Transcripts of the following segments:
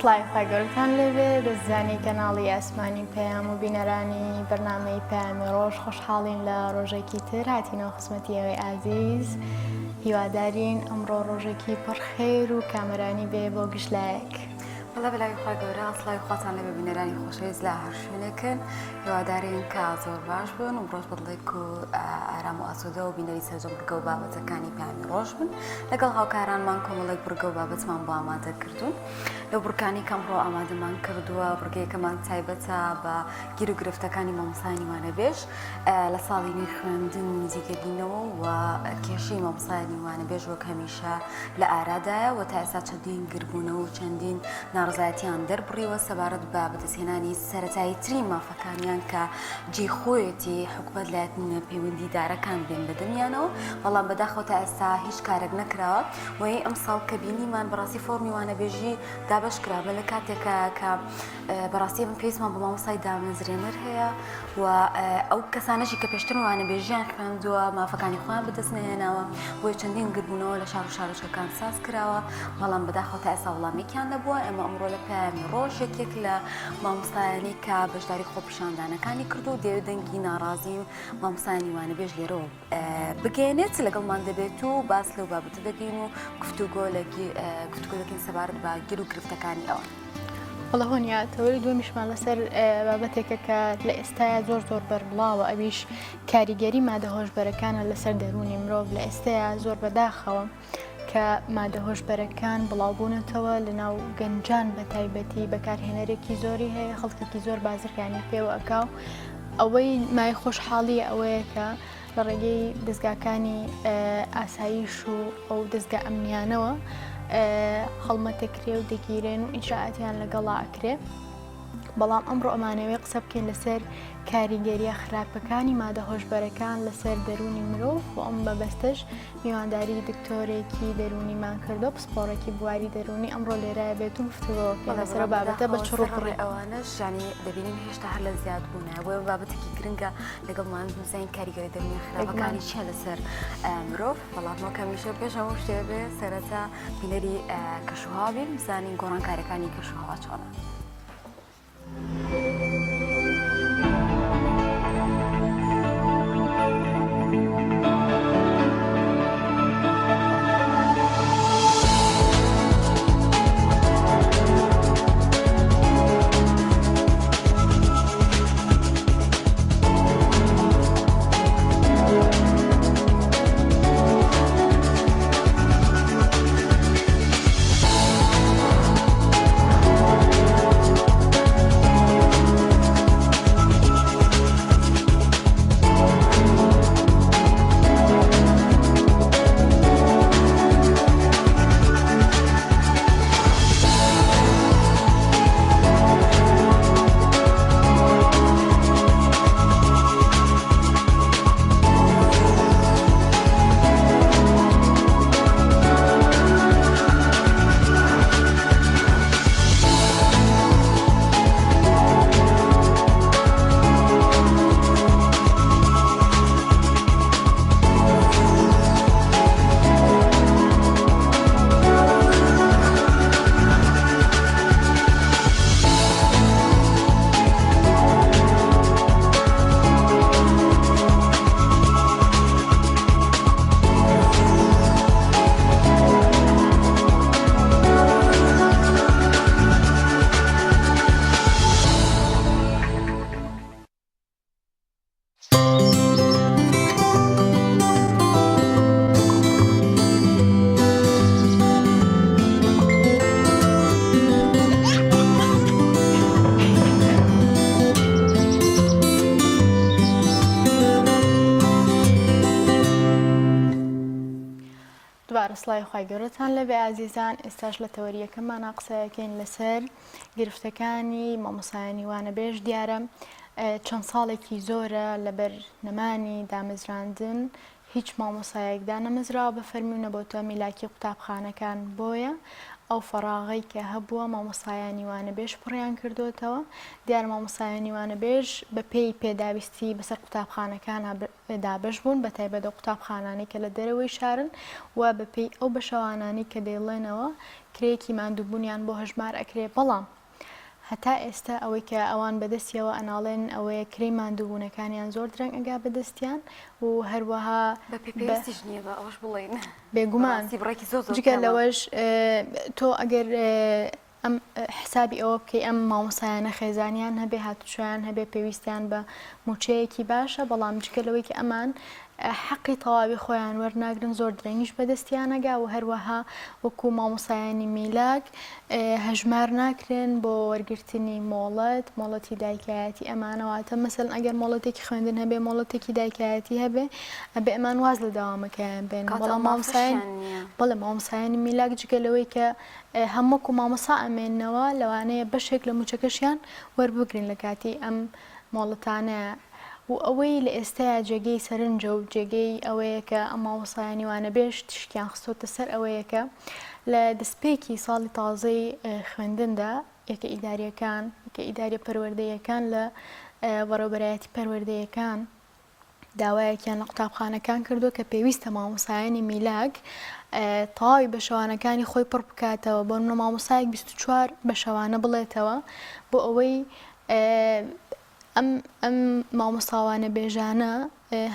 سڵاوی خوای گەورەتان لێبێ دەستزانی کەناڵی ئاسمانی پەیام و بینەرانی بەرنامەی پەیامی ڕۆژ خۆشحاڵین لە ڕۆژێکی تر هاتینەوە خزمەتی ئێوەی ئازیز هیوادارین ئەمڕۆ ڕۆژێکی پڕ خێر و کامەرانی بێ بۆ گشت لایەک. بەڵێ بەلاوی خوای گەورە سڵاوی خواتان لێبێ بینەرانی خۆشەویست لە هەر شوێنێکن هیوادارین کە زۆر باش بن و ڕۆژ بەدڵێک و ئارام و ئاسوودە و بینەری سەرجەم بڕگە و بابەتەکانی پەیامی ڕۆژ بن لەگەڵ هاوکارانمان کۆمەڵێک بڕگە و بابەتمان بۆ ئامادە کردوون لەو بڕکانی کەم ڕۆ ئامادەمان کردووە بڕگەیەکەمان تایبەتە بە گیر و گرفتەکانی مامۆستایانی وانەبێژ لە ساڵی نوێی خوێندن نزیکەبینەوە و کێشەی مامۆستایانی وانەبێژ وەک هەمیشە لە ئارادایە و تا ئێستا چەندین گربوونەوە و چەندین ناڕەزایەتیان دەربڕیوە سەبارەت بە بەدەستهێنانی سەرەتاییترین مافەکانیان کە جێی خۆیەتی حکومەت لایەنە پەیوەندیدارەکان بێن بە دەمیانەوە، بەڵام بەداخەوە تا ئێستا هیچ کارێک نەکراوە و هی ئەمساڵ کە بینیمان بەڕاستی فۆرمی وانەبێژی دابەش کرا بە لە کاتێکا کە بەڕاستی ئێمە پێویستمان بە مامۆستای دامەزرێنەر هەیە و ئەو کەسانەشی کە پێشتر وانەبێژیان خوێندووە مافەکانی خۆیان بەدەست نەهێناوە بۆیە چەندین گردبوونەوە لە شار و شارۆچکەکان ساز کراوە بەڵام بەداخەوە تا ئێستا وەڵامێکیان نەبووە ئێمە ئەمڕۆ لە پەیامی ڕۆژ یەکێک لە مامۆستایانی کە بەشداری خۆپیشاندانەکانی کردو و دەیەوێت دەنگی ناڕازی و مامۆستایانی وانەبێژ لێرەوە بگەێنێت لەگەڵمان دەبێت و باس لەو بابەتە دەکەین و گفتوگۆ لە گفتوگۆ دەکەین سەبارەت بە گیر و گرفتەکانی ئەوان. وەڵا هۆنیا تەوەری دووەمیشمان لەسەر بابەتێکە کە لە ئێستایا زۆر زۆر بەربڵاوە ئەویش کاریگەری مادە هۆشبەرەکانە لەسەر دەروونی مرۆڤ لە ئێستایا زۆر بەداخەوە کە مادە هۆشبەرەکان بڵاوبوونەتەوە لەناو گەنجان بە تایبەتی بەکارهێنەرێکی زۆری هەیە خەڵکێکی زۆر بازرگانی پێوە ئەکا و ئەوەی مای خۆشحاڵیە ئەوەیە کە لە ڕێگەی دەزگاکانی ئاسایش و ئەو دەزگا ئەمنیانەوە هەڵمەتەکرێ و دەگیرێن و ئیجرائاتیان لەگەڵا ئەکرێ. بەڵام ئەمڕۆ ئەمانەوێ قسە بکەین لەسەر کاریگەریە خراپەکانی مادە هۆشبەرەکان لەسەر دەروونی مرۆڤ بۆ ئەم مەبەستەش میوانداری دکتۆرێکی دەروونیمان کردو پسپۆڕێکی بواری دەروونی ئەمڕۆ لێرایە بێت و گفتوگۆ بکەین لەسەر ئەو بابەتە بە چڕ و پڕی. ئەوانەش یانی دەبینین هێشتا هەر لە زیادبوونە بۆیە بابەتێکی گرنگە لەگەڵمان بزانین کاریگەری دەروونیە خراپەکانی چییە لەسەر مرۆڤ بەڵام وەک هەمیشە پێش هەموو شتێ بێ سەرەتا بینەری کەشوهەوا بین بزانین گۆڕانکاریەکانی کەشوهەوا چۆنە. دوبارە سڵاوی خوای گەورەتان لێبێ ئازیزان ئێستاش لە تەوەری یەکەممانا قسەیەکەین لەسەر گرفتەکانی مامۆسایانی وانەبێژ دیارە چەند ساڵێکی زۆرە لەبەر نەمانی دامەزراندن هیچ مامۆسایەک دانەمەزراوە بە فەرمی و نەبۆتە میلاکی قوتابخانەکان بۆیە ئەو فەڕاغەی کە هەبووە مامۆستایانی وانەبێژ پڕیان کردۆتەوە، دیارە مامۆستایانی وانەبێژ بە پێی پێداویستی بەسەر قوتابخانەکانا دابەش بوون بە تایبەت ئەو قوتابخانانەی کە لە دەرەوەی شارن و بە پێی ئەو بەشەوانانەی کە دەیڵێنەوە کرێیەکی ماندووبوونیان بۆ هەژمار ئەکرێ بەڵام هەتا ئێستا ئەوەی کە ئەوان بەدەستیەوە ئەناڵێنن ئەوەیە کرێی ماندووبوونەکانیان زۆر درەنگ ئەگا بەدەستیان و هەروەها بە پێ پێویستیش نییە بە ئەوەش بڵێین بێگومان بەڕاستی بڕێکی زۆر زۆر جگە کەمە. لەوەش تۆ ئەگەر ئەم حسابی ئەوە بکەی ئەم مامۆستایانە خێزانیان هەبێ هاتوچۆیان هەبێ پێویستیان بە مووچەیەکی باشە بەڵام جگە لەوەی کە ئەمان حەقی تەواوی خۆیان وەرناگرن زۆر درەنگیش بەدەستیان ئەگا و هەروەها وەکو مامۆستایانی میلاک هەژمار ناکرێن بۆ وەرگرتنی مۆڵەت مۆڵەتی دایکایەتی ئەمانە واتە مەسەلەن ئەگەر مۆڵەتێکی خوێندن هەبێ مۆڵەتێکی دایکایەتی هەبێ ئەبێ ئەمان واز لە دەوامەکەیان بێنن کەواتە بەڵام ئەو مامۆستایان مافەشیان نییە. بەڵێ مامۆستایانی میلاک جگە لەوەی کە هەم وەکو مامۆستا ئەمێننەوە لەوانەیە بەشێک لە مووچەکەشیان وەربگرن لە کاتی ئەم مۆڵەتانەیە و ئەوەی لە ئێستایا جێگەی سەرنجە و جێگەی ئەوەیە کە ئەم مامۆستایانی وانەبێژ تیشکیان خستۆتە سەر ئەوەیە کە لە دەستپێکی ساڵی تازەی خوێندندا یەکە ئیدارییەکان، یەکە ئیداریە پەروەردەییەکان لە بەڕێوەبەرایەتی پەروەردەیەکان داوایەکیان لە قوتابخانەکان کردووە کە پێویستە مامۆستایانی میلاک تەواوی بەشەوانەکانی خۆی پڕ بکاتەوە بۆ منە مامۆستایەک 24 بەشەوانە بڵێتەوە بۆ ئەوەی ئەم ئەم مامۆستا وانەبێژانە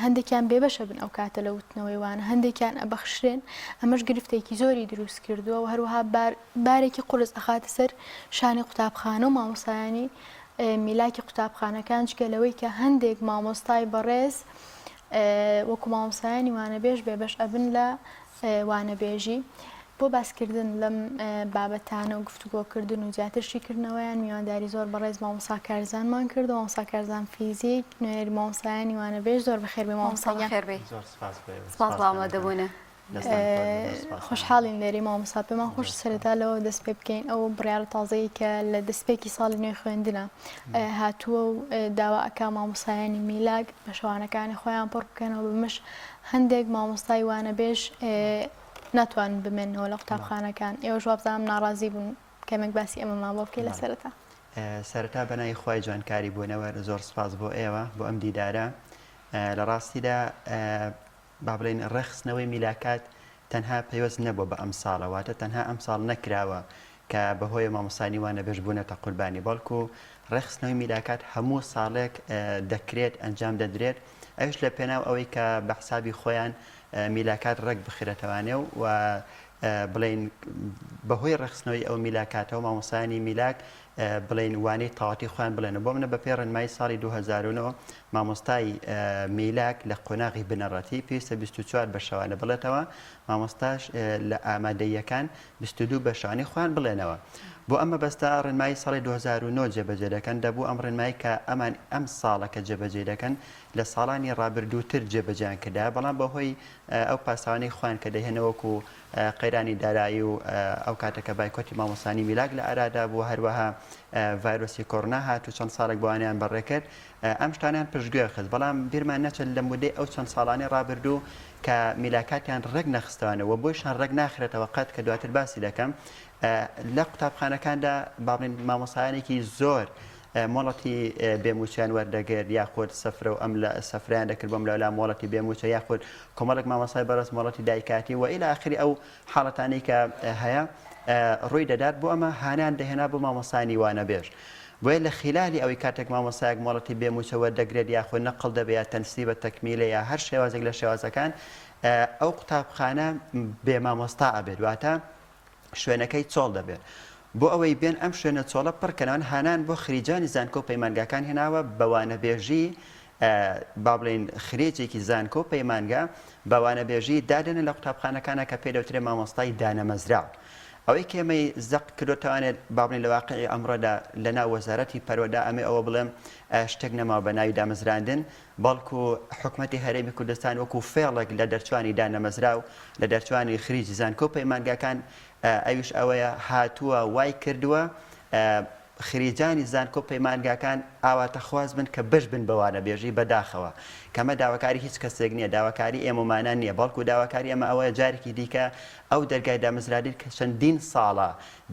هەندێکیان بێبەشە بن ئەو کاتە لە وتنەوەی وانە هەندێکیان ئەبەخشرێن ئەمەش گرفتێکی زۆری دروست کردووە و هەروەها بارێکی قورس ئەخاتە سەر شانی قوتابخانە و مامۆستایانی میلاکی قوتابخانەکان جگە لەوەی کە هەندێک مامۆستای بەڕێز وەکو مامۆستایانی وانەبێژ بێبەش ئەبن لە وانەبێژی بۆ باسکردن لەم بابەتانە و گفتوگۆکردن و زیاتر شیکردنەوەیان میوانداری زۆر بەڕێز مامۆستا کارزانمان کرد مامۆستا کارزان فیزیک نوێنەری مامۆستایانی وانەبێژ زۆر بەخێربێی مامۆستا مامۆستا گیان. بەخێربێی. زۆر سپاس بۆ ئێوە. سپاس بۆ ئامادەبوونە. دەستان خۆش بێت، زۆر سپاس. خۆشحاڵین لێرەی مامۆستا پێمان خۆشە زۆر سپاس. سەرەتا لەوە دەست پێ بکەین ئەو بڕیارە تازەی کە لە دەستپێکی ساڵی نوێی خوێندنە هاتووە و داوا ئەکا مامۆستایانی میلاک بەشەوانەکانی خۆیان پڕ بکەنەوە بەمەش هەندێک مامۆستای وانەبێژ ناتوانن بمێننەوە لە قوتابخانەکان ئێوەش وابزانم ناڕازی بوون کەمێک باسی ئەمەمان بۆ بکەی لە سەرەتا. سەرەتا بەناوی خوای جوانکاری بوونەوەر زۆر سپاس بۆ ئێوە بۆ ئەم دیدارە لە ڕاستیدا با بڵێین ڕێکخستنەوەی میلاکات تەنها پەیوەست نەبووە بە ئەمساڵە واتە تەنها ئەمساڵ نەکراوە کە بەهۆیە مامۆستایانی وانەبێژ بوونەتە قوربانی بەڵکو ڕێکخستنەوەی میلاکات هەموو ساڵێک دەکرێت ئەنجام دەدرێت ئەویش لە پێناو ئەوەی کە بە حسابی خۆیان میلاکات ڕێک بخرێتەوانێ و بڵێین بەهۆی ڕێکخستنەوەی ئەو میلاکاتەوە مامۆستایانی میلاک بڵێین وانەی تەواتی خۆیان بڵێنەوە. بۆ منە بەپێی ڕێنمایی ساڵی 2009 مامۆستای میلاک لە قۆناغی بنەڕەتی پێویستە 24 بەشەوانە بڵێتەوە، مامۆستاش لە ئامادەییەکان 22 بەشەوانەی خۆیان بڵێنەوە. بۆ ئەم مەبەستە ڕێنمایی ساڵی 2009 جێبەجێ دەکەن، دەبوو ئەم ڕێنمایی کە ئەمان ئەم ساڵە کە جێبەجێی دەکەن لە ساڵانی ڕابردووتر جێبەجێیان کردایە، بەڵام بەهۆی ئەو پاساوانەی خۆیان کە دەیهێنە وەکو قەیرانی دارایی و ئەو کاتە کە بایکۆتی مامۆستانی میلاک لە ئارادا بوو، هەروەها ڤایرۆسی کۆرۆنا هات و چەند ساڵێک بۆوانیان بەڕێکرد، ئەم شتانەیان پشتگوێ خست. بەڵام بیرمان نەچێت لە مودەی ئەو چەند ساڵانەی ڕابردوو کە میلاکاتیان ڕێک نەخستوانە و بۆیشان ڕێک ناخرێتەوە قەت کە دواتر باسی دەکەم لە قوتابخانەکاندا با بڵێین مامۆستایانێکی زۆر مۆڵەتی بێ مووچەیان وەردەگرت یاخود سفرە و ئەم لە سفرەیان دەکرد بۆم لەولا مۆڵەتی بێ مووچە یاخود کۆمەڵێک مامۆستای بەڕێز مۆڵەتی دایکاتی و ئیلا ئاخری ئەو حاڵەتانەی کە هەیە ڕووی دەدات بۆ ئەمە هانیان دەهێنا بۆ مامۆستایانی وانەبێژ بۆیە لە خیلالی ئەوەی کاتێک مامۆستایەک مۆڵەتی بێ مووچە وەردەگرێت یاخود نەقڵ دەبێت یا تەنسیبە تەکمیلە یا هەر شێوازێک لە شێوازەکان ئەو قوتابخانە بێ مامۆستا ئەبێت واتە شوێنەکەی چۆڵ دەبێت. بۆ ئەوەی بێن ئەم شوێنە چۆڵە پڕ کەنەوە هانان بۆ خریجانی زانکۆ و پەیمانگاکان هێناوە بە وانەبێژی با بڵێین خرێجێکی زانکۆ و پەیمانگا بە وانەبێژی دادەنێن لە قوتابخانەکانا کە پێی دەوترێ مامۆستای دانەمەزراو. ئەوەی کە ئێمەی زەق کردۆتەوانێت با بڵێین لە واقعی ئەمڕۆدا لە ناو وەزارەتی پەروەردە ئەمێ ئەوە بڵێم شتێک نەماوە بە ناوی دامەزراندن بەڵکو حکومەتی هەرێمی کوردستان وەکو فێڵێک لە دەرچوانی دانەمەزراو، لە دەرچوانی خریجی زانکۆ و پەیمانگاکان، ئەویش ئەوەیە هاتووە وای کردووە. خریجانی زانکۆ پەیمانگاکان ئاواتەخواز بن کە بەش بن بە وانەبێژی بەداخەوە کەمە داواکاری هیچ کەسێک نییە داواکاری ئێمەمانان نییە بەڵکو داواکاری ئەمە ئەوەیە جارێکی دیکە ئەو دەرگای دامەزراندن کە چەندین ساڵە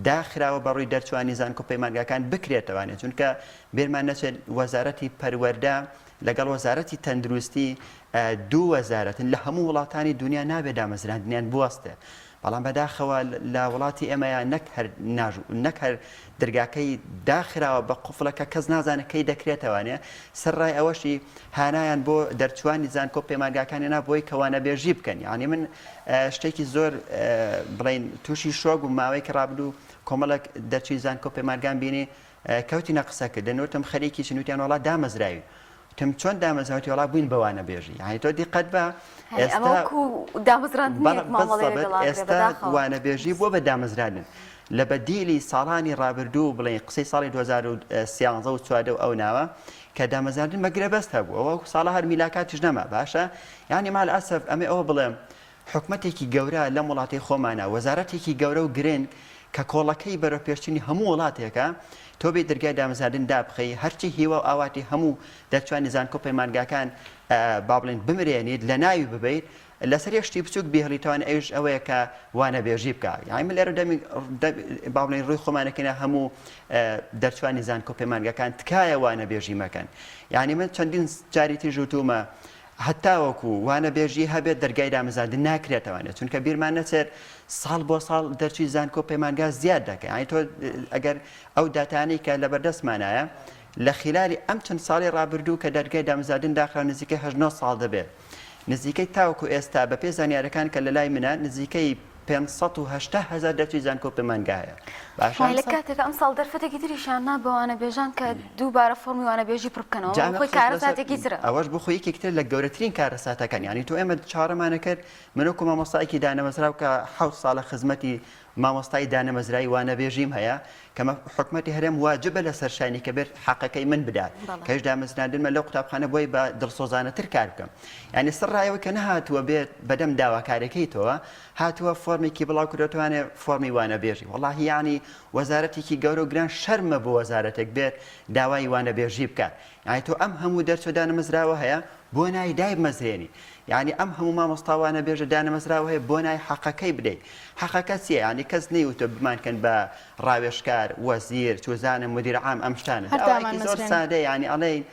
داخراوە بە ڕووی دەرچوانی زانکۆ پەیمانگاکان بکرێتەوانێ چونکە بێرمان نەچێت وەزارەتی پەروەردە لەگەڵ وەزارەتی تەندروستی دوو وەزارەتن لە هەموو وڵاتانی دنیا نابێت دامەزراندنیان بوەستێ بەڵام بەداخەوە لە وڵاتی ئێمەیا نەک هەر نەک هەر درگاکەی داخراوە بە قوفڵە کە کەس نازانێت کەی دەکرێتەوانێ سەرڕای ئەوەشی هانایان بۆ دەرچوانی زانکۆ پەیمانگاکانی نا بۆی کە وانەبێژی بکەن یعنی من شتێکی زۆر بڵین تووشی شۆک و ماوەیەکی ڕابردوو کۆمەڵێک دەرچووی زانکۆ پەیمانگان بینی کەوتینە قسەکردن وتم خەریکی چین وتیان وەڵا دامەزراوین وتم چۆن دامەزراوی وتی وەڵا بووین بە وانەبێژی یانی تۆ دیقەت بە ئێستا دامەزراندنێک مامەڵەی لەگەڵ ئەکرێ ئێستا بەداخەوە. وانەبێژی بووە بە دامەزراندن لە بەدیلی ساڵانی ڕابردوو بڵێین قسەی ساڵی 2013 و 14 و ئەو ناوە کە دامەزراندن بە گرێبەست هەبوو ئەوە ساڵە هەر میلاکاتیش نەما باشە یانی مع الاسف ئەمێ ئەوە بڵێم حکومەتێکی گەورە لەم وڵاتەی خۆمانە، وەزارەتێکی گەورە و گرنگ کە کۆڵەکەی بەرەوپێشچوونی هەموو وڵاتێکە، تۆ بێی دەرگای دامەزراندن دابخەی، هەرچی هیوا و ئاواتی هەموو دەرچوانی زانکۆ پەیمانگاکان با بڵێین بمرێنیت، لەناوی ببەیت، لەسەر یەک شتی بچووک بیهێڵیتەوە ئەویش ئەوەیە کە وانەبێژی بکا. یانی من لێرە دەمی با بڵێین ڕووی خۆمانەکەینە هەموو دەرچوانی زانکۆ پەیمانگاکان تکایە وانەبێژی مەکەن. یانی من چەندین جاری تریش وتوومە هەتاوەکو وانەبێژی هەبێت دەرگای دامەزاندن ناکرێتەوانێ چونکە بیرمان نەچێت ساڵ بۆ ساڵ دەرچوی زانکۆ پەیمانگا زیاد دەکەن یانی تۆ ئەگەر ئەو داتانەی کە لەبەردەستمانایە لە خلالی ئەم چەند ساڵی ڕابردوو کە دەرگای دامەزاندن داخرا نزیکەی هەشت نۆ ساڵ دەبێت نزیکەی تاوەکو ئێستا بەپێی زانیارەکان کە لەلای منە نزیکەی 580 هەزار دەرچوی زانکۆ پەیمانگا هەیە باشە لە کاتێکا ئەمساڵ دەرفەتێکی تریشیان نا بە وانەبێژان کە دووبارە فۆرمی وانەبێژی پڕ بکەنەوە جا ئەمە خۆی قسەش لەسەر کارەساتێکی ترە. ئەوەش بۆ خۆی یەکێکی ترە لە گەورەترین کارەساتەکان یانی تۆ ئێمە چاوەڕێمانە کرد من وەکو مامۆستایەکی دانەمەزراو کە حەوت ساڵە خزمەتی مامۆستای دانەمەزرای وانەبێژیم هەیە کە حکومەتی هەرێم واجبە لەسەر شانی کە بێت حەقەکەی من بدات بەڵێ. کەش دامەزراندنمە لەو قوتابخانە بۆی بە دڵسۆزانەتر کار بکەم یانی سەر ڕایەوە کە نەهاتووە بێت بەدەم داواکاریەکەی تۆوە هاتووە فۆرمێکی بڵاو کردۆتەوانێ فۆرمی وانەبێژی وەڵاهی یانی وەزارەتێکی گەورە و گران شەرمە بۆ وەزارەتێک بێت داوای وانەبێژی بکات یانی تۆ ئەم هەموو دەرچوە دانەمەزراوە هەیە بۆ نای دایبمەزرێنی یانی ئەم هەموو مامۆستا وانەبێژە دانەمەزراوە هەیە بۆ نای حەقەکەی بدەیت حەقەکە چییە یانی کەس نەیوتوە بمانکەن بە ڕاوێژکار وەزیر چوزانم مدیر عام ئەم شتانە هەر داوایەکی زۆر دامانمەزرێنن. سادەیە یانی ئەڵێین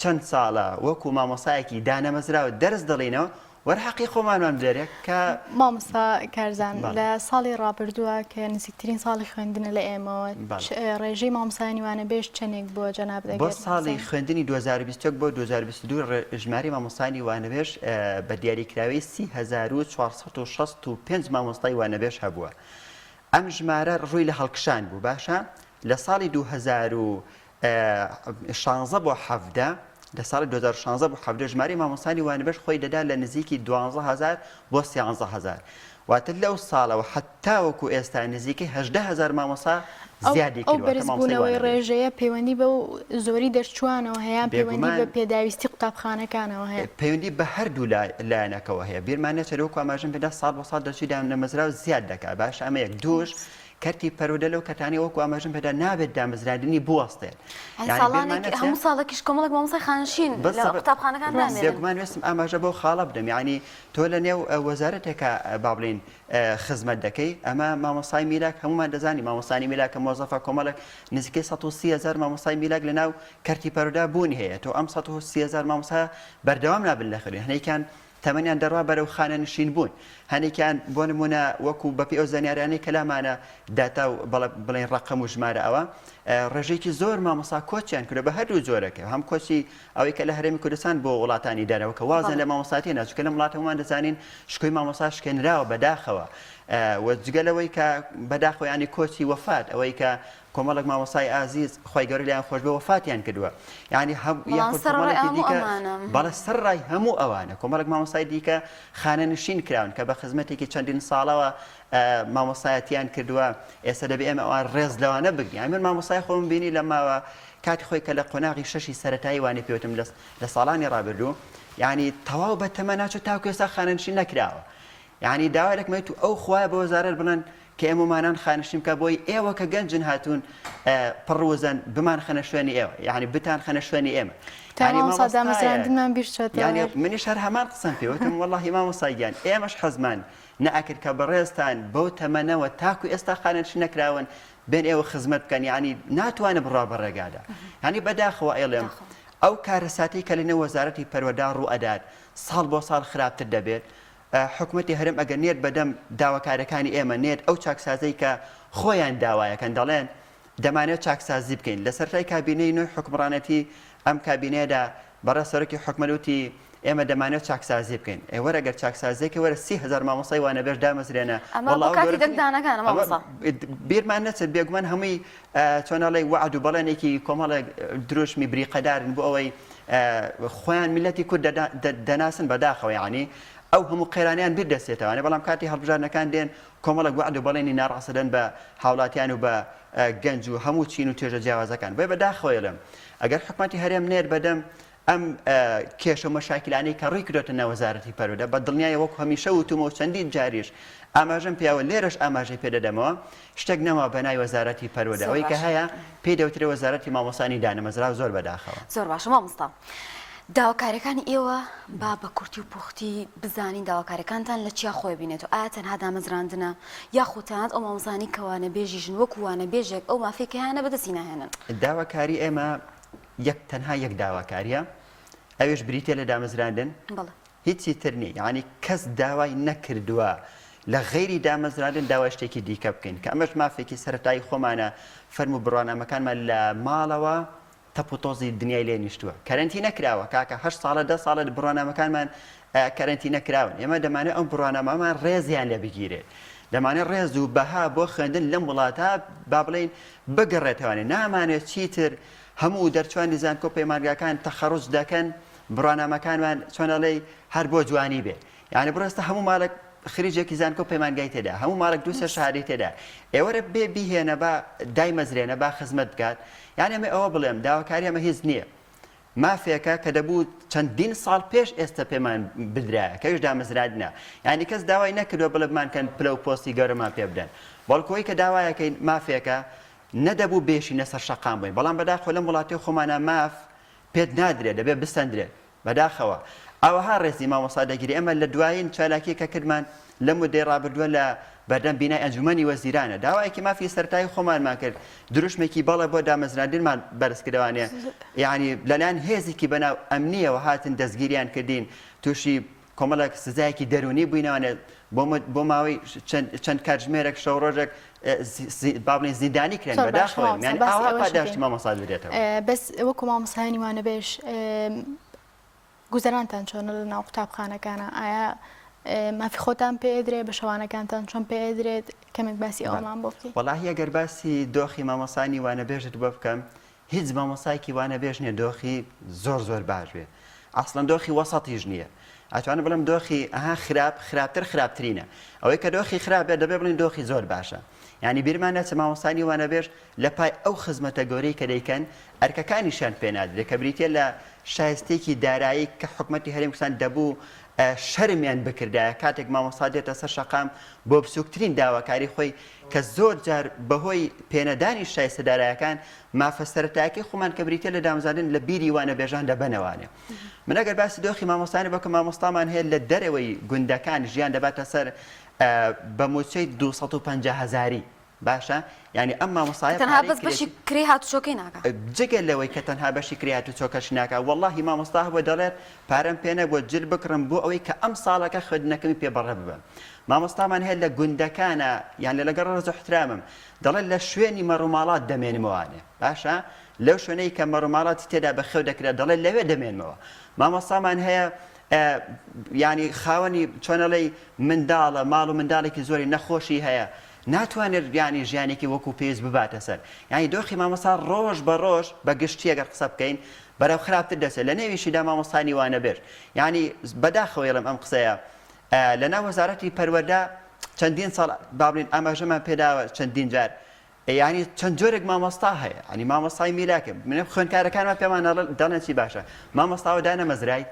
چەند ساڵە وەکو مامۆستایەکی دانەمەزراو دەرس دەڵێینەوە وەرە حەقی خۆمانمان بدەرێ کە. مامۆستا کارزان بەڵێ. لە ساڵی ڕابردووە کە نزیکترین ساڵی خوێندنە لە ئێمەوە بەڵێ. ڕێژەی مامۆستایانی وانەبێژ چەندێک بووە جەنابت بۆ ئەگەر ساڵی بزانین؟ خوێندنی 2021 بۆ 2022 ڕێ ژمارەی مامۆستایانی وانەبێژ بە دیاریکراوی 30465 مامۆستای وانەبێژ هەبووە ئەم ژمارە ڕووی لە هەڵکشان بوو باشە لە ساڵی 2016 بۆ 17 لە ساڵی 2016 بۆ 17 ژمارەی مامۆستانی وانەبێژ خۆی دەدا لە نزیکی 12000 بۆ 13000 واتە لەو ساڵەوە هەتاوەکو ئێستا نزیکەی 18000 مامۆستا زیادی ئەو کردووە کە مامۆستای بەرزبوونەوەی وانەبێژ. ڕێژەیە پەیوەندی بەو زۆری دەرچووانەوە هەیە یان پەیوەندی بێگومان بە پێداویستی قوتابخانەکانەوە هەیە؟ پەیوەندی بە هەردوو لایەنەکەوە هەیە بیرمان نەچێت وەکو ئاماژەم پێدا ساڵ بۆ ساڵ دەرچووی دامەزراو زیاد دەکات باشە ئەمە یەک دووش کەرتی پەروەردە لەو کەرتانەی وەکو ئاماژەم پێدا نابێت دامەزراندنی بوەستێت هەی یانی بیرمان ساڵانێک نەچێت هەموو ساڵێکیش کۆمەڵێک مامۆستای خانەنشین لە بالضبط قوتابخانەکان نامێنن. بێگومان ویستم ئاماژە بەو خاڵە بدەم یانی تۆ لە نێو وەزارەتێکا با بڵێین خزمەت دەکەی ئەمە مامۆستای میلاک هەمومان دەزانی مامۆستانی میلاک کە مۆزەفە کۆمەڵێک نزیکەی 130 هەزار مامۆستای میلاک لە ناو کەرتی پەروەردە بوونی هەیە تۆ ئەم 130 هەزار مامۆستا بەردەوام نابن لە خوێندن هەنێکیان تەمەنیان دەڕوا بەرەو خانەنشین بوون هەنێکیان بۆ نمونە وەکو بەپێی ئەو زانیارانەی کە لامانە داتا و بەڵێ بڵێن ڕەقەم و ژمارە ئەوە ڕێژەیەکی زۆر مامۆستا کۆچیان کردوە بە هەردوو جۆرەکە هەم کۆچی ئەوەی کە لە هەرێمی کوردستان بۆ وڵاتانی دەرەوە کە وازیان لە مامۆستایەتی هێنا چونکە لەم وڵاتە هەموومان دەزانین شکۆی مامۆستا شکێنراوە بەداخەوە و جگە لەوەی کە بەداخەوە یانی کۆچی وەفات ئەوەی کە کۆمەڵێک مامۆستای ئازیز خوای گەورە لێیان خۆش بێ وەفاتیان کردووە یانی هەم بەڵام یاخود سەرەڕای کۆمەڵێکی هەموو دیکە ئەمانە. بەڵێ سەرڕای هەموو ئەوانە کۆمەڵێک مامۆستای دیکە خانەنشین کراون کە بە خزمەتێکی چەندین ساڵەوە مامۆستایەتیان کردووە ئێستا دەبێ ئێمە ئەوان ڕێز لەوانە بگرین یانی من مامۆستای خۆم بینی لە ماوە کاتی خۆی کە لە قۆناغی شەشی سەرەتایی وانەی پێوتم لە ساڵانی ڕابردوو یانی تەواو بە تەمەنا چوو تاکو ئێستا خانەنشین نەکراوە. یانی داوا لەکم ئەیت و ئەو خوایە بە وەزارەت بڵێن کە ئێمەمانان خانشین بکە بۆی ئێوە کە گەنجن هاتوون پڕ وزەن بمانخەنە شوێنی ئێوە یعنی بتانخەنە شوێنی ئێمە یعنی مامۆستا دامەزراندنمان بیر چۆتەوە یعنی منیش هەر هەمان قسەم پێ وتم وەڵاهی مامۆستا گیان ئێمەش حەزمان نەئەکرد کە بەڕێزتان بەو تەمەنەوە تاکو ئێستا خانەنشین نەکراون بێن ئێوە خزمەت بکەن یعنی ناتوانن بڕوا بە ڕێگادا یعنی بەداخەوە ئەیڵێم ئەو کارەساتەی کە لەنێو وەزارەتی پەروەردە ڕوو ئەدات ساڵ بۆ ساڵ خراپتر دەبێت حکومەتی هەرێم ئەگەر نێت بەدەم داواکارەکانی ئێمە نێت ئەو چاکسازەی کە خۆیان داوایەکەن دەڵێن دەمانەوێت چاکسازی بکەین لە سەرەتای کابینەی نوێی حوکمڕانەتی ئەم کابینەیەدا بەڕێز سەرۆکی حکومەت وتی ئێمە دەمانەوێت چاکسازی بکەین ئێ وەرە گەر چاکسازیەکە وەرە 30هزار مامۆستای وانەبێژ دامەزرێنە ئەمە بۆ کاتی دەنگدانەکانە مامۆستا بیرمان نەچێت بێگومان هەمووی چۆن ئەڵێی وەعد و بەڵێنێکی کۆمەڵێک دروشمی بریقەدارن بۆ ئەوەی خۆیان میلەتی کورد دەناسن بەداخەوە یعنی ئەو هەموو قەیرانیان بیر دەچێتەوانێ بەڵام کاتی هەڵبژاردنەکان دێن کۆمەڵێک وەعد و بەڵێنی ناڕاست دەدەن بە هاوڵاتیان و بە گەنج و هەموو چین و توێژە جیاوازەکان بۆیە بەداخەوە ئەڵێم ئەگەر حکومەتی هەرێم نێت بەدەم ئەم کێشە و مەشاکیلانەی کە ڕووی کردۆتە ناو وەزارەتی پەروەردە بە دڵنیایە وەکو هەمیشە وتومە و چەندین جاریش ئاماژەم پێیاوە لێرەش ئاماژەی پێ دەدەمەوە شتێک نەما بە ناوی وەزارەتی پەروەردە زۆر ئەوەی کە باشە. هەیە پێی دەوترێ وەزارەتی مامۆستانی دانەمەزراو زۆر بەداخەوە. زۆر باشە مامۆستا داواکاریەکانی ئێوە با بە کورتی و پوختی بزانین داواکاریەکانتان لە چیا خۆی بینێتەوە ئایا تەنها دامەزراندنە یاخود تەنانەت ئەو مامۆستایانەی کە وانەبێژیشن وەکو وانەبێژێک ئەو مافەی کە هەیانە بەدەستی ناهێنن؟ داواکاری ئێمە یەک تەنها یەک داواکاریە ئەویش بریتیە لە دامەزراندن بەڵێ. هیچی تر نیە یانی کەس داوای نەکردووە لە غەیری دامەزراندن داوای شتێکی دیکە بکەین کە ئەمەش مافێکی سەرەتایی خۆمانە فەرموو بڕوانامەکانمان لە ماڵەوە تەپ و تۆزی دنیای لێ نیشتووە کەرەنتی نەکراوە کاکە هەشت ساڵە دە ساڵە بڕوانامەکانمان کەرەنتی نەکراون ئێمە دەمانێت ئەم بڕوانامەمان ڕێزیان لێ بگیرێت دەمانێت ڕێز و بەها بۆ خوێندن لەم وڵاتە با بڵێین بگەڕێتەوانێ نامانێت چیتر هەموو دەرچوانی زانکۆ پەیمانگاکان تەخەڕوج دەکەن بڕوانامەکانمان چۆن ئەڵێی هەر بۆ جوانی بێ یانی بڕۆ ئێستا هەموو ماڵێک خریجێکی زانکۆ پەیمانگای تێدا هەموو ماڵێک دوو سێ شەهادەی تێدا ئێوەرە بێ بیهێنە با دایمەزرێنە با خزمەت بکات یانی ئەمە ئەوە بڵێم داواکاری ئەمە هیچ نییە مافێکە کە دەبوو چەندین ساڵ پێش ئێستا پێمان بدرایە کەویش دامەزراندنە یانی کەس داوای نەکردووە بڵێ بمانکەن پلە و پۆستی گەورەمان پێ بدەن بەڵکو ئەوەی کە داوایەکەین مافێکە نەدەبوو بێشینە سەر شەقام بووین بەڵام بەداخەوە لەم وڵاتەی خۆمانە ماف پێت نادرێت دەبێت بسەندرێت بەداخەوە ئاوەها ڕێزی مامۆستا دەگیرێ ئێمە لە دوایین چالاکیەک کە کردمان لەم مودەی ڕابردووە لە بەردەم بینای ئەنجومەنی وەزیرانە داوایەکی مافی سەرەتایی خۆمانمان کرد دروشمێکی بەڵێ بۆ دامەزراندنمان بەرز کردەوانێ یعنی لەلایەن هێزێکی بەناو ئەمنیەوە هاتن دەستگیریان کردین تووشی کۆمەڵێک سزایەکی دەروونی بووینەوانێ بۆ ماوەی چەند کاتژمێرێک شەو ڕۆژێک با بڵێین زیندانی کرێن زۆر باشە بەداخەوە مامۆستا یانی باسی ئاوا ئەوەش پاداشتی ئەکەین مامۆستا دەدرێتەوە. بەس وەکو مامۆستایانی وانەبێژ گوزەرانتان چۆنە لە ناو قوتابخانەکانە ئایا مافی خۆتان پێ ئەدرێ بە شەوانەکانتان چۆن پێ ئەدرێت کەمێک باسی بەڵێ ئەوەمان بۆ بکەی. وەڵاهی ئەگەر باسی دۆخی مامۆستایانی وانەبێژت بۆ بکەم هیچ مامۆستایەکی وانەبێژ نیە دۆخی زۆر زۆر باش بێ ئەسڵەن دۆخی وەسەتیش نییە ئەتوانم بڵێم دۆخی ئەها خراپ خراپتر خراپترینە ئەوەی کە دۆخی خراپ بێت دەبێ بڵێن دۆخی زۆر باشە یعنی بیرمان نەچێ مامۆستانی وانەبێژ لە پای ئەو خزمەتە گەورەی کە دەیکەن ئەرکەکانیشیان پێ نادرێت کە بریتە لە شایستێکی دارایی کە حکومەتی هەرێم کوردستان دەبوو شەرمیان بکردایە کاتێک مامۆستا دێتە سەر شەقام بۆ بچووکترین داواکاری خۆی کە زۆر جار بەهۆی پێنەدانی شایستە دارایەکان مافە سەرەتایەکەی خۆمان کە بریتیە لە دامەزراندن لە بیری وانەبێژان دەبەنەوانێ. من ئەگەر باسی دۆخی مامۆستایانی بکەم مامۆستامان هەیە لە دەرەوەی گوندەکان ژیان دەباتە سەر بە مووچەی 250 هەزاری باشە یعنی ئەم مامۆستایە تەنها بەس بەشی کرێی هاتوچۆکەی ناکا. جگە لەوەی کە تەنها بەشی کرێی هاتوچۆکەشی ناکا وەڵاهی مامۆستا هەبووە دەڵێت پارەم پێ نەبووە جل بکڕم بۆ ئەوەی کە ئەم ساڵەکە خوێندنەکەمی پێ بەڕێ ببەم مامۆستامان هەیە لە گوندەکانە یان لە لەگەڵ ڕێز و احترامم دەڵێت لە شوێنی مەڕوماڵات دەمێنمەوانێ باشە لەو شوێنەی کە مەڕوماڵاتی تێدا بەخێو دەکرێت دەڵێت لەوێ دەمێنمەوە مامۆستامان هەیە ینی خاوەنی چۆنەڵی منداڵە ماڵ و منداڵێکی زۆری نەخۆشی هەیە ناتوانێت ینی ژیانێکی وەکو پێویست بباتە سەر ینی دۆخی مامۆستا ڕۆژ بە ڕۆژ بە گشتی ئەگەر قسە بکەین بەرەو خراپتر دەچێت لە نێویشیدا مامۆستانی وانەبێژ ینی بەداخەوە ئەڵێم ئەم قسەیە لەناو وەزارەتی پەروەردە چەندین ساڵ با بڵێین ئاماژەمان پێداوە چەندین جار یعنی چەند جۆرێک مامۆستا هەیە ینی مامۆستای میلاکە من خوێندکارەکانمان پێمان دەڵێن چی باشە مامۆستاوە دانەمەزرای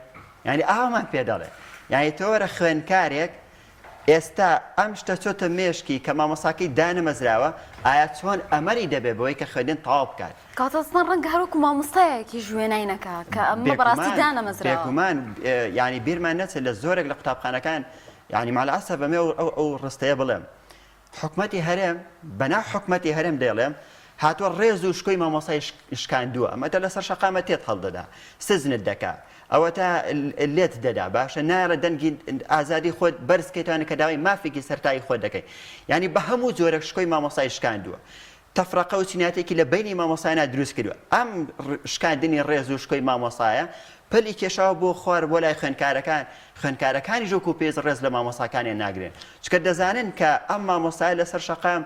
یعنی ئاوامان پێ دەڵێ یعنی تۆ وەرە خوێندکارێک ئێستا ئەم شتە چۆتە مێشکی کە مامۆستاکەی دانەمەزراوە، ئایا چۆن ئەمەری دەبێت بەوەی کە خوێندن تەواو بکات؟ کەواتە ئەسڵەن ڕەنگە هەر وەکو مامۆستایەکیش وێنای نەکا کە ئەمە بەڕاستی بێگومان دانەمەزراوە. بێگومان یانی بیرمان نەچێت لە زۆرێک لە قوتابخانەکان یانی مع الاسف ئەمەوێ ئەو ئەو ڕستەیە بڵێم حکومەتی هەرێم بەناو حکومەتی هەرێم دەیڵێم هاتووە ڕێز و شکۆی مامۆستای شکاندووە ئەمەتە لەسەر شەقامە تێت هەڵدەدا سزنت دەکا ئەوەتا لێت دەدا باشە نایەڵێ دەنگی ئازادی خۆت بەرز کەیتوانە کە داوای مافێکی سەرتایی خۆت دەکەی یعنی بە هەموو جۆرێک شکۆی مامۆستای شکاندووە تەفرەقە و چیناتێکی لە بەینی مامۆستایانا دروست کردوە. ئەم شکاندنی ڕێز و شکۆی مامۆستایە پەلی کێشاوە بۆ خوار بۆ لای خوێندکارەکان، خوێندکارەکانیش وەکو پێویست ڕێز لە مامۆستاکانیان ناگرن، چونکە دەزانن کە ئەم مامۆستایە لەسەر شەقام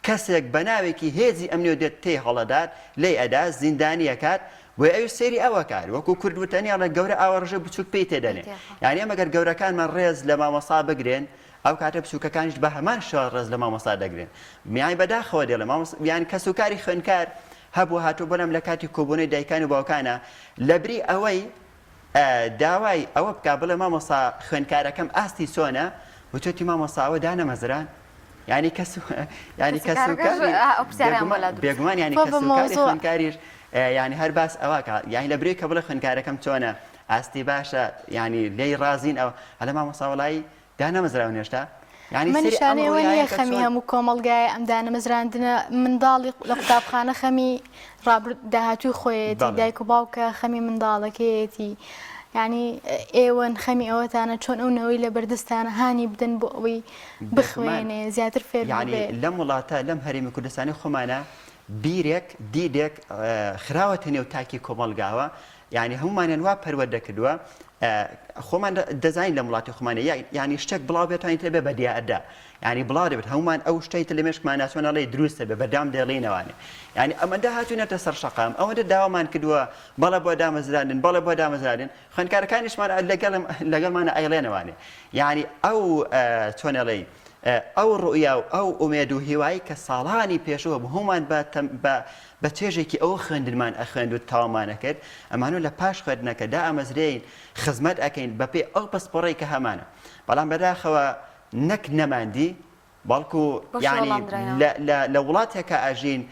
کەسێک بە ناوێکی هێزی ئەمنیەوە دێت تێی هەڵەدات، لێی ئەدات، زیندانی ئەکات، بۆیە ئەویش سەیری ئەوە ئەکات، وەکو کورد وتەنی ئەڵێ گەورە ئاوەڕژێ بچوک پێی تێدەنێ، یانی ئێمە گەر گەورەکانمان ڕێز لە مامۆستا بگرن، ئەو کاتە بچوکەکانیش بە هەمان شێواز ڕێز لە مامۆستا دەگرن. یانی بەداخەوە دەڵێم مامۆستا یانی کەسوکاری خوێندکار هەبوو هاتووە بۆ لام لە کاتی کۆبوونەوەی دایکان و باوکانە لەبری ئەوەی داوای ئەوە بکا بڵێ مامۆستا خوێندکارەکەم ئاستی چۆنە وتوێتی مامۆستا ئەوە دانەمەزران یانی کەس یانی کەسوکاری بێگومان یانی کەسوکاری خوێندکاریش یانی هەر باس ئەوە کە یانی لە بری کە بڵێ خوێندکارەکەم چۆنە ئاستی باشە یانی لێی ڕازین ئەوە هەلە مامۆستا وەڵایی دانەمەزراون هێشتا؟ یانی من سەیری ئەم نیشانەی ئەوە نییە ڕوئیایە کە خەمی چۆن هەموو کۆمەڵگایە ئەم دانەمەزراندنە منداڵی لە قوتابخانە خەمی ڕابرد داهاتووی خۆیەتی بەڵێ. دایک و باوکە خەمی منداڵەکەیەتی یعنی ئێوەن خەمی ئەوەتانە چۆن ئەو نەوەی لە بەردەستانە هانی بدەن بۆ ئەوەی بێگومان بخوێنێ زیاتر فێر یعنی ببێ. لەم وڵاتە لەم هەرێمی کوردستانی خۆمانە بیرێک دیدێک خراوەتە نێو تاکی کۆمەڵگاوە یانی هەموومانیان وا پەروەردە کردووە خۆمان دەزانین لە وڵاتی خۆمانە یانی شتێک بڵاو بێتوانین تر بێ بە دیاردە یانی بڵاو دەبێت هەمومان ئەو شتەی تر لە مێشکمان ناچۆن ئەڵێ دروستە بێ بەردام دەڵێینەوانێ یانی ئەمەندە هاتوونەتە سەر شەقام ئەوەندە داوامان کردووە بەڵێ بۆ دامەزراندن بەڵێ بۆ دامەزراندن خوێندکارەکانیشمان لەگەڵم لەگەڵمانە ئەیڵێنەوانێ یانی ئەو چۆن ئەڵێی ئەو ڕوئیا و ئەو ئومێد و هیوایی کە ساڵانی پێشوو هەبوو هەموومان بە بە بە چێژێکی ئەوە خوێندنمان ئەخوێند و تەواومان ئەکرد، ئەمانە لە پاش خوێندنەکە دائەمەزرێین خزمەت ئەکەین بە پێی ئەو پسپۆڕەی کە هەمانە. بەڵام بەداخەوە نەک نەماندی بەڵکو بەو شێوە یانی وەڵام دراینەوە. لە لە لە وڵاتێکا ئەژین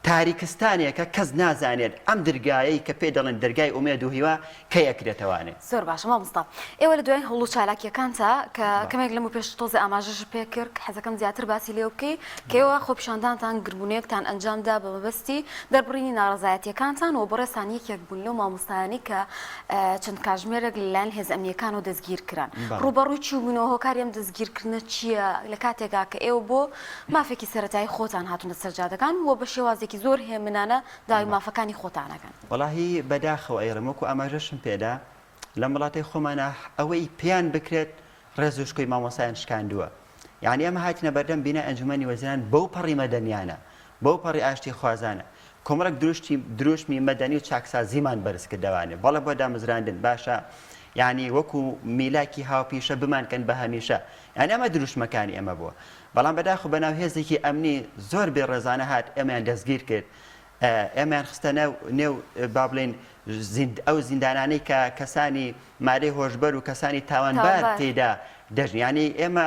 تاریکستانێکە کەس نازانێت ئەم درگایەی کە پێی دەڵێن دەرگای ئومێد و هیوا کەی ئەکرێتەوانێ. زۆر باشە مامۆستا ئێوە لە دوایین هەوڵ و چالاکیەکانتا کە کەمێک لەمەو پێش تۆزێ ئاماژەشت پێ کرد حەزەکەم زیاتر باسی لێوە بکەی کە ئێوە خۆپیشاندانتان گربوونەیەکتان ئەنجام دا بە مەبەستی دەربڕینی ناڕەزایەتیەکانتان و بەڕێزتان یەکێک بوون لەو مامۆستایانەی کە چەند کاژمێرێک لەلایەن هێزە ئەمنیەکانەوە دەستگیر کران ڕووبەڕووی چی بوونەوە هۆکاری ئەم دەستگیرکردنە چییە لە کاتێکا کە ئێوە بۆ مافێکی سەرەتایی خۆتان هاتوونە سەر جادەکان و بە شێوازێکی زۆر هێمنانە داوای مافەکانی خۆتان ئەکەن. وەڵاهی بەداخەوە ئەیڵێم وەکو ئاماژەشم پێدا لەم وڵاتەی خۆمانا ئەوەی پێیان بکرێت ڕێز و شکۆی مامۆستایان شکاندووە یانی ئێمە هاتینە بەردەم بینای ئەنجومەنی وەزیران بەو پەڕی مەدەنیانە بەو پەڕی ئاشتی خوازانە کۆمەڵێک دروشتی دروشمی مەدەنی و چاکسازیمان بەرز کردەوانێ بەڵێ بۆ دامەزراندن باشە یانی وەکو میلاکی هاوپیشە بمانکەن بە هەمیشە یانی ئەمە دروشمەکانی ئێمە بووە بەڵام بەداخەوە بەناو هێزێکی ئەمنی زۆر بێ ڕێزانە هات ئێمەیان دەستگیر کرد ئێمەیان خستە ناو نێو با بڵێین ئەو زیندانانەی کە کەسانی مادەی هۆشبەر و کەسانی تاوانبار تێیدا دەژین یانی ئێمە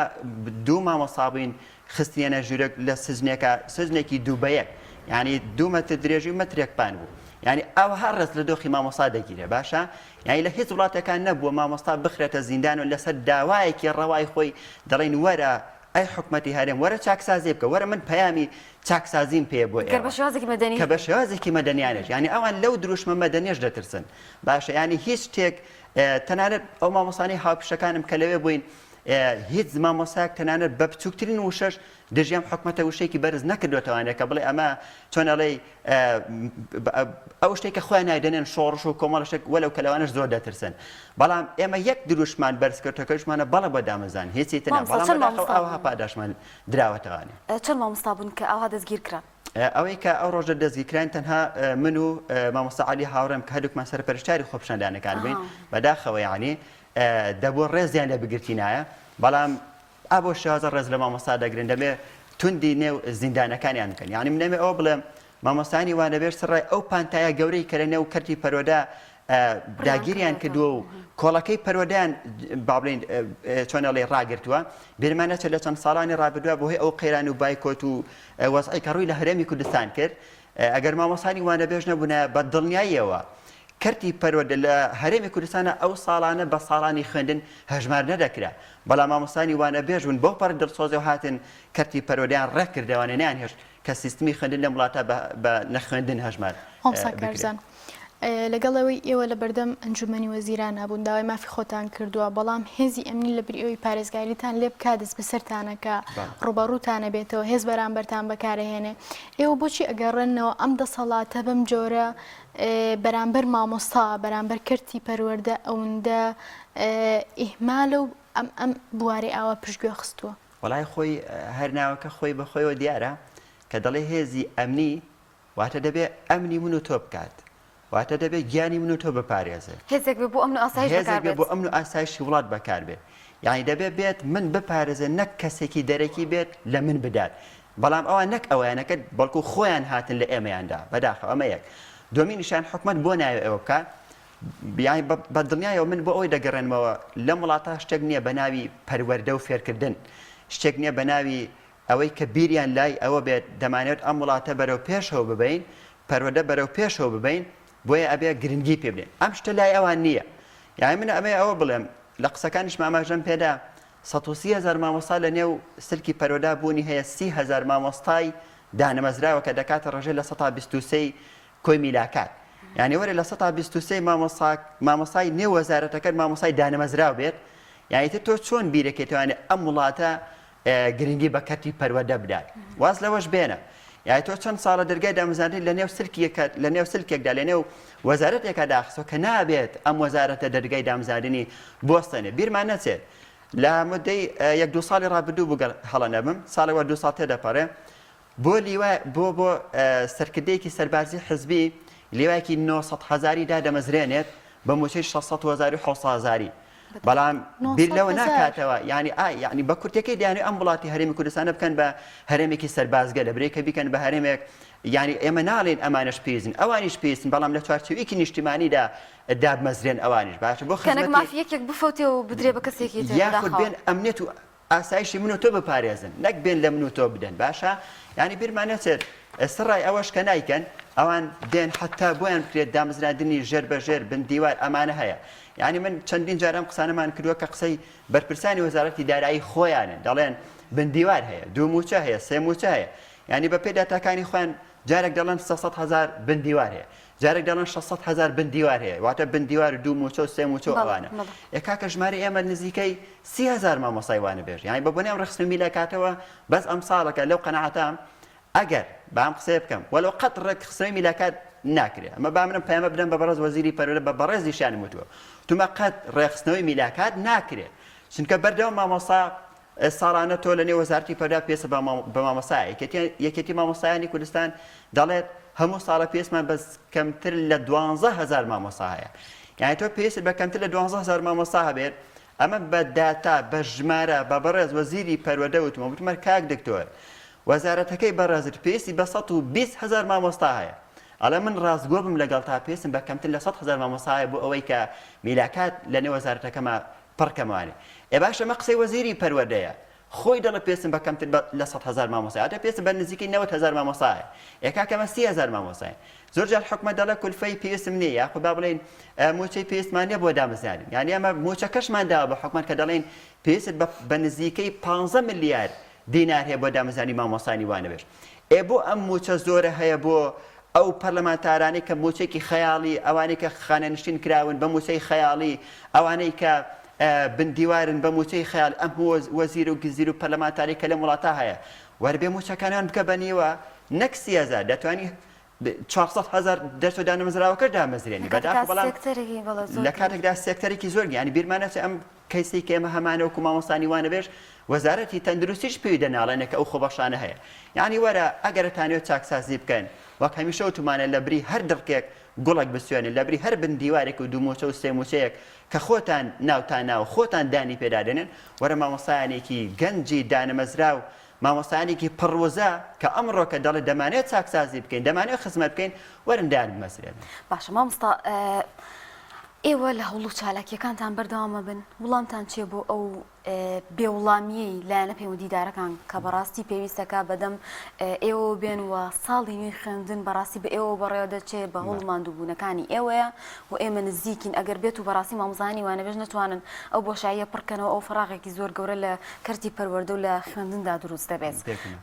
دوو مامۆستا بووین خستنیانە ژوورێک لە سجنێکە سجنێکی دوو بە یەک یانی دوو مەتر درێژی و مەترێک پان بوو یانی ئەوها ڕێز لە دۆخی مامۆستا دەگیرێ باشە یانی لە هیچ وڵاتێکان نەبووە مامۆستا بخرێتە زیندان و لەسەر داوایەکی ڕەوای خۆی دەڵێن وەرە ئەی حکومەتی هەرێم وەرە چاکسازی بکە وەرە من پەیامی چاکسازیم پێیە بۆ گەر بە ئێوە شێوازێکی مەدەنی کە بە شێوازێکی مەدەنیانەش یانی ئەوان لەو دروشمە مەدەنیەش دەترسن باشە یانی هیچ شتێک تەنانەت ئەو مامۆستانەی هاوپیشەکانم کە لەوێ بووین هیچ مامۆستایەک تەنانەت بە بچووکترین وشەش دژی ئەم حکومەتە وشەیەکی بەرز نەکردوێتەوانێ کە بڵێ ئەمە چۆن ئەڵێی ئەو شتێک کە خۆیان ناوی دەنێن شۆڕش و کۆمەڵە شتێک وەلەو کە لەوانەش زۆر دەترسن بەڵام ئێمە یەک دروشمان بەرز کردەکەشمانە بەڵێ بۆ دامەزان هیچی تر نا مامۆستا بەڵام چەند بەداخەوە مامۆستا ئاوها بوون؟ پاداشمان دراوەتەوانێ. چەند مامۆستا بوون کە ئاوها دەستگیر کران؟ ئەوەی کە ئەو ڕۆژە دەستگیر کراین تەنها من و مامۆستا عەلی هاوڕێم کە هەردووکمان سەرپەرشتیاری خۆپیشاندانەکان بووین بەداخەوە یەعنی دەبوو ڕێزیان لێ بگرتینایە بەڵام ئا بەو شێوازە ڕێز لە مامۆستا دەگرن دەبێ توندی نێو زیندانەکانیان بکەن یانی من نەمێ ئەوە بڵێم مامۆستایانی وانەبێژ سەرڕای ئەو پانتایە گەورەی کە لە نێو کەرتی پەروەردە داگیریان کردووە و کۆڵەکەی پەروەردەیان با بڵێین چۆن ئەڵێ ڕاگرتووە بیرمان نەچێت لە چەند ساڵانی ڕابردووە بەهۆی ئەو قەیران و بایکۆت و وەزعی کە ڕووی لە هەرێمی کوردستان کرد ئەگەر مامۆستانی وانەبێژ نەبوونایە بە دڵنیاییەوە کەرتی پەروەردە لە هەرێمی کوردستانە ئەو ساڵانە بە ساڵانی خوێندن هەژمار نەدەکرا بەڵام مامۆستانی وانەبێژ بوون بەو پەڕی دڵسۆزیەوە هاتن کەرتی پەروەردەیان ڕێک کردەوانێ نەیانهێشت کە سیستمی خوێندن لەم وڵاتە بە نەخوێندن هەژمار مامۆستا بکرێت. کارزان، لەگەڵ ئەوەی ئێوە لەبەردەم ئەنجومەنی وەزیرانا بوون داوای مافی خۆتان کردووە، بەڵام هێزی ئەمنی لەبری ئەوەی پارێزگاریتان لێ بکات دەستبەسەرتانەکا، ڕووبەڕووتان ئەبێتەوە، هێز بەرامبەرتان بەکارئەهێنێ، ئێوە بۆچی ئەگەڕێنەوە ئەم دەسەڵاتە بەم جۆرە بەرامبەر مامۆستا، بەرامبەر کەرتی پەروەردە ئەوندە ئیهمالە و ئەم ئەم بوارەی ئاوا پشتگوێ خستووە؟ وەڵای خۆی هەر ناوەکە خۆی بە خۆیەوە دیارە کە دەڵێ هێزی ئەمنی واتە دەبێ ئەمنی من و تۆ بکات واتە دەبێ گیانی من و تۆ بپارێزێ. هێزێک بێ بۆ ئەمن و ئاسایش بەکار هێزێک بێ بێت. بۆ ئەمن و ئاسایشی وڵات بەکار بێ. یانی دەبێ بێت من بپارێزێ نەک کەسێکی دەرەکی بێت لە من بدات. بەڵام ئەوان نەک ئەوەیان نەکرد بەڵکو خۆیان هاتن لە ئێمەیان دا. بەداخەوە ئەمە یەک. دووەمینیشیان حکومەت بۆ نایەوێ ئەوە بکا؟ یانی بە دڵنیایەوە من بۆ ئەوەی دەگەڕێنمەوە لەم وڵاتە شتێک نییە بە ناوی پەروەردە و فێرکردن. شتێک نییە بە ناوی ئەوەی کە بیریان لای ئەوە بێت دەمانەوێت ئەم وڵاتە بەرەو پێشەوە ببەین، پەروەردە بەرەو پێشەوە ببەین، بۆیە ئەبێ گرنگی پێ بدەین. ئەم شتە لای ئەوان نییە. یانی من ئەمەوێ ئەوە بڵێم، لە قسەکانیشم ئاماژەم پێدا، 130 هەزار مامۆستا لە نێو سلکی پەروەردە بوونی هەیە، 30 هەزار مامۆستای دانەمەزراوە کە دەکاتە ڕێژەی 23% ی کۆی میلاکات. یانی وەرە 23% ی مامۆستا مامۆستای نێو وەزارەتەکەت مامۆستای دانەمەزراو بێت، یانی ئیتر تۆ چۆن بیرەکەیتەوە ئەم وڵاتە گرنگی بە کەرتی پەروەردە بدات واز لەوەش بێنە یای تۆ چەند ساڵە دەرگای دامەزراندنی لە نێو سلکیەکە لە نێو سلکێکدا لە نێو وەزارەتێکا داخستوە کە نابێت ئەم وەزارەتە دەرگای دامەزراندنی بوەستێنێ بیرمان نەچێت لە مدەی یەک دوو ساڵی ڕابردوو بوو گەر هەڵە نەبم ساڵێک وە دوو ساڵ تێدەپەڕێ بۆ لیوا بۆ بۆ سەرکردەیەکی سەربازی حزبی لیوایەکی 900 هەزاری دادەمەزرێنێت بە مووچەی 600 هەزار و 700 هەزاری بەڵام بیر لەوە ناکاتەوە یعنی ئا یعنی بە کورتەکەی دەیانەوێت ئەم وڵاتی هەرێمی کوردستانە بکەن بە هەرێمێکی سەربازگە لە برێکە بیکەن بە هەرێمێک یعنی ئێمە ناڵێن ئەمانەش پێویستن ئەوانیش پێویستن بەڵام لە چوارچێوەیەکی نیشتیمانیدا دابمەزرێن ئەوانیش باشە بۆ کەنەک مافی یەکێک بفەوتێ و بدرێ بە کەسێکی تر یاخود بێن ئەمنیەت و ئاسایشی من و تۆ بپارێزن نەک بێن لە من و تۆ بدەن باشە یانی بیرمان نەچێت سەڕای ئەوەش کە نایکەن ئەوان دێن حتا بۆیان بکرێت دامەزراندنی ژێر بە ژێر بن دیوار ئەمانە هەیە یانی من چەندین جار ئەم قسانەمان کردووە کە قسەی بەرپرسانی وەزارەتی دارایی خۆیانن دەڵێن بن دیوار هەیە دوو موچە هەیە سێ موچە هەیە یانی بە پێی داتاکانی خۆیان جارێک دەڵێن 300 هەزار بن دیوار هەیە جارێک دەڵێن 600 هەزار بن دیوار هەیە واتە بن دیوار و دوو موچە و سێ موچە و ئەوانە ئێ کاکە ژمارەی ئێمە نزیکەی 30 هەزار مامۆستای وانەبێژ یانی بە بۆنەی ئەم ڕێکخستن و میلاکاتەوە بەس ئەم ساڵەکە لەو قەناعەتام ئەگەر با ئەم قسەیە بکەم وەلو قەت ڕێکخستنەوەی میلاکات ناکرێ ئەمە با منم پەیامە بدەم بە بەڕێز وەزیری پەروەردە بە بەڕێزیشیانم وتووە وتومە قەت ڕێکخستنەوەی میلاکات ناکرێ چونکە بەردەوام مامۆستا ساڵانە تۆ لە نێو وەزارەتی پەروەردە پێویستە بە مامۆستایە یەکێتی مامۆستایانی کوردستان دەڵێت هەموو ساڵە پێویستمان بە کەمتر لە 12 هەزار مامۆستا هەیە یعنی تۆ پێویستت بە کەمتر لە 12 هەزار مامۆستا هەبێت ئەمە بە داتا بە ژمارە بە بەڕێز وەزیری پەروەردە وتمە وتمە کاک دکتۆر وەزارەتەکەی بەڕێزت پێویستی بە 120 هەزار مامۆستا هەیە ئەڵێ من ڕاستگۆ بم لەگەڵ تا پێویستم بە کەمتر لە 100 هەزار مامۆستا هەیە بۆ ئەوەی کە میلاکات لە نێو وەزارەتەکەما پڕکەمەوانێ ئێ باشە ئەمە قسەی وەزیری پەروەردەیە خۆی دەڵێ پێویستم بە کەمتر بە لە 100 هەزار مامۆستا واتە پێویستم بە نزیکەی 90 هەزار مامۆستا هەیە ئێ کاکە ئەمە 30 هەزار مامۆستاین زۆر جار حکومەت دەڵێ کولفەی پێویستم نییە یاخود با بڵێین مووچەی پێویستمان نییە بۆ دامەزراندن یانی ئەمە مووچەکەشمان داوە بە حکومەت کە دەڵێین پێویستت بە نزیکەی 15 ملیار دینار هەیە بۆ دامەزرانی مامۆستانی وانەبێژ ئێ بۆ ئەم مووچە زۆرە هەیە بۆ ئەو پەرلەمانتارانەی کە مووچەیەکی خەیاڵی ئەوانەی کە خانەنشین کراون بە مووچەی خەیاڵی ئەوانەی کە بن دیوارن بە مووچەی خەیاڵ ئەم وەزیر و گزیر و پەرلەمانتاری کە لەم وڵاتە هەیە وەربێ مووچەکانیان بکە بە نیوە نەک 30 هەزار دەتوانی 400 هەزار دەرچوو دانەمەزراوەکەش دامەزرێنی بەداخەوە بەڵام لە کاتێکدا سێکتەرێکی زۆر یانی بیرمان نەچێ ئەم کەیسەی کە ئێمە هەمانە وەکو مامۆستانی وانەبێژ وەزارەتی تەندروستیش پێی دەناڵێنێ کە ئەو خۆبەخشانە هەیە یانی وەرە ئەگەر ئەتانەوێت چاکسازی بکەن وەک هەمیشە وتومانە لە بری هەر دڕکێک گوڵێک بسوێنن لە بری هەر بن دیوارێک و دوو موچە و سێ موچەیەک کە خۆتان ناوتان ناوە خۆتان دانی پێدا دێنن وەرە مامۆستایانێکی گەنجی دانەمەزراو مامۆستایانێکی پڕ وزە کە ئەمڕۆکە دەڵێ دەمانەوێت چاکسازی بکەین دەمانەوێت خزمەت بکەین وەرن دایان بمەزرێنن. باشە مامۆستا. ئێوە لە هەوڵ و چالاکییەکانتان بەردەوام ئەبن؟ وڵامتان چییە بۆ ئەو بێ وڵامییەی لایەنە پەیوەندیدارەکان کە بەڕاستی پێویستەکە بەدەم ئێوەوە بێن و ساڵی نوێی خوێندن بەڕاستی بە ئێوەوە بەڕێوە دەچێ بە هەوڵ و ماندووبوونەکانی ئێوەیە و ئێمە نزیکین ئەگەر بێت و بەڕاستی مامۆستایانی وانەبێژ نەتوانن ئەو بۆشاییە پڕکەنەوە ئەو فەراغێکی زۆر گەورە لە کەرتی پەروەردە و لە خوێندندا دروست دەبێت.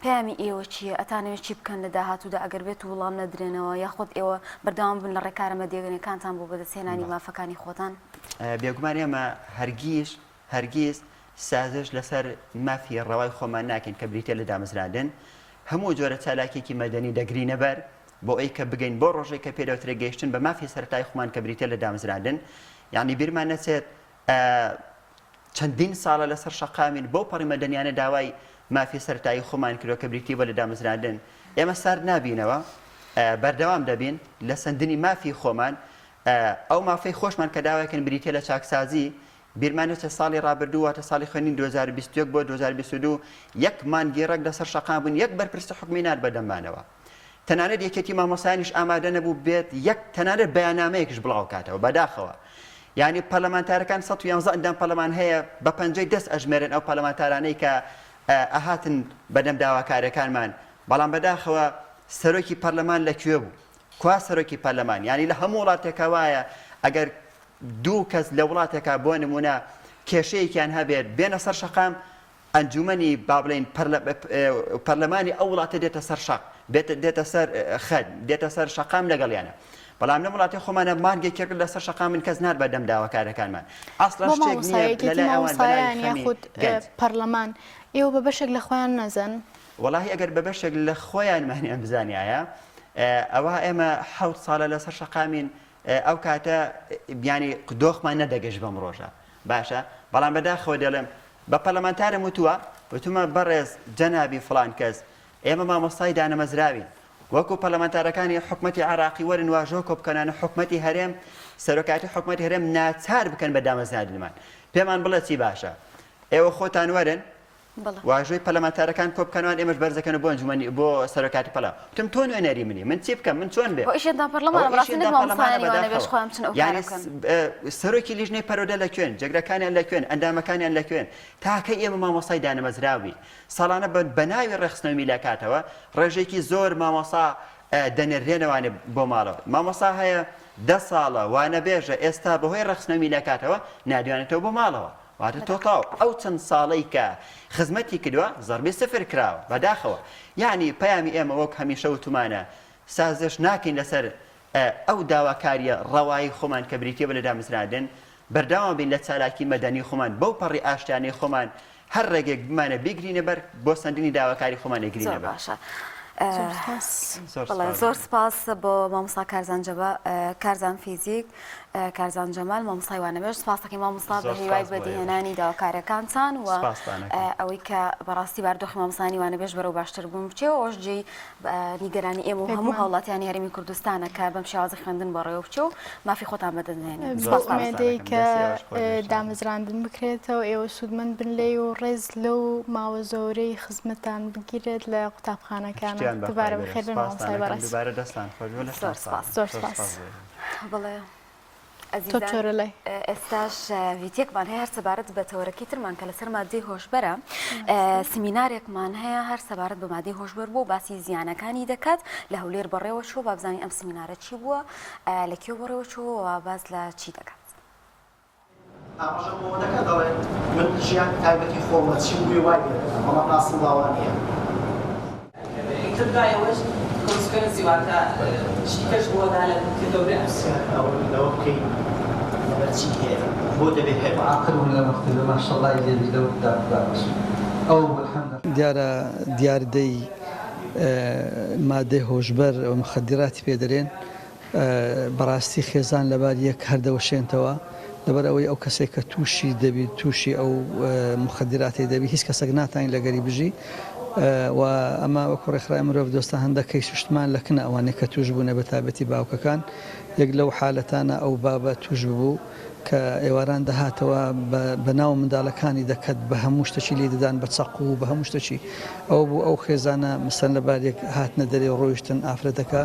پەیامی ئێوە چییە؟ ئەتانەوێت چی بکەن لە داهاتوودا ئەگەر بێت و وڵام نەدرێنەوە یاخود ئێوە بەردەوام بن لە ڕێکارە مەدەنیەکانتان بۆ بەدەستهێنانی مافەکانی خۆتان؟ بێگومان ئێمە هەرگیز هەرگیز سازش لەسەر مافی ڕەوای خۆمان ناکەین کە بریتیە لە دامەزراندن. هەموو جۆرە چالاکیەکی مەدەنی دەگرینە بەر بۆ ئەوی کە بگەین بۆ ڕۆژێک کە پێ دەوترێت گەیشتن بە مافی سەرەتایی خۆمان کە بریتیە لە دامەزراندن. یانی بیرمان نەچێت چەندین ساڵە لەسەر شەقامین بەو پەڕی مەدەنیانە داوای مافی سەرەتایی خۆمان کردوە کە بریتی بوە لە دامەزراندن. ئێمە سارد نابینەوە، بەردەوام دەبین لە سەندنی مافی خۆمان. ئەو مافەی خۆشمان کە داوایکەن بریتیە لە چاکسازی. بیرمان نەچێت ساڵی ڕابردوو واتە ساڵی خوێندنی 2021 بۆ 2022 یەک مانگی ڕێک لەسەر شەقام بووین یەک بەرپرسی حکومی نات بەدەممانەوە. تەنانەت یەکێتی مامۆستایانیش ئامادە نەبوو بێت یەک تەنانەت بەیاننامەیەکیش بڵاوکاتەوە بەداخەوە یانی پەرلەمانتارەکان 111 ئەندام پەرلەمان هەیە بە پەنجەی دەست ئەژمێرن ئەو پەرلەمانتارانەی کە ئەهاتن بەدەم داواکاریەکانمان بەڵام بەداخەوە سەرۆکی پەرلەمان لە کوێ بوو کوا سەرۆکی پەرلەمان یانی لە هەموو وڵاتێکا وایە ئەگەر دوو کەس لە وڵاتێکا بۆ نمونە کێشەیەکیان هەبێت بێنە سەر شەقام ئەنجومەنی با بڵێین پەرلەمانی ئەو وڵاتە دێتە سەر شەق بێتە دێتە سەر خەت دێتە سەر شەقام لەگەڵیانە بەڵام لەم وڵاتی خۆمانە مانگێک کرد لەسەر شەقام من کەس نار بەدەم داواکارەکانمان ئەسڵەن بۆ شتێک مامۆستا نییە یەکێتی لەلای ئەوان بە ناوی مامۆستایان خەمی یاخود گەنج. پەرلەمان ئێوە بە بەشێک لە خۆیان نەزەن؟ وەڵاهی ئەگەر بە بەشێک لە خۆیانمانیان بزانیایە ئەوا ئێمە حەوت ساڵە لەسەر شەقامین ئەو کاتە یانی دۆخمان نەدەگەشت بەم ڕۆژە باشە بەڵام بەداخەوە دەڵێم بە پەرلەمانتارم وتووە، وتومە بەڕێز جەنابی فڵان کەس، ئێمە مامۆستای دانەمەزراوین، وەکو پەرلەمانتارەکانی حکومەتی عێراقی وەرن واژۆ کۆبکەنان و حکومەتی هەرێم، سەرۆکایەتی حکومەتی هەرێم ناچار بکەن بە دامەزراندنمان. پێمان بڵێ چی باشە. ئێوە خۆتان وەرن واژۆی پەرلەمانتارەکان کۆبکەنەوە ئێمەش بەرزەکەنەوە بۆ ئەنجومەنی بۆ سەرۆکایەتی پەرلەمان. وتم تۆ نوێنەری منی، من چی بکەم، من چۆن بێم؟ ئەوە ئیشی ئەندام پەرلەمانە، ئەوە ئیشی بەڕاستی نەک ئەندام پەرلەمانە مامۆستایانی وانەبێژ بەداخەوە. خۆیان بچن ئەو کارە یانی بکەن. سەرۆکی لیژنەی پەروەردە لە کوێن؟ جێگرەکانیان لە کوێن؟ ئەندامەکانیان لە کوێن؟ تاکەی ئێمە مامۆستای دانەمەزراو بین. ساڵانە بە بە ناوی ڕێکخستنەوەی میلاکاتەوە ڕێژەیەکی زۆر مامۆستا دەنێررێنەوانێ بۆ ماڵەوە. مامۆستا هەیە دە ساڵە وانەبێژە ئێستا بەهۆی ڕێکخستنەوەی میلاکاتەوە ناردویانێتەوە بۆ ماڵەوە. واتە تۆتاڵ ئەو چەند ساڵەی کە خزمەتی کردوە زەربی سفر کراوە بەداخەوە یەعنی پەیامی ئێمە وەک هەمیشە وتومانە سازش ناکەین لەسەر ئەو داواکاریە ڕەوایی خۆمان کە بریتیە بە لە دامەزراندن بەردەوام بین لە چالاکی مەدەنی خۆمان بەو پەڕی ئاشتیانەی خۆمان هەر ڕێگەیەک بمانە بیگرینە بەر بۆ سەندنی داواکاری خۆمان ئەیگرینە زۆر بەر. باشە زۆر سپاس. زۆر بەڵێ سپاس. زۆر سپاس بۆ مامۆستا کارزان جەبا کارزان فیزیک کارزان جەمال مامۆستای وانەبێژ سپاس دەکەین مامۆستا بە زۆر هیوای سپاس بۆ ئێوەش. بەدیهێنانی داواکاریەکانتان و سپاستان ئەکەم. ئەوەی کە بەڕاستی باردۆخی مامۆستایانی وانەبێژ بەرەو باشتر بوون بچێ و ئەوەش جێی نیگەرانی ئێمە و هەموو بێگومان. هاوڵاتیانی هەرێمی کوردستانە کە بەم شێوازە خوێندن بەڕێوە بچێ و مافی خۆتان بەدەست نەهێنن. بەو زۆر سپاستان. سپاستان ئومێدەی ئەکەم. کە دەستی ئێوەش خۆش بێ ان شاء الله. دامەزراندن بکرێتەوە ئێوە سوودمەند بن لێی و ڕێز لەو ماوە زۆرەی خزمەتتان بگیرێت لە قوتابخانەکانە. پشتیان بەخوای دووبارە گەورە. بەخێر بێن سپاستان مامۆستای ئەکەم. بەڕێز. دووبارە دەستان خۆش بێ. لەشتان زۆر ساغ سپاس. بێ. زۆر زۆر سپاس. سپاس بۆ ئێوە. بەڵێ. تۆ ئەزیزان چۆرە لای. ئێستاش ڤیتیەکمان هەیە هەر سەبارەت بە تەوەرەکەی ترمان کە لەسەر مادەی هۆشبەرە سمینارێکمان هەیە هەر سەبارەت بە مادەی هۆشبەر بوو باسی زیانەکانی دەکات لە هەولێر بەڕێوە چووە با بزانین ئەم سمینارە چی بووە لە کوێ بەڕێوە چووە و باس لە چی دەکات. ئاماژە بەوە دەکات دەڵێت من ژیانی تایبەتی خۆمە چیم بوێ وای لێ دەکەم بەڵام ئاسڵ وا نییە. ئیتر دوای ئەوەش consequence ی واتە شتی کەش ڕووەدا لە کە گەورە ئەبێ. پرسیار ئەوە لەوە بکەین لەبەر چی هەیە؟ بۆ دەبێ هەبێ؟ عاقل بوون لە مەکتەبێ ماشەڵای لێ بی لەو داب دابەش ئەوە بوو الحمد. دیارە دیاردەی مادەی هۆشبەر و مخدراتی پێ دەرێن بەڕاستی خێزان لەبار یەک هەر دەوەشێنتەوە لەبەر ئەوەی ئەو کەسێک کە تووشی دەبی تووشی ئەو مخدراتەی دەبی هیچ کەسێک ناتانی لەگەری بژی. و ئەمە وەکو ڕێکخراوی مرۆڤ دۆستان هەندە کەیس و شتمان لە کنە ئەوانەی کە توش بوونە بە تایبەتی باوکەکان یەک لەو حالەتانە ئەو بابە توش ببوو کە ئێواران دەهاتەوە بە بە ناو مندالەکانی دەکەت بە هەموو شتەکی لی دەدان بە چەقوو و بە هەموو شتەکی ئەوە بوو ئەو خێزانە مەسەن لە بارێک هاتنە دەرێ و ڕۆیشتن ئافرەتەکە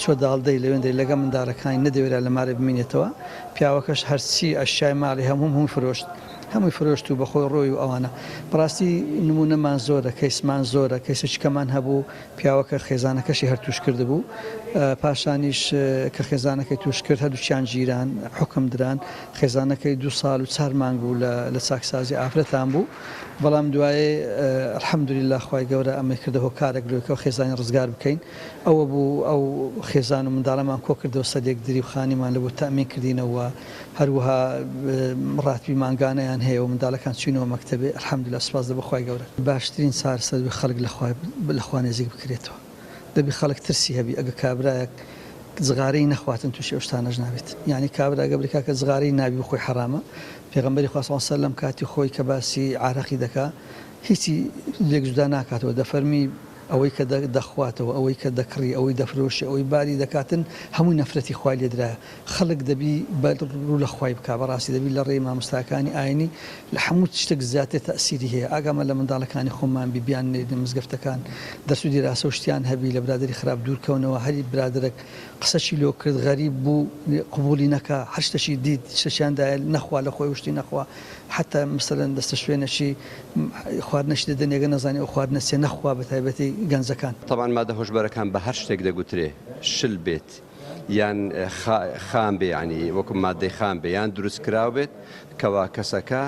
چوە داڵدەی لەوێندەری لەگە مندالەکانی نەدەوێرا لە مارێ بمینێتەوە پیاوەکەش هەرچی ئەشیای ماڵی هەمووم هەمووی فرۆشت هەمووی فرۆشت و بەخۆی ڕۆی و ئەوانە بەڕاستی نمونەمان زۆرە کەیسمان زۆرە کەیسێکی کەمان هەبوو پیاوەکە خێزانەکەشی هەر توش کردبوو پاشانیش کە خێزانەکەی توش کرد هەردووکیان گیران حوکم دران خێزانەکەی دوو ساڵ و چار مانگ بوو لە لە چاکسازی ئافرەتان بوو بەڵام دوایێ الحمدللە خوای گەورە ئەمەی کردە هۆکارێک لۆی کە خێزانی ڕزگار بکەین ئەوە بوو ئەو خێزان و منداڵەمان کۆکردەوە سەر یەکدری و خانیمان لە بۆ تەئمین کردینەوە هەروەها ڕاتبی مانگانەیان هەیە و منداڵەکان چوینەوە مەکتەبێ الحمدللە سوپاس دەبۆ خوای گەورە. باشترین چارەسەر دەبی خەڵک لە خوای لە خوا نزیک بکرێتەوە دەبی خەڵک ترسی هەبی ئەگە کابرایەک جغارەی نەخواتن توشی ئەو شتانەش نابێت یانی کابرا گە بری کاکە جغارەی نابی بخۆی حەرامە پێغەمبەری خوا صلی اللە علیە وسلم کاتی خۆی کە باسی عارەقی دەکا هیچی لێک جودا ناکاتەوە دەفەرمی ئەوەی کە دەخواتەوە، ئەوەی کە دەکڕی، ئەوەی دەفرۆشێ، ئەوەی باری دەکاتن، هەمووی نەفرەتی خوای لێ درایە. خەڵک دەبی بە ڕوو لە خوای بکا. بەڕاستی دەبی لە ڕێی مامۆستاکانی ئاینی لە هەموو شتێک زیاتر تەئسیری هەیە. ئاگامان لە منداڵەکانی خۆمان بی، بیاننێرینە مزگەفتەکان، دەرس و دیراسە و شتیان هەبی، لە برادەری خراپ دوور کەونەوە. هەری برادەرەک قسەکی لۆ کرد، غەریب بوو، قبووڵی نەکا، هەر شتەکی دیت، شتەکیان دایە، نەخوا لە خۆی و شتی نەخوا. حەتا مەسەلەن دەستە شوێنەکی خواردنەشی دەدەنێ گەر نەزانی ئەو خواردنە چیە نەخوا بەتایبەتی گەنجەکان. تەبعەن مادە هۆشبەرەکان بە هەر شتێک دەگوترێ شل بێت یان خام بێ یانی وەکو مادەی خام بێ یان دروست کراو بێت کەوا کەسەکە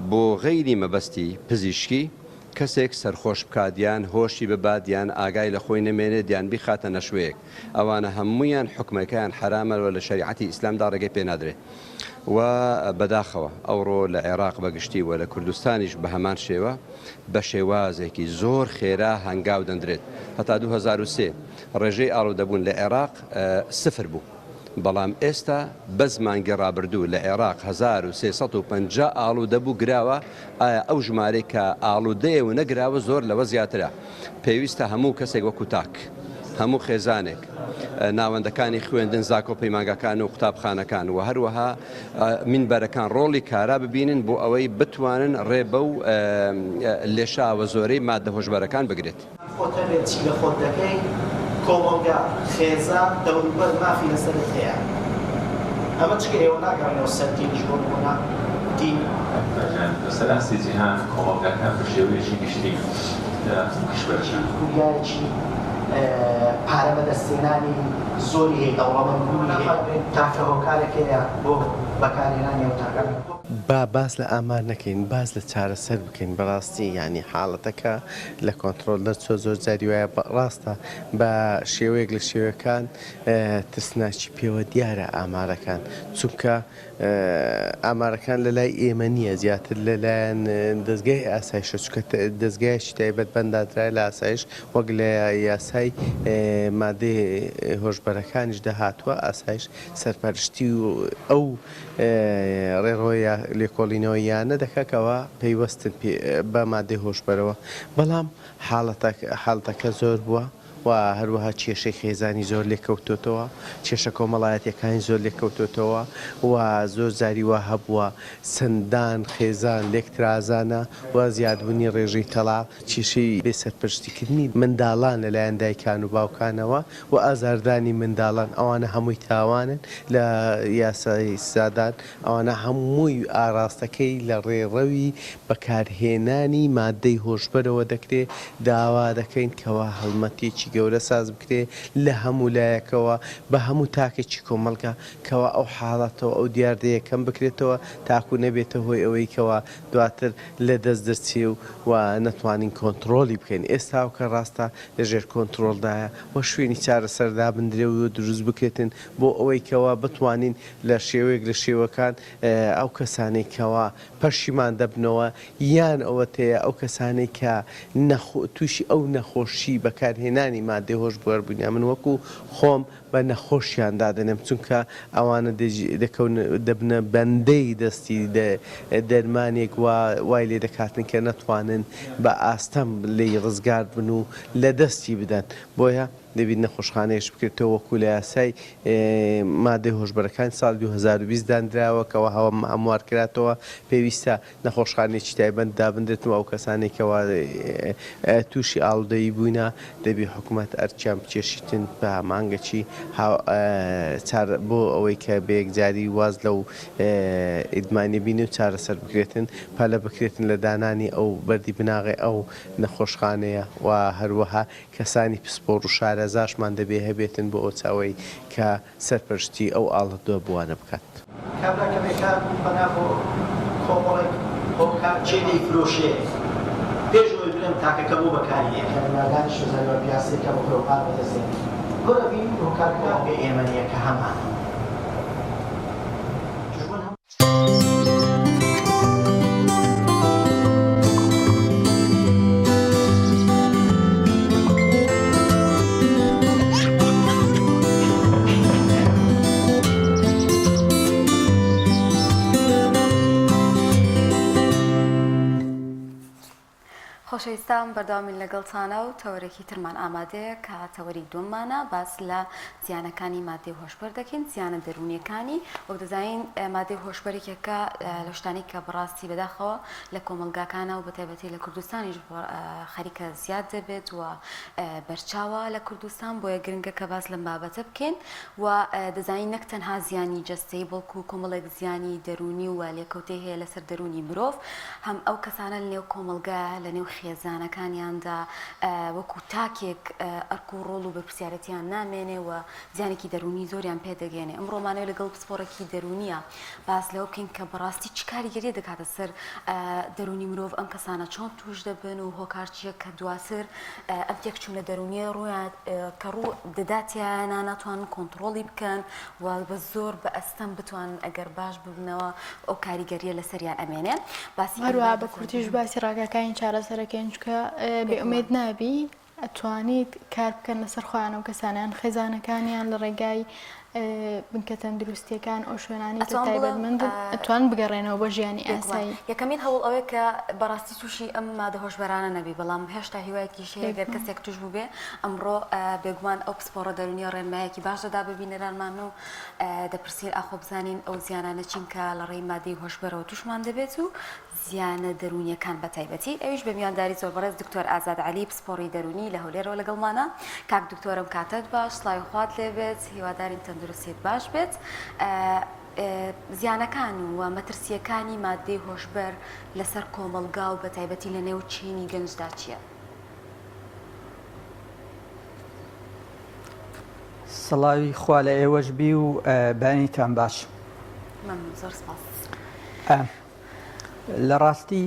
بۆ غەیری مەبەستی پزیشکی کەسێک سەرخۆش بکات یان هۆشی ببات یان ئاگای لە خۆی نەمێنێت یان بیخاتە نەشوەیەک ئەوانە هەموویان حوکمەکەیان حەرامە و لە شەریعەتی ئیسلامدا ڕێگەی پێ نادرێ و بەداخەوە ئەوڕۆ لە عێراق بە گشتی و لە کوردستانیش بە هەمان شێوە بە شێوازێکی زۆر خێرا هەنگاو دەندرێت. هەتا 2003 ڕێژەی ئاڵودەبوون لە عێراق سفر بوو، بەڵام ئێستا بەس مانگی ڕابردوو لە عێراق 1350 ئاڵودەبوو گراوە، ئایا ئەو ژمارەی کە ئاڵودەیە و نەگراوە زۆر لەوە زیاترە. پێویستە هەموو کەسێک وەکو تاک، هەموو خێزانێک، ناوەندەکانی خوێندن، زاکۆ پەیمانگاکان و قوتابخانەکان و هەروەها مینبەرەکان ڕۆڵی کارا ببینن بۆ ئەوەی بتوانن ڕێ بەو لێشاوە زۆرەی ماددە هۆشبەرەکان بگرێت. خۆت هەبێت چی لە خۆت دەکەی، کۆمەڵگا، خێزان، دەوروبەر مافی لەسەرت هەیە. ئەمە جگە ئێوە ناگەڕێنەوە سەر دینیش بۆ نموونە دین. کاکە لەسەر ئاستی جیهان کۆمەڵگاکان بە شێوەیەکی گشتی لە کیشوەرەکان. خولیایەکی پارە بەدەستهێنانی زۆری هەیە، دەوڵەمەند بوونی هەیە، تاکە هۆکارێک هەیە بۆ بەکارهێنانی ئەو تاکە. با باس لە ئامار نەکەین باس لە چارەسەر بکەین بەڕاستی یانی حاڵەتەکە لە کۆنتڕۆڵ دەرچووە زۆر جاری وایە ڕاستە بە شێوەیەک لە شێوەکان ترسناکی پێوە دیارە ئامارەکان چونکە ئامارەکان لە لای ئێمە نییە زیاتر لە لایەن دەزگای ئاسایشە چونکە دەزگایەکی تایبەت بەندادرایە لە ئاسایش وەک لە یاسای مادەی هۆشبەرەکانیشدا هاتووە ئاسایش سەرپەرشتی و ئەو ڕێڕەوە لێکۆڵینەوەییانە دەکا کەوا پەیوەستن بە مادەی هۆشبەرەوە بەڵام حاڵەتەکە زۆر بووە و هەروەها کێشەی خێزانی زۆر لێکەوتۆتەوە، کێشە کۆمەڵایەتیەکانی زۆر لێکەوتۆتەوە و زۆر جاری وا هەبووە چەندان خێزان لێکترازانە و زیادبوونی ڕێژەی تەڵاق، کێشەی بێ سەرپەرشتیکردنی منداڵان لەلایەن دایکان و باوکانەوە و ئازاردانی منداڵان ئەوانە هەمووی تاوانن لە یاسای سزادان، ئەوانە هەمووی ئاراستەکەی لە ڕێڕەوی بەکارهێنانی ماددەی هۆشبەرەوە دەکرێ، داوا دەکەین کەوا هەڵمەتێکی گەورە ساز بکرێ لە هەموو لایەکەوە بە هەموو تاکێکی کۆمەڵگا کەوا ئەو حاڵەتەو ئەو دیاردەیە کەم بکرێتەوە تاکو نەبێتە هۆی ئەوەی کەوا دواتر لە دەست دەرچێ و و نەتوانین کۆنتڕۆڵی بکەین ئێستاوکە ڕاستە لە ژێر کۆنتڕۆڵدایە و شوێنی چارەسەر دابندرێ و دروست بکرێتن بۆ ئەوەی کەوا بتوانین لە شێوەیەک لە شێوەکان ئەو کەسانەی کەوا پەشیمان دەبنەوە یان ئەوەتەیە ئەو کەسانەی کە تووشی ئەو نەخۆشی بەکارهێنانی. مادەی هۆشبەر بووینە من وەکو خۆم بە نەخۆشیان دادەنێم چونکە ئەوانە دەکەون دەبنە بەندەی دەستی دەرمانێک وا وای لێ دەکاتن کە نەتوانن بە ئاستەم لێی ڕزگار بن و لە دەستی بدەن بۆیە دەبیت نەخۆشخانەیەش بکرێتەوە وەکو لە یاسای مادەی هۆشبەرەکانی ساڵی 2020 دانراوە کەوا هەموار کراتەوە پێویستە نەخۆشخانەیەکی تایبەت دابنرێت و ئەو کەسانەی کەوا تووشی ئاڵودەیی بووینە دەبی حکومەت ئەرکیان بکێشیتن بە مانگەکی بۆ ئەوەی کە بە یەکجاری واز لەو ئیدمانیە بینێ و چارەسەر بکرێتن پەلە بکرێتن لە دانانی ئەو بەردی بناغەی ئەو نەخۆشخانەیە و هەروەها کەسانی پسپۆڕ و شارەزاشمان دەبێ هەبێتن بۆ ئەو چاوەی کە سەرپەرشتی ئەو ئاڵەدوەبووانە بکات. کابرا کە بێکار بوو پەنا بۆ کۆمەڵێک هۆکار. کێ دەیفرۆشێ؟ پێش ئەوەی بڵێم تاکەکە بۆ بەکاری دێنێ. کە لەناردانی شێزاری پیاسەیەکە بۆ خۆی و پار بەدەست دێنێ. زۆر ئەبینین هۆکارەکە کۆمەڵگەی ئێمە نییە کە هەمانە. دوژمن هەموو. خۆشەویستان بەردەوامین لەگەڵتانە و تەوەرێکی ترمان ئامادەیە کە تەوەری دووەممانە باس لە زیانەکانی مادەی هۆشبەر دەکەین زیانە دەروونیەکانی وەک دەزانین مادەی هۆشبەر یەکێکە لە شتانی کە بەڕاستی بەداخەوە لە کۆمەڵگاکانە و بەتایبەتی لە کوردستانیش خەریکە زیاد دەبێت و بەرچاوە لە کوردستان بۆیە گرنگە کە باس لەم بابەتە بکەین و دەزانین نەک تەنها زیانی جەستەیی بەڵکو کۆمەڵێک زیانی دەروونی و لێکەوتەی هەیە لەسەر دەروونی مرۆڤ هەم ئەو کەسانە لە نێو کۆمەڵگا لە نێو خێزانەکانیاندا وەکو تاکێک ئەرک و ڕۆڵ و بەرپرسیارەتیان نامێنێ و زیانێکی دەروونی زۆریان پێ دەگەێنێ ئەمڕۆمانەوە لەگەڵ پسپۆڕێکی دەروونیە باس لەوە بکەین کە بەڕاستی چ کاریگەریە دەکاتە سەر دەروونی مرۆڤ ئەم کەسانە چۆن توش دەبن و هۆکار چییە کە دواتر ئەم تێکچوونە دەروونیە ڕوویان کە ڕوو دەداتیانە ناتوانن کۆنتڕۆڵی بکەن و بە زۆر بە ئەستەم بتوانن ئەگەر باش ببنەوە ئەو کاریگەریە لەسەریان ئەمێنێ باسی هەروەها بە کورتیش باسی ڕاگاکانی چارەسەرەکەین چونکە بێ ئومێد نابی ئەتوانیت کار بکەن لەسەر خۆیان و کەسانیان خێزانەکانیان لە ڕێگای بنکە تەندروستیەکان ئەو شوێنانی کە تایبەتمەندن ئەتوان بگەڕێنەوە بۆ ژیانی ئاسایی. یەکەمین هەوڵ ئەوەیە کە بەڕاستی تووشی ئەم مادە هۆشبەرانە نەبی بەڵام هێشتا هیوایەکیش هەیە گەر کەسێک توش بووبێ ئەمڕۆ بێگومان ئەو پسپۆڕە دەروونیە ڕێنمایەکی باش دەدا بە بینەرانمان و دەپرسین ئاخۆ بزانین ئەو زیانانە چین کە لە ڕێی مادەی هۆشبەرەوە تووشمان دەبێت و زیانە دەروونیەکان بە تایبەتی ئەویش بە میوانداری زۆر بەڕێز دکتۆر ئازاد عەلی پسپۆڕی دەروونی لە هەولێرەوە لەگەڵمانە کاک دکتۆرم کاتت باش سڵاوی خوات لێبێت هیوادارین تەندروستیت باش بێت زیانەکان و مەترسیەکانی مادەی هۆشبەر لەسەر کۆمەڵگا و بە تایبەتی لە نێو چینی گەنجدا چییە؟ سڵاوی خوا لە ئێوەش بی و بەیانیتان باش. مەمنون زۆر سپاس. لە ڕاستی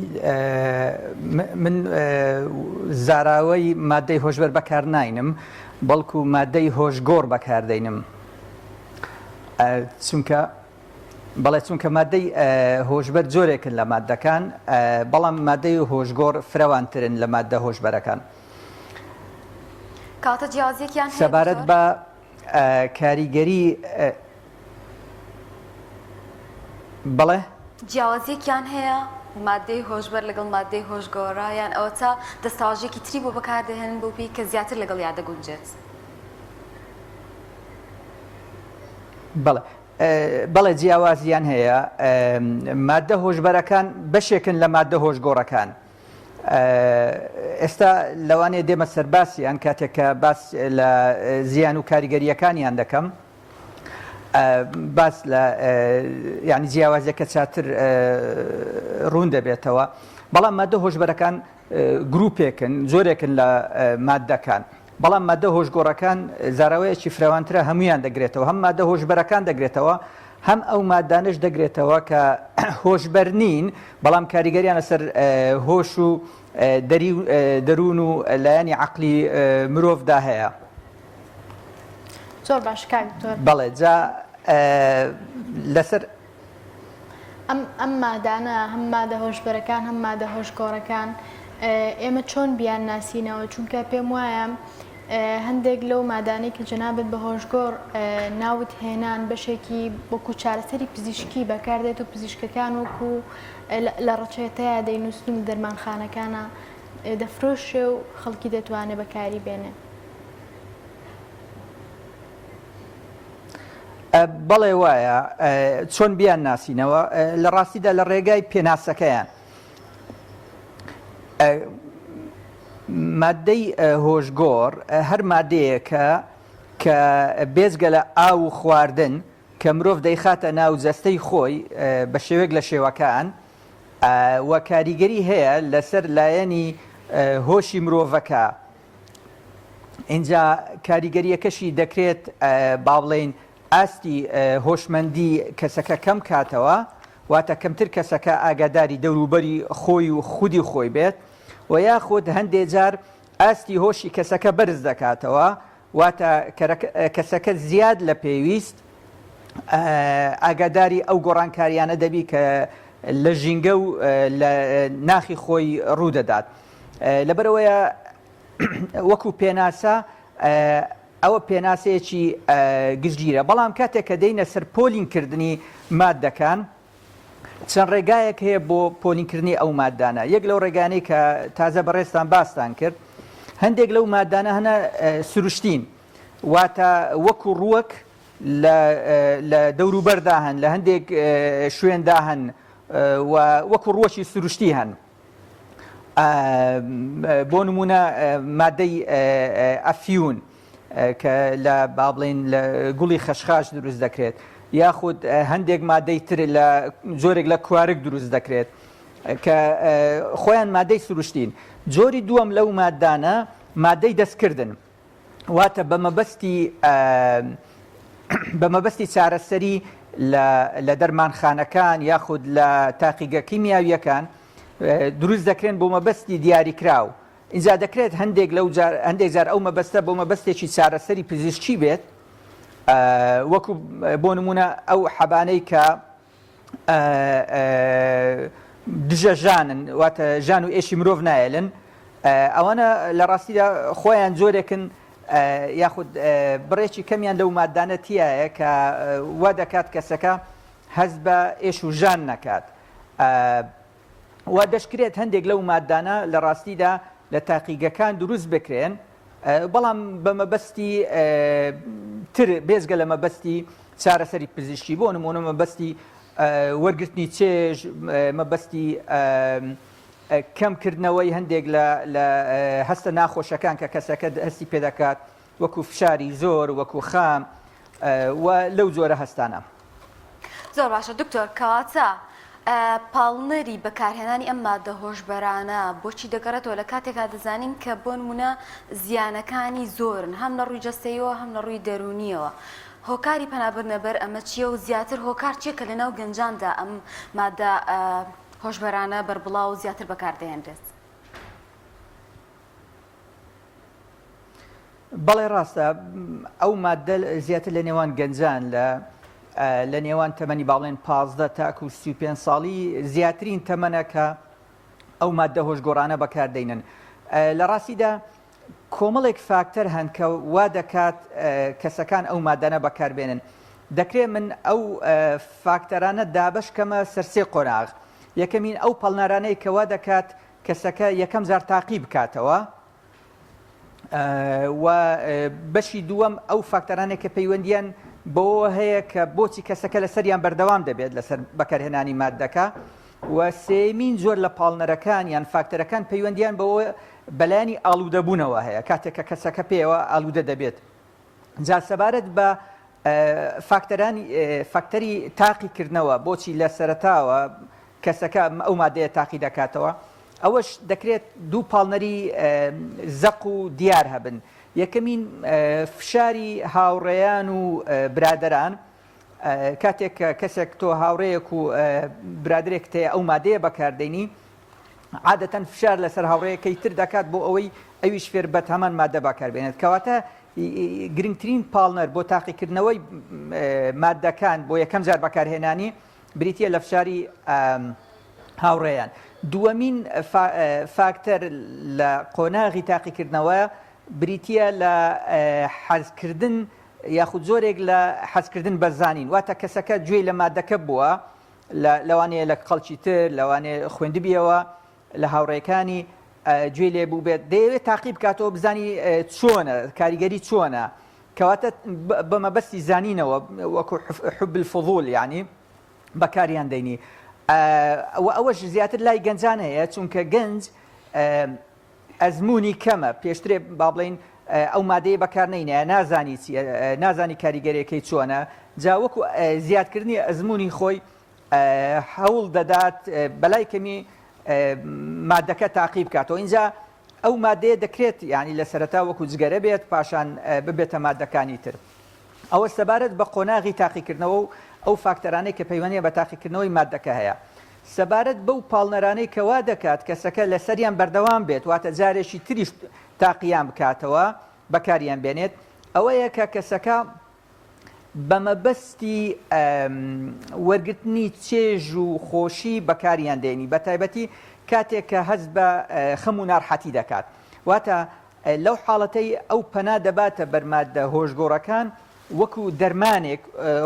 من زاراوەی مادەی هۆشبەر بەکار ناینم بەڵکو مادەی هۆشگۆڕ بەکاردەینم چونکە بەڵێ چونکە مادەی هۆشبەر جۆرێکن لە مادەکان بەڵام مادەی هۆشگۆڕ فرەوانترن لە مادە هۆشبەرەکان کاتە جیازێکیان سەبارەت بە کاریگەری بەڵێ؟ جیاوازیەکیان هەیە مادەی هۆشبەر لەگەڵ مادەی هۆشگۆڕە یان ئەوەتا دەستەواژەیەکی تری بۆ بەکاردەهێنن بۆ پێی کە زیاتر لەگەڵیا دەگونجێت؟ بەڵێ بەڵێ جیاوازیان هەیە مادە هۆشبەرەکان بەشێکن لە مادە هۆشگۆڕەکان ئێستا لەوانەیە دێمە سەرباسیان کاتێک کە باس لە زیان و کاریگەریەکانیان دەکەم باس لە یعنی جیاوازیەکە چاتر ڕوون دەبێتەوە بەڵام مادە هۆشبەرەکان گروپێکن جۆرێکن لە مادەکان بەڵام مادە هۆشگۆڕەکان زاراوەیەکی فراوانترە هەمویان دەگرێتەوە هەم مادە هۆشبەرەکان دەگرێتەوە هەم ئەو مادانش دەگرێتەوە کە هۆشبەر نین بەڵام کاریگەریان لەسەر هۆش و دەری دەروون و لایەنی عقلی مرۆڤدا هەیە. زۆر باش کاک دکتۆر. بەڵێ جا لەسەر. ئەم ئەم مادانە هەم مادە هۆشبەرەکان هەم مادە هۆشگۆڕەکان ئێمە چۆن بیان ناسینەوە چونکە پێم وایە. هەندێک لەو مادانەی کە جەنابت بە هۆشگۆڕ ناوت هێنان بەشێکی وەکو چارەسەری پزیشکی بەکاردێت و پزیشکەکان وەکو لە ڕەچەتەیا دەینووسن و دەرمانخانەکانە دەفرۆشرێ و خەڵکی دەتوانێ بەکاری بێنێ. بەڵێ وایە چۆن بیان ناسینەوە لە ڕاستیدا لە ڕێگای پێناسەکەیان مادەی هۆشگۆڕ هەر مادەیەکە کە بێجگە لە ئاو و خواردن کە مرۆڤ دەیخاتە ناو جەستەی خۆی بە شێوەیەک لە شێوەکان و کاریگەری هەیە لەسەر لایەنی هۆشی مرۆڤەکە ئینجا کاریگەریەکەشی دەکرێت با بڵێین ئاستی هۆشمەندی کەسەکە کەم کاتەوە، واتە کەمتر کەسەکە ئاگاداری دەوروبەری خۆی و خودی خۆی بێت و یاخود هەندێ جار ئاستی هۆشی کەسەکە بەرز دەکاتەوە، واتە کەسەکە زیاد لە پێویست ئاگاداری ئەو گۆڕانکاریانە دەبی کە لە ژینگە و لە ناخی خۆی ڕوودەدات. لەبەرئەوەیە وەکو پێناسە ئەوە پێناسەیەکی گشتگیرە، بەڵام کاتێک کە دێینە سەر پۆلینکردنی ماددەکان، چەند ڕێگایەک هەیە بۆ پۆلینکردنی ئەو ماددانە. یەک لەو ڕێگانەی کە تازە بەڕێزتان باستان کرد، هەندێک لەو ماددانە هەنە سروشتین، واتە وەکو ڕووەک لە دەوروبەردا هەن، لە هەندێک شوێندا هەن و وەکو ڕووەکی سروشتی هەن. بۆ نمونە مادەی ئەفیون کە لە با بڵێین لە گوڵی خەشخاش دروست دەکرێت یاخود هەندێک مادەی تر لە جۆرێک لە کوارگ دروست دەکرێت کە خۆیان مادەی سروشتین جۆری دووەم لەو مادانە مادەی دەستکردن واتە بە مەبەستی بە مەبەستی چارەسەری لە دەرمانخانەکان یاخود لە تاقیگە کیمیاویەکان دروست دەکرێن بۆ مەبەستی دیاریکراو ئینجا دەکرێت هەندێک لەو جار هەندێک جار ئەو مەبەستە بۆ مەبەستێکی چارەسەری پزیشکی بێت وەکو بۆ نمونە ئەو حەبانەی کە دژە ژانن واتە ژان و ئێشی مرۆڤ نایەلن ئەوانە لە ڕاستیدا خۆیان جۆرێکن یاخود بڕێکی کەمیان لەو مادانە تایە کە وا دەکات کەسەکە هەست بە ئێش و ژان نەکات و دەشکرێت هەندێک لەو مادانە لە ڕاستیدا لە تاقیگەکان دروست بکرێن بەڵام بە مەبەستی تر بێزگە لە مەبەستی چارەسەری پزیشکی بۆ نمونە مەبەستی وەرگرتنی چێژ مەبەستی کەمکردنەوەی هەندێک لە هەستە ناخۆشەکان کە کەسەکە هەستی پێدەکات وەکو فشاری زۆر وەکو خام و لەو جۆرە هەستانە. زۆر باشە دکتۆر کەواتە پاڵنەری بەکارهێنانی ئەم ماددە هۆشبەرانە بۆچی دەگەڕێتەوە لە کاتێکا دەزانین کە بۆ نمونە زیانەکانی زۆرن هەم لە ڕووی جەستەیەوە هەم لە ڕووی دەروونیەوە هۆکاری پەنابردنە بەر ئەمە چییە و زیاتر هۆکار چییە کە لەناو گەنجاندا ئەم ماددە هۆشبەرانە بەربڵاو و زیاتر بەکاردەهێنرێت؟ بەڵێ ڕاستە ئەو ماددە زیاتر لە نێوان گەنجان لە لە نێوان تەمەنی باڵێن 15 تاکو 35 ساڵی زیاترین تەمەنە کە ئەو ماددە هۆشگۆڕانە بەکاردەینن لە ڕاستیدا کۆمەڵێک فاکتەر هەن کە وا دەکات کەسەکان ئەو مادانە بەکاربێنن دەکرێت من ئەو فاکتەرانە دابش کەمە سەرسێ قۆناغ یەکەمین ئەو پەڵنارانەی کەوا دەکات کەسەکە یەکەم جار تاقی بکاتەوە و بەشی دووەم ئەو فاکتەرانێک کە پەیوەندیان بەوە هەیە کە بۆچی کەسەکە لەسەریان بەردەوام دەبێت لەسەر بەکارهێنانی مادەکە و سێمین جۆر لە پاڵنەرەکان یان فاکتەرەکان پەیوەندیان بەوە بەلایانی ئالوودەبوونەوە هەیە کاتێک کە کەسەکە پێوە ئالوودە دەبێت جا سەبارەت بە فاکتەرانی فاکتەری تاقیکردنەوە بۆچی لە سەرەتاوە کەسەکە ئەو مادەیە تاقی دەکاتەوە ئەوەش دەکرێت دوو پاڵنەری زەق و دیار هەبن یەکەمین فشاری هاوڕێیان و برادران کاتێک کە کەسێک تۆ هاوڕێیەک و برادێک تێ ئەو مادەیە بەکاردێنی عادەتەن فشار لەسەر هاوڕێیەکەی تر دەکات بۆ ئەوەی ئەویش فێر بەت هەمان مادە بەکاربێنێت کەواتە گرنگترین پاڵنەر بۆ تاقیکردنەوەی مادەکان بۆ یەکەم جار بەکارهێنانی بریتە لە فشاری هاوڕێیان دووەمین فاکتەر لە قۆناغی تاقیکردنەوە. بریتییە لە حەزکردن یاخود جۆرێک لە حەزکردن بە زانین، واتە کەسەکە گوێی لە مادەکە بووە، لەوانەیە لە خەڵکی تر، لەوانەیە خوێندبیەوە لە هاوڕێکانی گوێی لێ بووبێت، دەیەوێت تاقی بکاتەوە بزانی چۆنە، کاریگەری چۆنە، کەواتە بە مەبەستی زانینەوە وەکو حب الفضول یعنی بەکاریان دەینی و ئەوەش زیاتر لای گەنجان هەیە چونکە گەنج ئەزموونی کەمە، پێشترێ با بڵێین ئەو مادەیە بەکار نەینایە نازانی چیە نازانی کاریگەریەکەی چۆنە جا وەکو زیادکردنی ئەزموونی خۆی هەوڵ دەدات بەلای کەمی مادەکە تاقی بکاتەوە اینجا ئەو مادەیە دەکرێت یعنی لە سەرەتا وەکو جگەرە بێت پاشان ببێتە مادەکانی تر. ئەوە سەبارەت بە قۆناغی تاقیکردنەوە و ئەو فاکتەرانەی کە پەیوەندیان بە تاقیکردنەوەی ماددەکە هەیە. سەبارەت بەو پاڵنەرانەی کە وا دەکات کەسەکە لەسەریان بەردەوام بێت، واتە جارێکی تریش تاقییان بکاتەوە، بەکاریان بێنێت، ئەوەیە کە کەسەکە بە مەبەستی وەرگرتنی چێژ و خۆشی بەکاریان دێنی، بەتایبەتی کاتێک کە هەست بە خەم و نارحەتی دەکات. واتە لەو حاڵەتەی ئەو پەنا دەباتە بەر ماددە هۆشگۆڕەکان وەکو دەرمانێک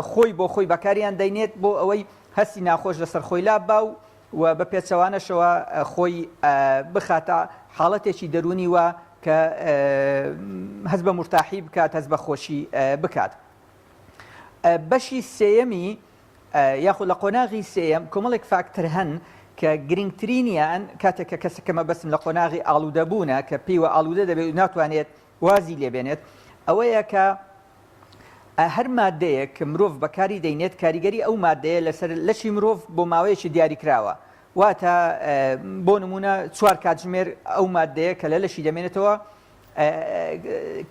خۆی بۆ خۆی بەکاریان دەینێت بۆ ئەوەی هەستی ناخۆش لەسەر خۆی لاببا و و بە پێچەوانەشەوە خۆی بخاتە حاڵەتێکی دەروونی وا کە هەست بە مورتاحی بکات هەست بە خۆشی بکات. بەشی سێیەمی یاخود لە قۆناغی سێیەم کۆمەڵێک فاکتەر هەن کە گرنگترینیان کاتێک کە کەسەکە مەبەستم لە قۆناغی ئاڵوودەبوونە کە پێیوە ئاڵوودە دەبێت و ناتوانێت وازی لێبێنێت ئەوەیە کە هەر مادەیەک کە مرۆڤ بەکاری دەینێت کاریگەری ئەو مادەیە لەسەر لەشی مرۆڤ بۆ ماوەیەکی دیاریکراوە واتە بۆ نمونە چوار کاتژمێر ئەو مادەیە کە لە لەشی دەمێنێتەوە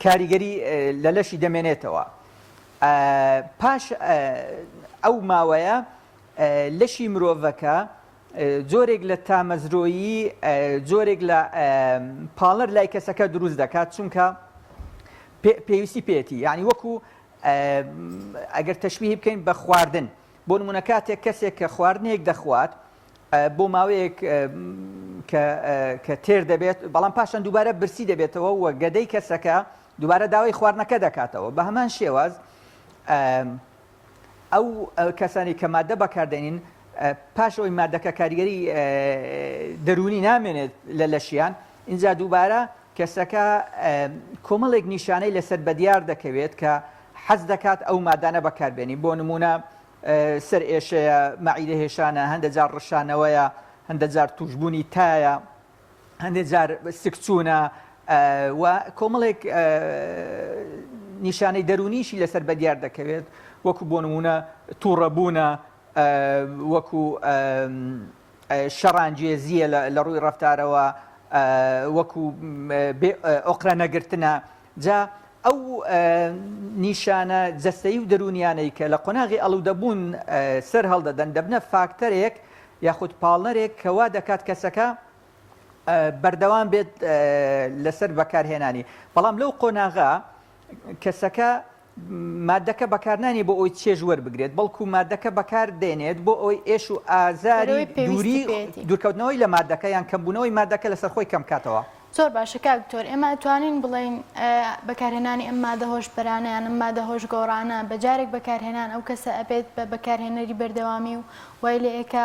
کاریگەری لە لەشی دەمێنێتەوە پاش ئەو ماوەیە لەشی مرۆڤەکە جۆرێک لە تامەزرۆیی جۆرێک لە پاڵەر لای کەسەکە دروست دەکات چونکە پێویستی پێێتی یعنی وەکو ئەگەر تەشبیهی بکەین بە خواردن بۆ نمونە کاتێک کەسێک کە خواردنێک دەخوات بۆ ماوەیەک کە تێر دەبێت بەڵام پاشان دووبارە برسی دەبێتەوە و گەدەی کەسەکە دووبارە داوای خواردنەکە دەکاتەوە بە هەمان شێواز ئەو کەسانی کە مادە بەکاردێنین پاش ئەوی مادەکە کاریگەری دەروونی نامێنێت لە لەشیان اینجا دووبارە کەسەکە کۆمەڵێک نیشانەی لەسەر بەدیار دەکەوێت کە حەز دەکات ئەو مادانە بەکاربێنی بۆ نمونە سەر ئێشەیە مەعیدە هێشانە هەندە جار ڕشانەوەیە هەندە جار توشببوونی تایە هەندێک جار سکچوونە و کۆمەڵێک نیشانەی دەروونیشی لەسەر بەدیار دەکەوێت وەکو بۆ نمونە تووڕەبوونە وەکو شەڕانگێزییە لە ڕووی ڕەفتارەوە وەکو ئۆقرە نەگرتنە جا ئەو نیشانە جەستەیی و دەروونیانەی کە لە قۆناغی ئەڵودەبوون سەر هەڵدەدەن دەبنە فاکتەرێک یاخود پاڵنەرێک کە وا دەکات کەسەکە بەردەوام بێت لەسەر بەکارهێنانی بەڵام لەو قۆناغە کەسەکە مادەکە بەکارنانی بۆ ئەوی چێژ وەربگرێت بەڵکو مادەکە بەکار دێنێت بۆ ئەوەی ئێش و ئازاری دووری دوورکەوتنەوەی لە مادەکە یان کەمبوونەوەی مادەکە لەسەر خۆی کەم کاتەوە. زۆر باشە کاک دکتۆر ئێمە ئەتوانین بڵێین بەکارهێنانی ئەم مادە هۆشبەرانە یان ئەم مادە هۆشگۆڕانە بە جارێک بەکارهێنان ئەو کەسە ئەبێت بە بەکارهێنەری بەردەوامی و وای لێ ئەکا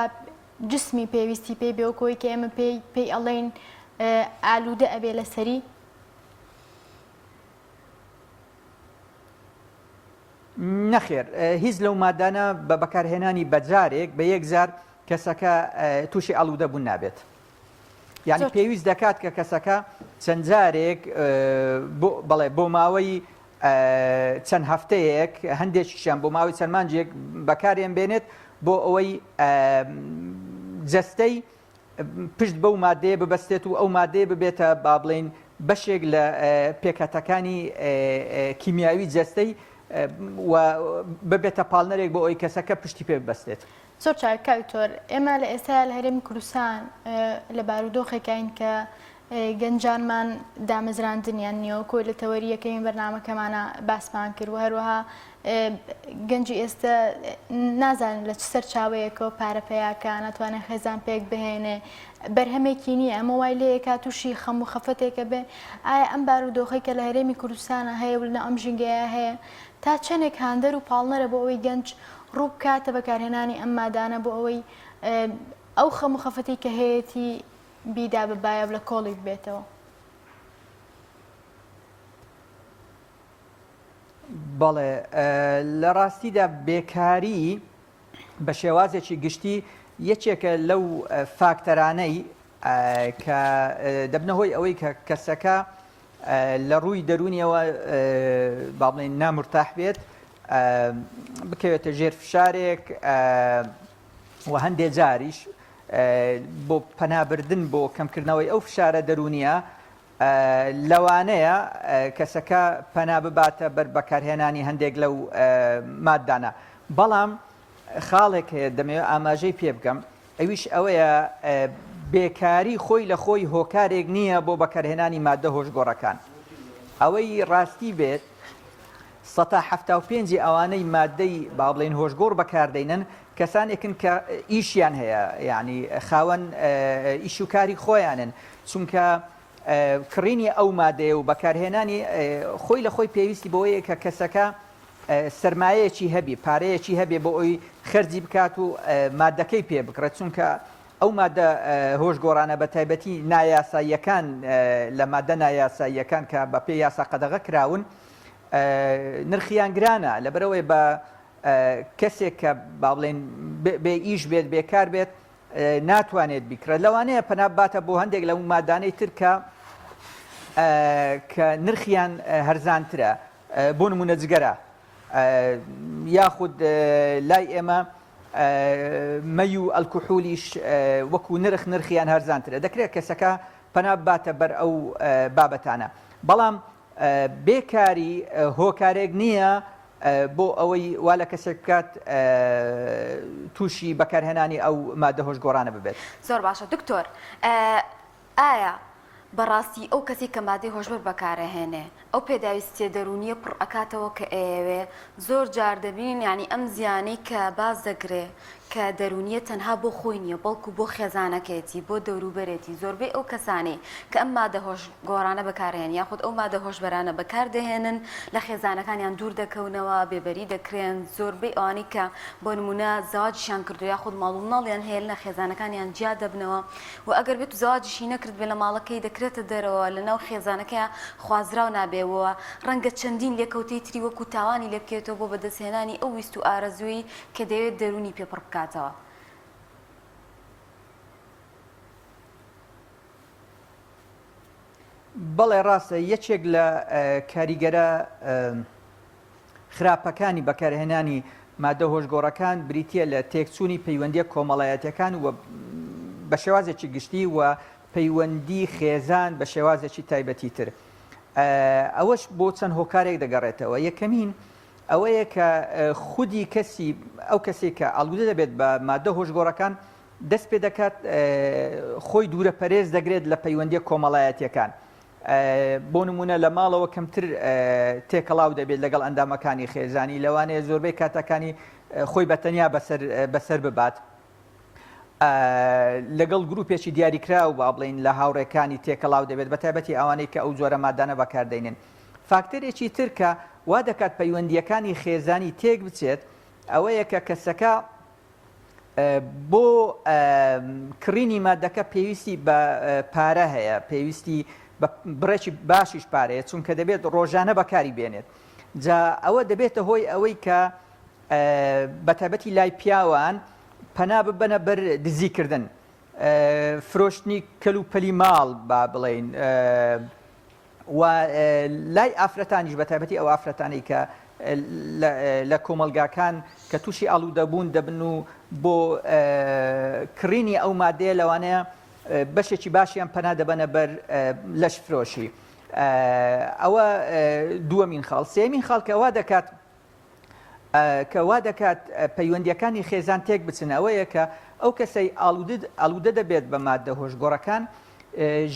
جسمی پێویستی پێی بێ وەکو ئەوەی کە ئێمە پێی پێی ئەڵێین ئالوودە ئەبێ لەسەری؟ نەخێر هیچ لەو مادانە بە بەکارهێنانی بەجارێک بە یەکجار کەسەکە تووشی ئالوودە بوون نابێت. یعنی پێویست دەکات کە کەسەکە چەند جارێک بەڵێ بۆ ماوەی چەند هەفتەیەک هەندێکیشیان بۆ ماوەی چەند مانجێک بەکارێن بێنێت بۆ ئەوەی جەستەی پشت بەو مادەیە ببەستێت و ئەو مادەیە ببێتە با بڵین بەشێک لە پێکهاتەکانی کیمیاوی جەستەی و ببێتە پاڵنەرێک بۆ ئەوی کەسەکە پشتی پێ ببەستێت. زۆر چاک کاک دکتۆر، ئێمە لە ئێستایا لە هەرێمی کوردستان لە بارودۆخێکاین کە. گەنجانمان دامەزراندنیان نییە وەکو لە تەوەری یەکەمی بەرنامەکەمانا باسمان کرد و هەروەها گەنجی ئێستە نازانێت لە چ سەرچاوەیەکەوە پارە پەیاکا، ناتوانێت خێزان پێک بهێنێ، بەرهەمێکی نییە، ئەمە وای لێکا تووشی خەم و خەفەتێکە بێ. ئایا ئەم بارودۆخەی کە لە هەرێمی کوردستانا هەیە و لەناو ئەم ژینگەیە هەیە تا چەندێک هاندەر و پاڵنەرە بۆ ئەوەی گەنج ڕوو بکاتە بەکارهێنانی ئەم مادانە بۆ ئەوەی ئەو خەم و خەفەتەی کە هەیەتی بیدا بە بایە و لە کۆڵی ببێتەوە؟ بەڵێ لە ڕاستیدا بێکاری بە شێوازێکی گشتی یەکێکە لەو فاکتەرانەی کە دەبنە هۆی ئەوەی کە کەسەکە لە ڕووی دەروونیەوە با بڵێن نامرتاح بێت بکەوێتە ژێر فشارێک و هەندێ جاریش بۆ پەنابردن بۆ کەمکردنەوەی ئەو فشارە دەروونیە لەوانەیە کەسەکە پەنا بباتە بەر بەکارهێنانی هەندێک لەو ماددانە. بەڵام خاڵێک هەیە دەمەوێت ئاماژەی پێ بکەم ئەویش ئەوەیە بێکاری خۆی لە خۆی هۆکارێک نییە بۆ بەکارهێنانی ماددە هۆشگۆڕەکان. ئەوەی ڕاستی بێت سەتا 75 ی ئەوانەی ماددەی با بڵێین هۆشگۆڕ بەکاردەینن کەسانێکن کە ئیشیان هەیە یعنی خاوەن ئیش و کاری خۆیانن چونکە کڕینی ئەو مادەیە و بەکارهێنانی خۆی لە خۆی پێویستی بەوەیە کە کەسەکە سەرمایەیەکی هەبی پارەیەکی هەبێ بۆ ئەوی خەرجی بکات و مادەکەی پێ بکڕێت چونکە ئەو مادە هۆشگۆڕانە بە تایبەتی نایاساییەکان لە مادە نایاساییەکان کە بە پێی یاسا قەدەغە کراون نرخیان گرانە لەبەرئەوەی بە کەسێک کە با بڵێن بێ ئیش بێت بێکار بێت ناتوانێت بیکڕێت لەوانەیە پەنا بباتە بۆ هەندێک لەو مادانەی تر کە کە نرخیان هەرزانترە بۆ نمونە جگەرە یاخود لای ئێمە مەی و ئەلکحولیش وەکو نرخ نرخیان هەرزانترە دەکرێت کەسەکە پەنا بباتە بەر ئەو بابەتانە بەڵام بێکاری هۆکارێک نییە بۆ ئەوەی وا لە کەسێک بکات تووشی بەکارهێنانی ئەو مادە هۆشگۆڕانە ببێت. زۆر باشە دکتۆر ئایا بەڕاستی ئەو کەسەی کە مادەی هۆشبەر بەکارئەهێنێ ئەو پێداویستیە دەروونیە پڕ ئەکاتەوە کە ئەیەوێ زۆر جار دەبینین یانی ئەم زیانەی کە باس دەکرێ کە دەروونیە تەنها بۆ خۆی نیە بەڵکو بۆ خێزانەکەیەتی بۆ دەوروبەرێتی زۆربەی ئەو کەسانەی کە ئەم مادە هۆش گۆڕانە بەکارهێن یاخود ئەو مادە هۆشبەرانە بەکار دەهێنن لە خێزانەکانیان دوور دەکەونەوە بێبەری دەکرێن زۆربەی ئەوانەی کە بۆ نمونە زەواجیشیان کردو یاخود ماڵ و مناڵیان هەیە لە خێزانەکانیان جیا دەبنەوە و ئەگەر بێت و زەواجیشی نەکردبێ لە ماڵەکەی دەکرێتە دەرەوە لە ناو خێزانەکەیا خوازراو نابێ و ڕەنگە چەندین لێکەوتەی تری وەکو تاوانی لێ بکەوێتەوە بۆ بەدەستهێنانی ئەو ویست و ئارەزووەی کە دەیەوێت دەروونی پێ پڕ بکاتەوە. بەڵێ ڕاستە یەکێک لە کاریگەرە خراپەکانی بەکارهێنانی مادە هۆشگۆڕەکان بریتییە لە تێکچوونی پەیوەندییە کۆمەڵایەتییەکان و بە شێوازێکی گشتی و پەیوەندی خێزان بە شێوازێکی تایبەتی تر. ئەوەش بۆ چەند هۆکارێک دەگەڕێتەوە. یەکەمین ئەوەیە کە خودی کەسی ئەو کەسێک کە ئاڵودە دەبێت بە مادە هۆشگۆڕەکان دەست پێ دەکات خۆی دوورە پەرێز دەگرێت لە پەیوەندییە کۆمەڵایەتییەکان. بۆ نموونە لە ماڵەوە کەمتر تێکەڵاو دەبێت لەگەڵ ئەندامەکانی خێزانی، لەوانەیە زۆربەی کاتەکانی خۆی بە تەنیا بەسەر ببات. لەگەڵ گروپێکی دیاریکراو با بڵێین لە هاوڕێکانی تێکەڵاو دەبێت، بە تایبەتی ئەوانەی کە ئەو جۆرە مادانە بەکاردەینن. فاکتەرێکی تر کە وا دەکات پەیوەندییەکانی خێزانی تێک بچێت ئەوەیە کە کەسەکە بۆ کڕینی مادەکە پێویستی بە پارە هەیە، پێویستی بە بڕێکی باشیش پارەیە، چونکە دەبێت ڕۆژانە بەکاری بێنێت. جا ئەوە دەبێتە هۆی ئەوەی کە بەتایبەتی لای پیاوان پەنا ببەنە بەر دزیکردن، فرۆشتنی کەلوپەلی ماڵ با بڵێین، و لای ئافرەتانیش بە تایبەتی ئەو ئافرەتانەی کە لە کۆمەڵگاکان کە تووشی ئاڵوودەبوون دەبن و بۆ کڕینی ئەو مادەیە لەوانەیە بەشێکی باشیان پەنا دەبەنە بەر لەش فرۆشی ئەوە دووەمین خاڵ سێمین خاڵ کە وا دەکات کە وا دەکات پەیوەندییەکانی خێزان تێک بچن ئەوەیە کە ئەو کەسەی ئاڵودە دەبێت بە ماددە هۆشگۆڕەکان.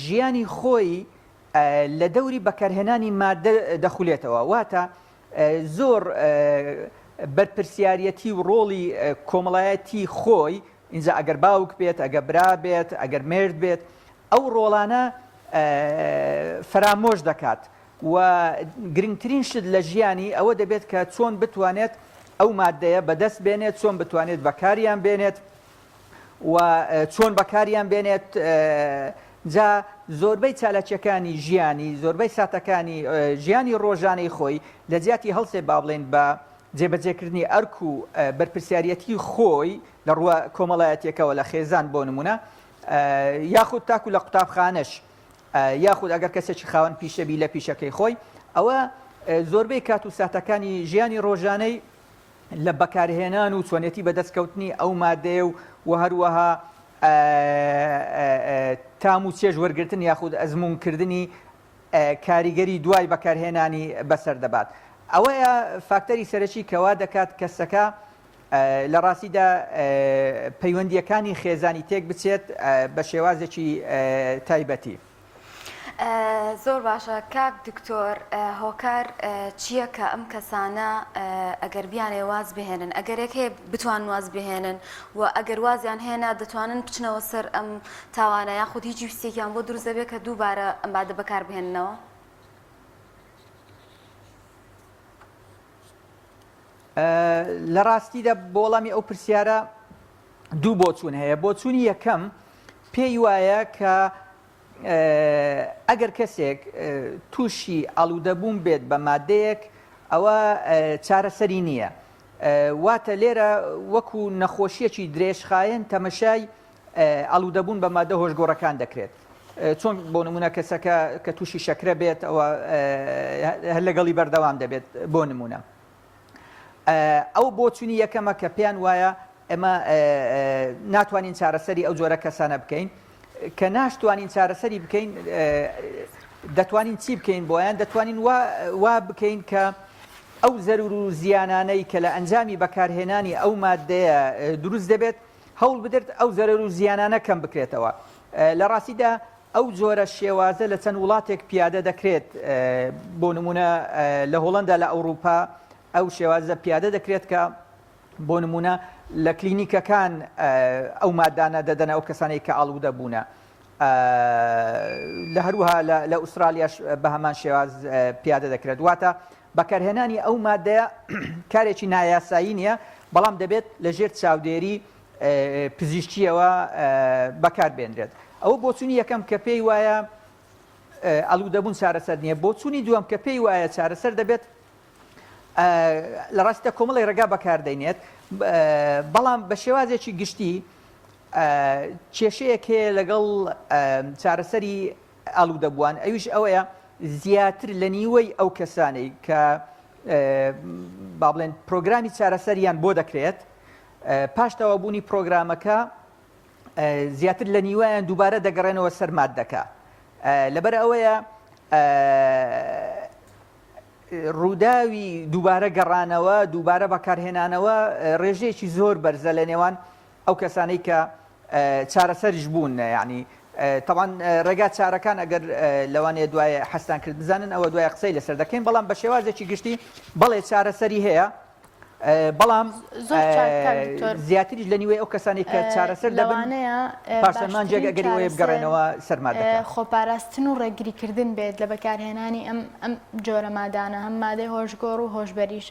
ژیانی خۆی لە دەوری بەکارهێنانی مادە دەخولێتەوە واتە زۆر بەرپرسیارەتی و ڕۆڵی کۆمەڵایەتی خۆی ئینجا ئەگەر باوک بێت ئەگە برا بێت ئەگەر مێرد بێت ئەو ڕۆڵانە فەرامۆش دەکات و گرنگترین شت لە ژیانی ئەوە دەبێت کە چۆن بتوانێت ئەو مادەیە بەدەست بێنێت چۆن بتوانێت بەکاریان بێنێت و چۆن بەکاریان بێنێت جا زۆربەی چالاکیەکانی ژیانی زۆربەی ساتەکانی ژیانی ڕۆژانەی خۆی لە جیاتی هەڵسێ با بڵێن بە جێبەجێکردنی ئەرک و بەرپرسیارەتی خۆی لە ڕووە کۆمەڵایەتیەکەوە لە خێزان بۆ نمونە یاخود تاکو لە قوتابخانەش یاخود ئەگەر کەسێکی خاوەن پیشەبی لە پیشەکەی خۆی ئەوە زۆربەی کات و ساتەکانی ژیانی ڕۆژانەی لە بەکارهێنان و چۆنێتی بەدەستکەوتنی ئەو مادەیە و و هەروەها تام و چێژ وەرگرتن یاخود ئەزموونکردنی کاریگەری دوای بەکارهێنانی بەسەر دەبات. ئەوەیە فاکتەری سەرەکی کە وا دەکات کەسەکە لە ڕاستیدا پەیوەندییەکانی خێزانی تێک بچێت بە شێوازێکی تایبەتی. زۆر باشە کاک دکتۆر هۆکار چییە کە ئەم کەسانە ئەگەر بیانەوێ واز بهێنن ئەگەرێک هەیە بتوان واز بهێنن و ئەگەر وازیان هێنا دەتوانن بچنەوە سەر ئەم تاوانە یاخود هیچ ویستێکیان بۆ دروست دەبێت کە دووبارە ئەم مادە بەکار بهێننەوە؟ لە ڕاستیدا بۆ وەڵامی ئەو پرسیارە دوو بۆچوون هەیە بۆچوونی یەکەم پێی وایە کە ئەگەر کەسێک تووشی ئاڵوودەبوون بێت بە مادەیەک ئەوە چارەسەری نییە واتە لێرە وەکو نەخۆشیەکی درێژخایەن تەمەشای ئاڵوودەبوون بە مادە هۆشگۆڕەکان دەکرێت چۆن بۆ نمونە کەسەکە کە تووشی شەکرە بێت ئەوە هەر لەگەڵی بەردەوام دەبێت بۆ نمونە ئەو بۆچونی یەکەمە کە پێیان وایە ئێمە ناتوانین چارەسەری ئەو جۆرە کەسانە بکەین کە ناشتوانین چارەسەری بکەین دەتوانین چی بکەین بۆیان دەتوانین وا بکەین کە ئەو زەرور و زیانانەی کە لە ئەنجامی بەکارهێنانی ئەو مادەیە دروست دەبێت هەوڵ بدرێت ئەو زەرەر و زیانانە کەم بکرێتەوە. لە ڕاستیدا ئەو جۆرە شێوازە لە چەند وڵاتێک پیادە دەکرێت، بۆ نموونە لە هۆڵەندا لە ئەوڕوپا ئەو شێوازە پیادە دەکرێت کە بۆ نموونە لە کلینیکەکان ئەو مادانە دەدەنە ئەو کەسانەی کە ئاڵوودە بوونە. لە هەروەها لە ئوسترالیاش بە هەمان شێواز پیادە دەکرێت. واتە بەکارهێنانی ئەو مادەیە کارێکی نایاسایی نییە، بەڵام دەبێت لەژێر چاودێری پزیشکییەوە بەکاربێنرێت. ئەوە بۆچوونی یەکەم کە پێی وایە ئالوودەبوون چارەسەر نییە. بۆچوونی دووەم کە پێی وایە چارەسەر دەبێت، لە ڕاستیدا کۆمەڵێک ڕێگا بەکاردەینێت، بەڵام بە شێوازێکی گشتی کێشەیەک هەیە لەگەڵ چارەسەری ئالوودەبووان، ئەویش ئەوەیە زیاتر لە نیوەی ئەو کەسانەی کە با بڵێن پرۆگرامی چارەسەریان بۆ دەکرێت پاش تەواوبوونی پرۆگرامەکە زیاتر لە نیوەیان دووبارە دەگەڕێنەوە سەر مادەکە لەبەر ئەوەیە ڕووداوی دووبارە گەڕانەوە دووبارە بەکارهێنانەوە ڕێژەیەکی زۆر بەرزە لە نێوان ئەو کەسانەی کە چارەسەریش بوون یانی تەبعەن ڕێگا چارەکان ئەگەر لەوانەیە دوای حەستان کرد بزانن ئەوە دوای قسەی لەسەر دەکەین بەڵام بە شێوازێکی گشتی بەڵێ چارەسەری هەیە بەڵام زیاتریش لە نیوەی ئەو کەسانی کە چارەسەر دەبن پاشان مانجێک ئەگەری ئەوەیە بگەڕێنەوە سەر مادەکە. خۆپاراستن و ڕێگریکردن بێت لە بەکارهێنانی ئەم ئەم جۆرە مادانە هەم مادەی هۆشگۆڕ و هۆشبەریش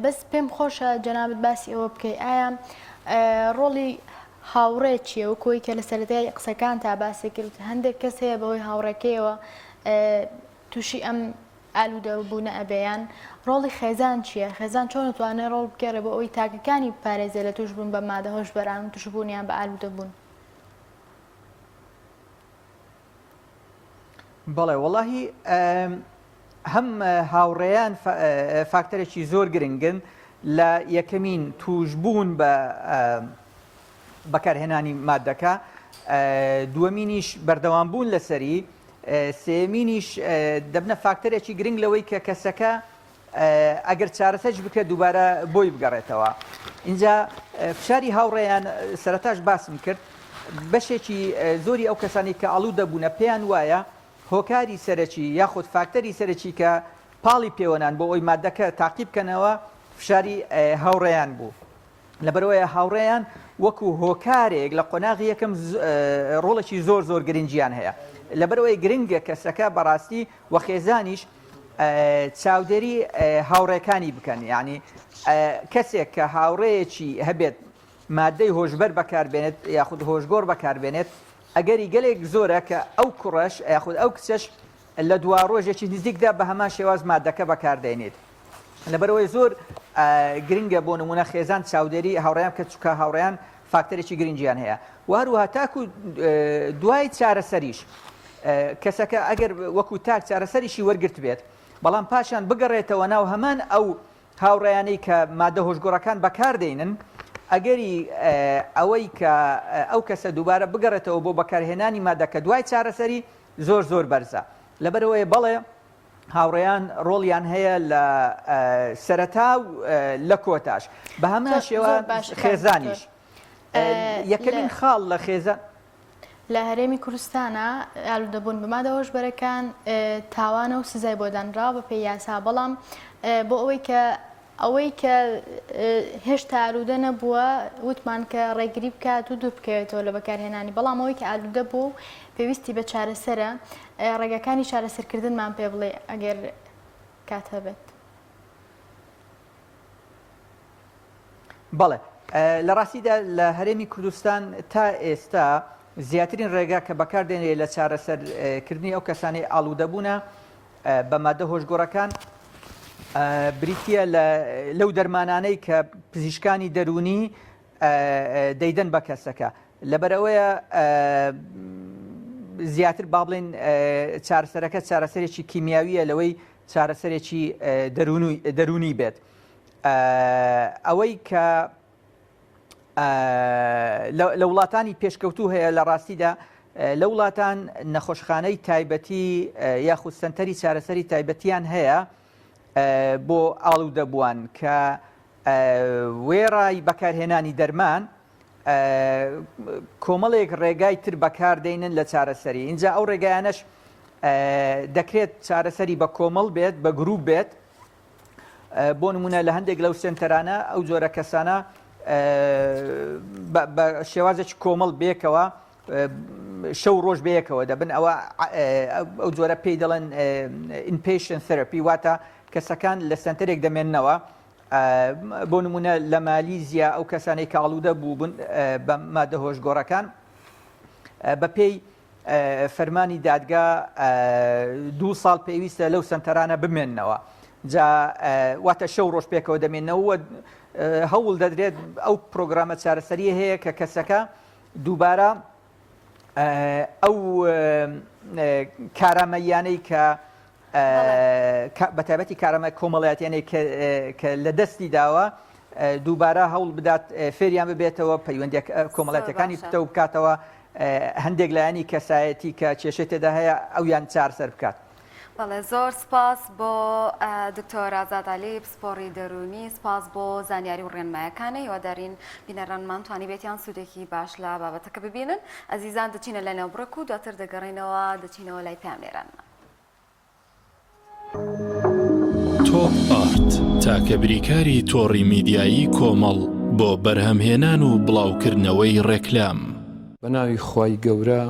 بەس پێم خۆشە جەنابت باسی ئەوە بکەی ئایا ڕۆڵی هاوڕێ چییە وەکو ئەوەی کە لە سەرەتای قسەکانتا باسی کرد هەندێک کەس هەیە بەهۆی هاوڕێکەیەوە تووشی ئەم ئالوودەبوونە ئەبێ یان ڕۆڵی خێزان چییە خێزان چۆن ئەتوانێ ڕۆڵ بگێڕێ بۆ ئەوەی تاکەکانی بپارێزێ لە تووشبوون بە مادە هۆشبەران و تووشبوونیان بە ئالوودەبوون؟ بەڵێ وەڵاهی هەم هاوڕێیان فاکتەرێکی زۆر گرنگن لە یەکەمین توشبوون بە بەکارهێنانی مادەکە دووەمینیش بەردەوام بوون لەسەری سێمینیش دەبنە فاکتەرێکی گرنگ لەوەی کە کەسەکە ئەگەر چارەسەریش بکرێت دووبارە بۆی بگەڕێتەوە. ئینجا فشاری هاوڕێیان سەرەتاش باسم کرد. بەشێکی زۆری ئەو کەسانەی کە ئاڵوودە بوونە پێیان وایە هۆکاری سەرەکی یاخود فاکتەری سەرەکی کە پاڵی پێوەنان بۆ ئەوەی ماددەکە تاقی بکەنەوە فشاری هاوڕێیان بوو. لەبەرئەوەیە هاوڕێیان وەکو هۆکارێک لە قۆناغی یەکەم ڕۆڵێکی زۆر زۆر گرنگیان هەیە. لەبەرئەوەی گرنگە کەسەکە بەڕاستی و خێزانیش چاودێری هاوڕێکانی بکەن یعنی کەسێک کە هاوڕێیەکی هەبێت مادەی هۆشبەر بەکاربێنێت یاخود هۆشگۆڕ بەکاربێنێت ئەگەری گەلێک زۆرە کە ئەو کوڕەش یاخود ئەو کچەش لە دوا ڕۆژێکی نزیکدا بە هەمان شێواز مادەکە بەکاردێنێت لەبەرئەوەی زۆر گرنگە بۆ نمونە خێزان چاودێری هاوڕێیان بکات چونکە هاوڕێیان فاکتەرێکی گرنگیان هەیە و هەروەها تاکو دوای چارەسەریش کەسەکە ئەگەر وەکو تاک چارەسەریشی وەرگرت بێت بەڵام پاشان بگەڕێتەوە ناو هەمان ئەو هاوڕێیانەی کە مادە هۆشگۆڕەکان بەکاردێنن ئەگەری ئەوەی کە ئەو کەسە دووبارە بگەڕێتەوە بۆ بەکارهێنانی مادەکە دوای چارەسەری زۆر زۆر بەرزە لەبەرئەوەی بەڵێ هاوڕێیان ڕۆڵیان هەیە لە سەرەتا و لە کۆتاش بە هەمان شێوە خێزانیش یەکەمین خاڵ لە خێزان لە هەرێمی کوردستانە ئالوودەبوون بە مادە هۆشبەرەکان تاوانە و سزای بۆ دانراوە بەپێی یاسا بەڵام بۆ ئەوەی کە ئەوەی کە هێشتا ئالوودە نەبووە وتمان کە ڕێگری بکات و دوور بکەوێتەوە لە بەکارهێنانی، بەڵام ئەوەی کە ئالوودە بووە و پێویستی بە چارەسەرە ڕێگاکانی چارەسەرکردنمان پێ بڵێ ئەگەر کات هەبێت. بەڵێ لە ڕاستیدا لە هەرێمی کوردستان تا ئێستا زیاترین ڕێگا کە بەکاردێنرێت لە چارەسەرکردنی ئەو کەسانەی ئاڵوودەبوونە بە مادە هۆشگۆڕەکان بریتییە لەو دەرمانانەی کە پزیشکانی دەروونی دەیدەن بە کەسەکە لەبەرئەوەیە زیاتر با بڵێن چارەسەرەکە چارەسەرێکی کیمیاویە لەوەی چارەسەرێکی دەروونی بێت ئەوەی کە لە وڵاتانی پێشکەوتوو هەیە لە ڕاستیدا لە وڵاتان نەخۆشخانەی تایبەتی یاخود سنتەری چارەسەری تایبەتیان هەیە بۆ ئاڵوودەبووان کە وێڕای بەکارهێنانی دەرمان کۆمەڵێک ڕێگای تر بەکاردێنن لە چارەسەری اینجا ئەو ڕێگایانەش دەکرێت چارەسەری بە کۆمەڵ بێت بە گروپ بێت بۆ نمونە لە هەندێک لەو سێنتەرانە ئەو جۆرە کەسانە بە شێوازێکی کۆمەڵ بێکەوە شەو ڕۆژ بەیەکەوە دەبن ئەوە ئەو جۆرە پێی دەڵێن inpatient therapy واتە کەسەکان لە سنتەرێک دەمێننەوە بۆ نمونە لە مالیزیا ئەو کەسانەی کە ئاڵوودە بووبن بە مادە هۆشگۆڕەکان بەپێی فەرمانی دادگا دوو ساڵ پێویستە لەو سەنتەرانە بمێننەوە جا واتە شەو ڕۆژ پێکەوە دەمێنەوە هەوڵ دەدرێت ئەو پرۆگرامە چارەسەریە هەیە کە کەسەکە دووبارە ئەو کارامەیانەی کە بە تایبەتی کارامە کۆمەڵایەتیانەی کە لە دەستی داوە دووبارە هەوڵ بدات فێریان ببێتەوە پەیوەندیە کۆمەڵایەتەکانی پتەو بکاتەوە هەندێک لایەنی کەسایەتی کە کێشەی تێدا هەیە ئەویان چارسەر بکات. بەڵێ زۆر سپاس بۆ دکتۆر ئازاد عەلی پسپۆڕی دەروونی سپاس بۆ زانیاری و ڕێنمایەکانی هیوادارین بینەرانمان توانیبێتیان سوودێکی باش لە بابەتەکە ببینن ئەزیزان دەچینە لای ناوبڕێک و دواتر دەگەڕێینەوە دەچینەوە لای پەیامنێرانمان. تۆپ ئارت تاکە بریکاری تۆڕی میدیایی کۆمەڵ بۆ بەرهەمهێنان و بڵاوکردنەوەی ڕێکلام. بە ناوی خوای گەورە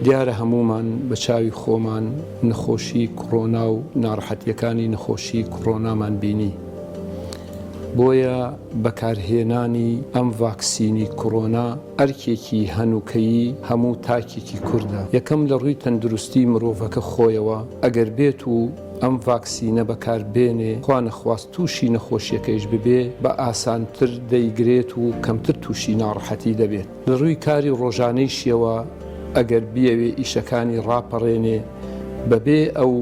دیارە هەموومان بە چاوی خۆمان نەخۆشی کڕۆنا و ناڕەحەتیەکانی نەخۆشی کڕۆنامان بینی بۆیە بەکارهێنانی ئەم ڤاکسینی کڕۆنا ئەرکێکی هەنوکەیی هەموو تاکێکی کوردە، یەکەم لە ڕووی تەندروستی مرۆڤەکە خۆیەوە، ئەگەر بێت و ئەم ڤاکسینە بەکار بێنێ خوا نەخواست تووشی نەخۆشیەکەیش ببێ بە ئاسانتر دەیگرێت و کەمتر تووشی ناڕەحەتی دەبێت. لە ڕووی کاری ڕۆژانەیشیەوە ئەگەر بیەوێ ئیشەکانی ڕاپەڕێنێ بەبێ ئەو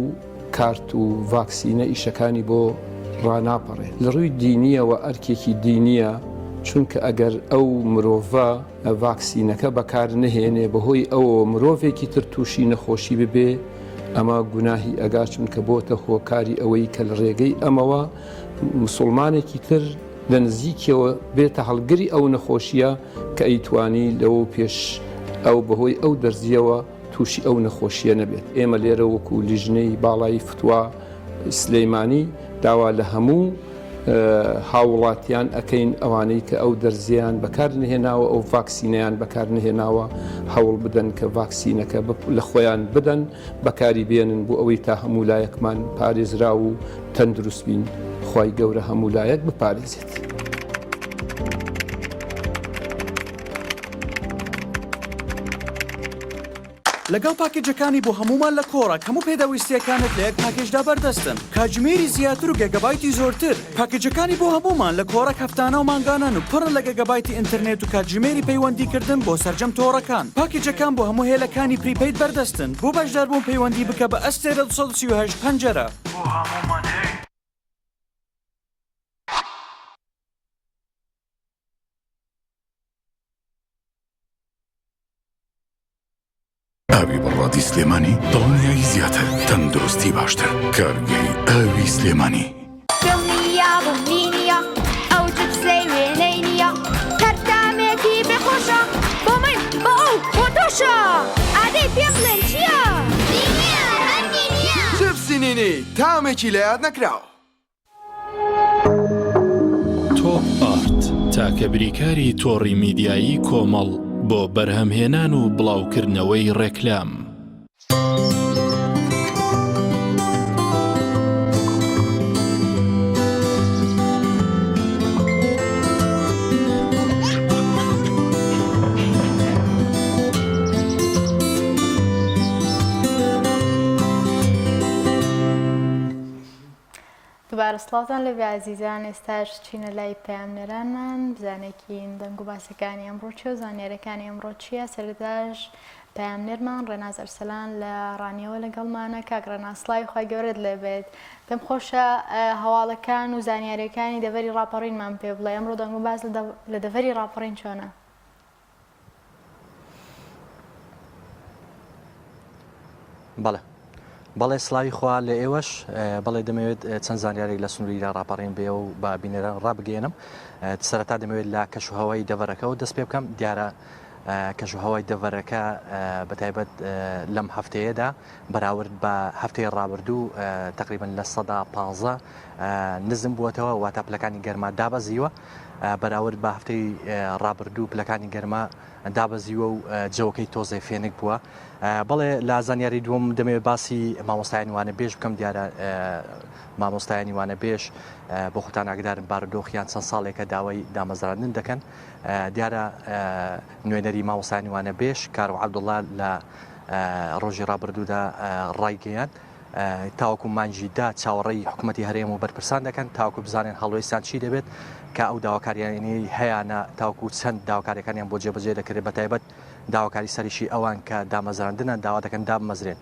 کارت و ڤاکسینە ئیشەکانی بۆ ڕاناپەڕێ. لە ڕووی دینییەوە ئەرکێکی دینییە، چونکە ئەگەر ئەو مرۆڤە ڤاکسینەکە بەکار نەهێنێ بەهۆی ئەوەوە مرۆڤێکی تر تووشی نەخۆشی ببێ ئەمە گوناهی ئەگا چونکە بۆتە هۆکاری ئەوەی کە لە ڕێگەی ئەمەوە مسوڵمانێکی تر لە نزیکیەوە بێتە هەڵگری ئەو نەخۆشییە کە ئەیتوانی لەوەو پێش. ئەو بەهۆی ئەو دەرزییەوە تووشی ئەو نەخۆشییە نەبێت. ئێمە لێرە وەکو لیژنەی باڵای فتوا سلیمانی داوا لە هەموو هاووڵاتیان ئەکەین ئەوانەی کە ئەو دەرزییان بەکار نەهێناوە ئەو ڤاکسینەیان بەکار نەهێناوە هەوڵ بدەن کە ڤاکسینەکە لە خۆیان بدەن بەکاری بێنن بۆ ئەوەی تا هەموو لایەکمان پارێزراو و تەندروست بین خوای گەورە هەموو لایەک بپارێزێت. لەگەڵ پاکێجەکانی بۆ هەموومان لە کۆڕەک هەموو پێداویستییەکانت لە یەک پاکێجدا بەردەستن کاتژمێری زیاتر و گێگابایتی زۆرتر پاکێجەکانی بۆ هەموومان لە کۆڕەک هەفتانە و مانگانەن و پڕن لە گێگابایتی ئینتەرنێت و کاتژمێری پەیوەندیکردن بۆ سەرجەم تۆڕەکان پاکێجەکان بۆ هەموو هێلەکانی prepaid بەردەستن بۆ بەشداربوون پەیوەندی بکە بە ئەستێرە 238 پەنجەرە. بۆ هەموومان هەیە. ئاوی بەڕادی سلێمانی دڵنیایی زیاتر تەندروستی باشتر کارگەی ئاوی سلێمانی. دڵنیابم لینیە ئەو جپسەی وێنەی نییە هەر تامێکی بێ خۆشە بۆ من بۆ ئەو بۆ تۆشە ئادەی پێم بڵێن چییە؟ نینیە هەر نینیە. جپسی نینی تامێکی لەیاد نەکراو. تۆپ ئارت، تاکە بریکاری تۆڕی میدیایی کۆمەڵ بۆ بەرهەمهێنان و بڵاوکردنەوەی ڕێکلام. دوبارە سڵاوتان لێبێ ئازیزان ئێستاش چینە لای پەیامنێرانمان بزانێکین دەنگ و باسەکانی ئەمڕۆ چیە و زانیاریەکانی ئەمڕۆ چییە سەرەتاش پەیامنێرمان ڕێناز ئەرسەلان لە ڕانیەوە لەگەڵمانە کاک ڕێناز سڵاوی خوای گەورەت لێبێت پێم خۆشە هەواڵەکان و زانیاریەکانی دەڤەری ڕاپەڕینمان پێ بڵێ ئەمڕۆ دەنگ و باس لە دەڤەری ڕاپەڕین چۆنە؟ بەڵێ بەڵێ سلاوی خوا لە ئێوەش بەڵێ دەمەوێت چەند زانیارێک لە سنووریدا ڕاپەڕین بێ و بە بینەران ڕابگەێنم سەرەتا دەمەوێت لە کەشوهوای دەڤەرەکەەوە دەست پێ بکەم دیارە کەشوهوای دەڤەرەکە بە تایبەت لەم هەفتەیەدا بەراورد بە هەفتەی ڕابردوو تقریبن لە سەدا 15 نزم بووەتەوە واتە پلەکانی گەرما دابەزیوە بەراورد بە هەفتەی ڕابردوو پلەکانی گەرما دابەزیوە و جەوەکەی تۆزێ فێنک بووە. بەڵێ لە زانیاری دووەم دەمەوێت باسی مامۆستایانی وانەبێژ بکەم دیارە مامۆستایانی وانەبێژ بۆ خۆتان ئاگدارن بارودۆخیان چەند ساڵێکە داوای دامەزراندن دەکەن دیارە نوێنەری مامۆستایانی وانەبێژ کارو عەبدوڵڵا لە ڕۆژی ڕابردوودا ڕایگەیاند تاوەکو مانگی دا چاوەڕێی حکومەتی هەرێم و بەرپرسان دەکەن تاوەکو بزانن هەڵوێستیان چی دەبێت کە ئەو داواکاریانەی هەیانە تاوەکو چەند داواکاریەکانیان بۆ جێبەجێ دەکرێت بەتایبەت داواکاری سەرەکی ئەوان کە دامەزراندنە داوا دەکەن دابمەزرێن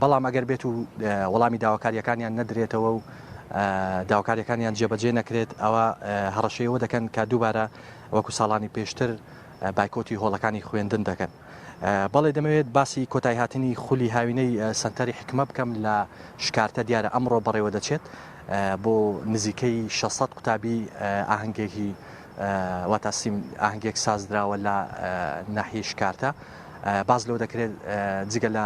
بەڵام ئەگەر بێت و وەڵامی داواکاریەکانیان نەدرێتەوە و داواکاریەکانیان جێبەجێ نەکرێت ئەوە هەڕەشەیەوە دەکەن کە دووبارە وەکو ساڵانی پێشتر بایکۆتی هۆڵەکانی خوێندن دەکەن. بەڵێ دەمەوێت باسی کۆتایهاتنی خولی هاوینەی سەنتەری حیکمە بکەم لە شکارتە دیارە ئەمڕۆ بەڕێوە دەچێت بۆ نزیکەی 600 قوتابی ئاهەنگێکی واتە سیم ئاهەنگێک سازدراوە لە ناحیەی شکارتە باز لەوە دەکرێت جگە لە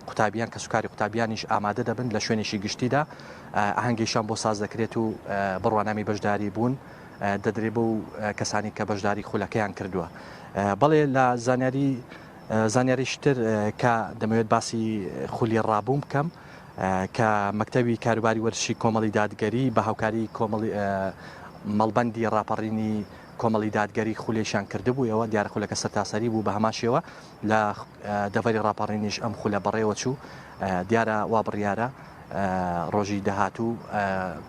قوتابیان کەسوکاری قوتابیانیش ئامادە دەبن لە شوێنێکی گشتیدا ئاهەنگیشان بۆ ساز دەکرێت و بڕوانامی بەشداری بوون دەدرێت بەو کەسانی کە بەشداری خولەکەیان کردووە. بەڵێ لە زانیاری زانیاریش تر کە دەمەوێت باسی خولی ڕابوون بکەم کە مەکتەبی کاروباری وەرزشی کۆمەڵی دادگەری بە هاوکاری کۆمەڵی مەڵبەندی ڕاپەڕینی کۆمەڵی دادگەری خولێکیان کردبوویەوە دیارە خولەکە سەرتاسەری بوو بە هەمان شێوە لە دەڤەری ڕاپەڕینیش ئەم خولە بەڕێوە چوو دیارە وا بڕیارە ڕۆژی داهاتوو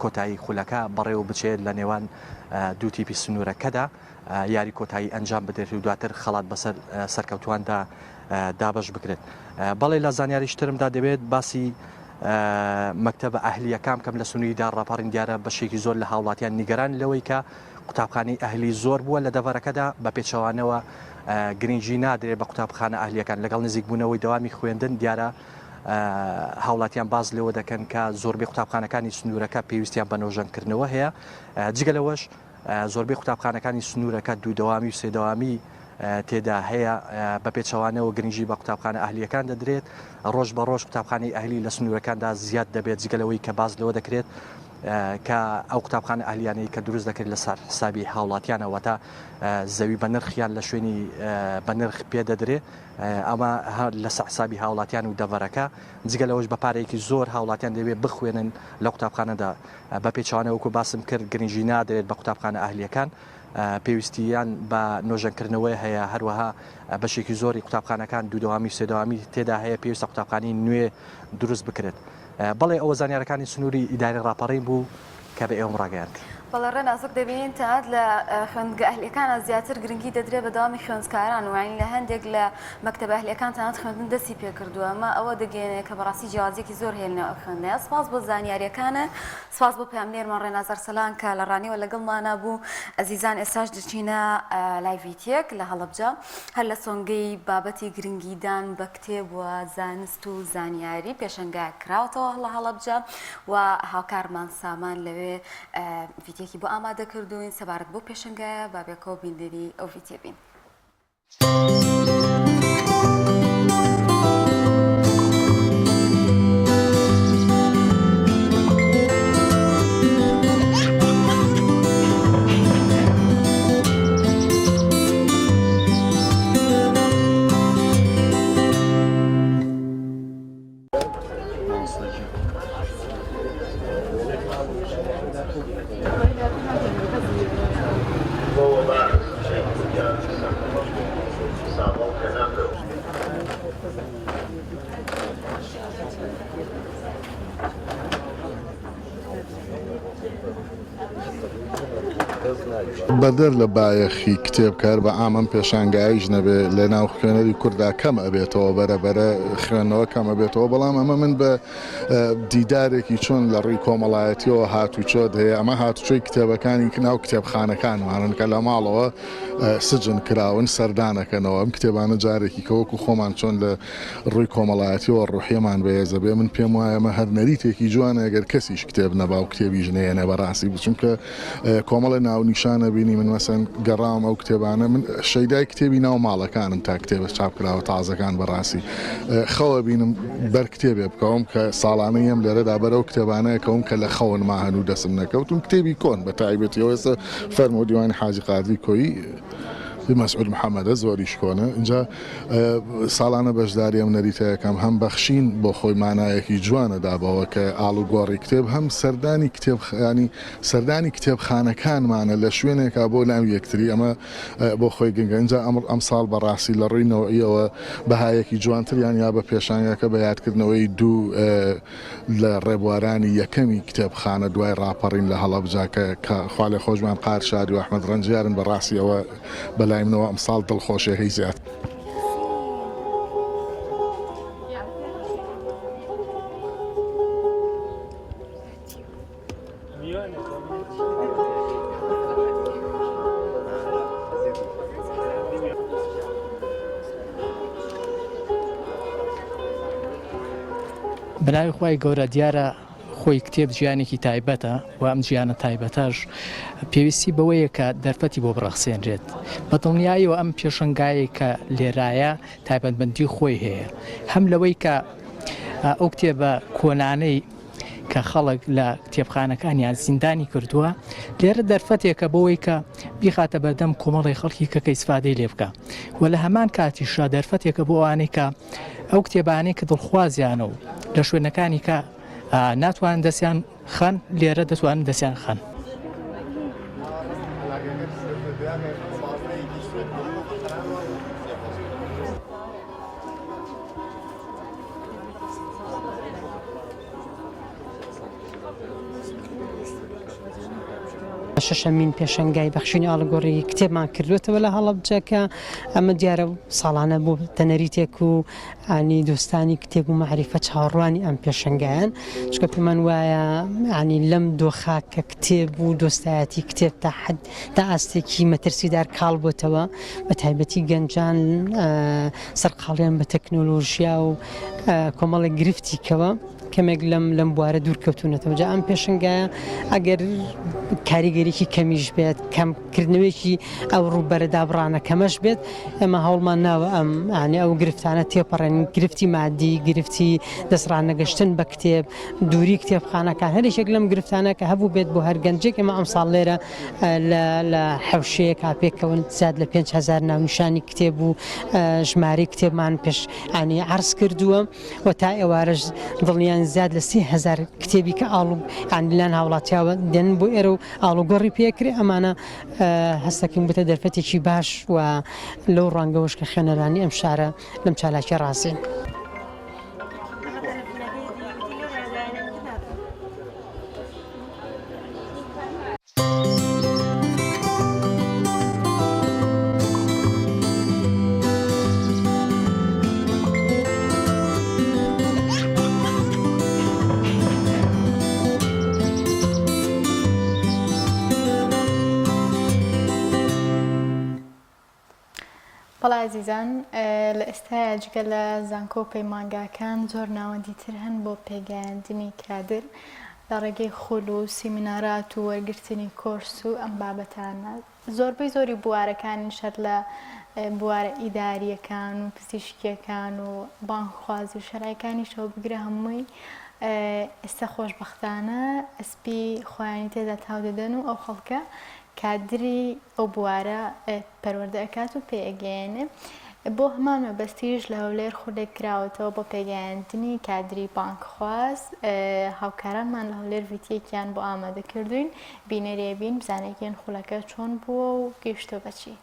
کۆتایی خولەکە بەڕێوە بچێت لە نێوان دوو تیپی سنوورەکەدا یاری کۆتایی ئەنجام بدرێت و دواتر خەڵات بەسەر سەرکەوتواندا دابەش بکرێت. بەڵێ لە زانیاریش ترمدا دەبێت باسی مەکتەبە ئەهلییەکان بکەم لە سنووری دار ڕاپەڕین دیارە بەشێکی زۆر لە هاوڵاتیان نیگەران لەوەی کە قوتابخانەی ئەهلی زۆر بووە لە دەڤەرەکەدا بە پێچەوانەوە گرنگی نادرێت بە قوتابخانە ئەهلییەکان لەگەڵ نزیکبوونەوەی دەوامی خوێندن دیارە هاوڵاتیان باس لەوە دەکەن کە زۆربەی قوتابخانەکانی سنوورەکە پێویستیان بە نۆژەنکردنەوە هەیە، جگە لەوەش زۆربەی قوتابخانەکانی سنوورەکە دوو دەوامی و سێ دەوامی. تێدا هەیە، بە پێچەوانەوە گرنگی بە قوتابخانە ئەهلییەکان دەدرێت، ڕۆژ بە ڕۆژ قوتابخانەی ئەهلی لە سنوورەکاندا زیاد دەبێت، جگە لەوەی کە باس لەوە دەکرێت کە ئەو قوتابخانە ئەهلیانەی کە دروست دەکرێت لەسەر حسابی هاوڵاتیانە واتە زەوی بە نرخیان لە شوێنی بە نرخ پێ دەدرێ ئەمە لەسەر حسابی هاوڵاتیان و دەڤەرەکە جگە لەوەش بە پارەیەکی زۆر هاوڵاتیان دەبێت بخوێنن لە قوتابخانەدا بە پێچەوانە وەکو باسم کرد گرنگی نادرێت بە قوتابخانە ئەهلیەکان پێویستیان بە نۆژەنکردنەوەی هەیە، هەروەها بەشێکی زۆری قوتابخانەکان دوودەوامی و سێدەوامی تێدا هەیە، پێویستە قوتابخانەی نوێ دروست بکرێت. بەڵێ ئەوە زانیارەکانی سنووری ئیدارەی ڕاپەڕین بوو کە بە ئێوەم ڕاگەیاند. بەڵێ ڕێناس وەک دەبینین تەنانەت لە خوێندگە ئەهلیەکانا زیاتر گرنگی دەدرێت بە دەوامی خوێندکاران و یانی لە هەندێک لە مەکتەبە ئەهلیەکان تەنانەت خوێندن دەستی پێکردووە ئەمە ئەوە دەگەیەنێت کە بەڕاستی جیاوازیەکی زۆر هەیە لەنێو ئەو خوێندنەیە سپاس بۆ زانیاریەکانت. سپاس بۆ پەیامنێرمان ڕێناس ئەرسەلان کە لە ڕانیەوە لەگەڵمانا بوو. ئەزیزان ئێستاش دەچینە لای ڤیتیەک لە هەڵەبجە هەر لە سۆنگەی بابەتی گرنگیدان بە کتێب و زانست و زانیاری پێشەنگایەک کراوەتەوە لە هەڵەبجە و هاوکارمان سامان لەوێ ڤیتیەکی بۆ ئامادە کردووین سەبارەت بەو پێشەنگایە با بێکەوە بینەری ئەو ڤیتیە بین. بەدەر لە بایەخی کتێب کە هەر بە عام ئەم پێشانگایەیش نەبێ لە ناو خوێنەری کورددا کەم ئەبێتەوە بەرە بەرە خوێندنەوە کەم ئەبێتەوە بەڵام ئەمە من بە دیدارێکی چۆن لە ڕووی کۆمەڵایەتیەوە هاتوچۆت هەیە ئەمە هاتوچۆی کتێبەکانی ناو کتێبخانەکانمانن کە لە ماڵەوە سجن کراون سەردانەکەنەوە ئەم کتێبانە جارێکی کە وەکو خۆمان چۆن لە ڕووی کۆمەڵایەتیەوە ڕوحیەمان بەهێزە بێ من پێم وایە ئەمە هەر نەریتێکی جوانە گەر کەسیش کتێب نەبا و کتێبیش نەیەنێ بەڕاستی چونکە کۆمەڵێ ناونیشانە بینی من مەسەن گەڕاوم ئەو کتێبانە من شەیدای کتێبی ناو ماڵەکانم تا کتێبە چاپکراوە تازەکان بەڕاستی خەوە بینم بەر کتێبێ بکەوم کە ساڵانە یەم لێرەدا بەر ئەو کتێبانە کەوم کە لە خەونما هەن و دەسم نەکەوتون کتێبی کۆن بە تایبەتیەوە ئێستا فەرموو دیوانی حاجی قادری کۆیی مەسعود محەمەدە زۆریش کۆنە ئینجا ساڵانە بەشداری ئەم نەریتە یەکەم هەم بەخشین بۆ خۆی مانایەکی جوانە دابەوە کە ئاڵوگۆڕی کتێب هەم سەردانی کتێب ینی سەردانی کتێبخانەکانمانە لە شوێنێکا بۆ ناو یەکتری ئەمە بۆ خۆی گرنگە ئینجا ئەمڕ ئەمساڵ بەڕاستی لە ڕووی نەوعیەوە بەهایەکی جوانتریان یا بە پێشانگاکە بە یادکردنەوەی دوو لە ڕێبوارانی یەکەمی کتێبخانە دوای ڕاپەڕین لە هەڵەبجە کە کە خوالێخۆشبووان قاهر شاری و ئەحمەد ڕەنجیارن بەڕاستی ئەوە بەلای منەوە ئەمساڵ دڵخۆشیەکەی زیاتر. بەناوی خوای گەورە دیارە خۆی کتێب ژیانێکی تایبەتە و ئەم ژیانە تایبەتەش پێویستی بەوەیە کە دەرفەتی بۆ بڕەخسێنرێت بە دڵنیاییەوە ئەم پێشەنگایەی کە لێرایە تایبەتمەندی خۆی هەیە هەم لەوەی کە ئەو کتێبە کۆنانەی کە خەڵک لە کتێبخانەکانیان زیندانی کردووە لێرە دەرفەتێکە بۆەوەی کە بیخاتە بەردەم کۆمەڵی خەڵکی کە کەیسفادەی لێ بکە و لە هەمان کاتیشا دەرفەتێکە بۆ ئەوانەی کە ئەو کتێبانەی کە دڵخوازیانە و لە شوێنەکانی کە ناتوانن دەستیان خەن لێرە دەتوانن دەستیان خەن. شەشەمین پێشەنگای بەخشینی ئاڵوگۆڕی کتێبمان کردوێتەوە لە هەڵەبجە کە ئەمە دیارە ساڵانە بۆ تەنەریتێک و ئانی دۆستانی کتێب و مەعریفە چاوەڕوانی ئەم پێشەنگایەن چونکە پێمان وایە ینی لەم دۆخا کە کتێب و دۆستایەتی کتێب تا حد تا ئاستێکی مەترسیدار کاڵ بۆتەوە بە تایبەتی گەنجان سەرقاڵیان بە تەکنۆلۆژیا و کۆمەڵێک گرفتی کەوە. کەمێک لەم لەم بوارە دوور کەوتونەتەوە جا ئەم پێشنگایە ئەگەر کاریگەریی کەمیش بێت کەم کردنەوەیەکی ئەو ڕووبەرە دابڕانە کەمەش بێت ئێمە هەوڵمان ناوە ئەم ئەنی ئەو گرفتانە تێپەڕێن گرفتی مادی گرفتی دەستڕانەگەشتن بە کتێب دووری کتێبخانەکان هەر یەکێک لەم گرفتانە کە هەبوو بێت بۆ هەر گەنجێک ئێمە ئەمساڵ لێرە لە لە حەوشەیەکا پێکەوەن زیاد لە 5000 ناونیشانی کتێب و ژمارەی کتێبمان پێش ئەنی عەرز کردووە و تا ئێوارەش دڵنیان زیاد لە 3000 کتێبی کە ئاڵ یان لەلایەن هاوڵاتیاوە دێن بۆ ئێرە و ئاڵوگۆڕی پێکرێ ئەمانە هەستەکەین بووتە دەرفەتێکی باش و لەو ڕوانگەوەش کە خوێنەرانی ئەم شارە لەم چالاکیە ڕازین. بەڵێ ئازیزان لە ئێستایا جگە لە زانکۆ و پەیمانگاکان زۆر ناوەندی تر هەن بۆ پێگەیاندنی کادر لە ڕێگەی خول و سیمینارات و وەرگرتنی کۆرس و ئەم بابەتانە زۆربەی زۆری بوارەکانیش هەر لە بوارە ئیدارییەکان و پزیشکییەکان و بانگخوازی و شەرعیەکانیشەوە بگرە هەمووی ئێستا خۆشبەختانە ئەسپی خۆیانی تێدا تاو دەدەن و ئەو خەڵکە کادری ئەو بوارە پەروەردە ئەکات و پێی ئەگەیەنێ. بۆ هەمان مەبەستیش لە هەولێر خولێک کراوەتەوە بۆ پێگەیاندنی کادری بانکخواز، هاوکارانمان لە هەولێر ڤیتیەکیان بۆ ئامادە کردووین، بینەری ئەبین بزانێکین خولەکە چۆن بووە و گەیشتووە بە چی.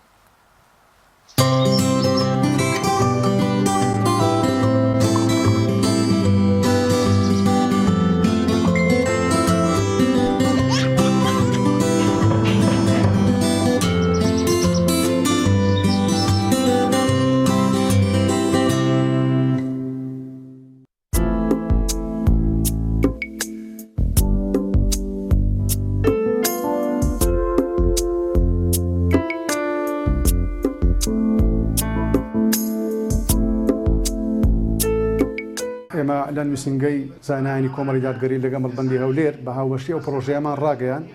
ئێمە لە نووسینگەی زانایانی کۆمەڵی دادگەری لەگەڵ مەڵبەندی هەولێر بە هاوبەشی ئەو پڕۆژەیەمان ڕاگەیاند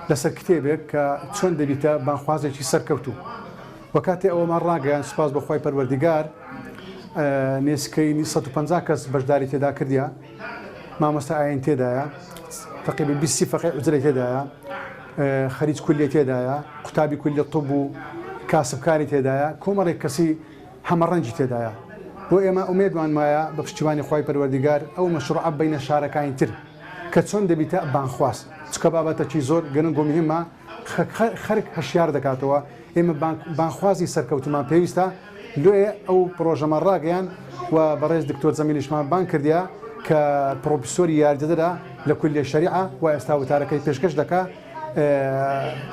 لەسەر کتێبێک کە چۆن دەبیتە بانگخوازێکی سەرکەوتوو و کاتێ ئەوەمان ڕاگەیاند سوپاس بۆ خوای پەروەردیگار نێزکەی 150 کەس بەشداری تێدا کردیا مامۆستا ئاین تێدایە تقریبا 20 فەقێ عوجرەی تێدایە خەریج کولیە تێدایە قوتابی کولیە طب و کاسبکاری تێدایە کۆمەڵێک کەسی هەمەڕەنگی تێدایە بۆ ئێمە ئومێدمان وایە بە پشتیوانی خوای پەروەردیگار ئەو مەشروعە ببەینە شارەکانی تر کە چۆن دەبیتە بانگخواز چونکە بابەتەکی زۆر گرنگ و مهمە خەرک هەشیار دەکاتەوە ئێمە بانگخوازی سەرکەوتومان پێویستە لۆیە ئەو پرۆژەمان ڕاگەیان و بەڕێز دکتۆر جەمیلیشمان بانگ کردیا کە پرۆفیسۆری یاریدەدەرە لە کولیە شەریعە و ئێستا وتارەکەی پێشکەش دەکا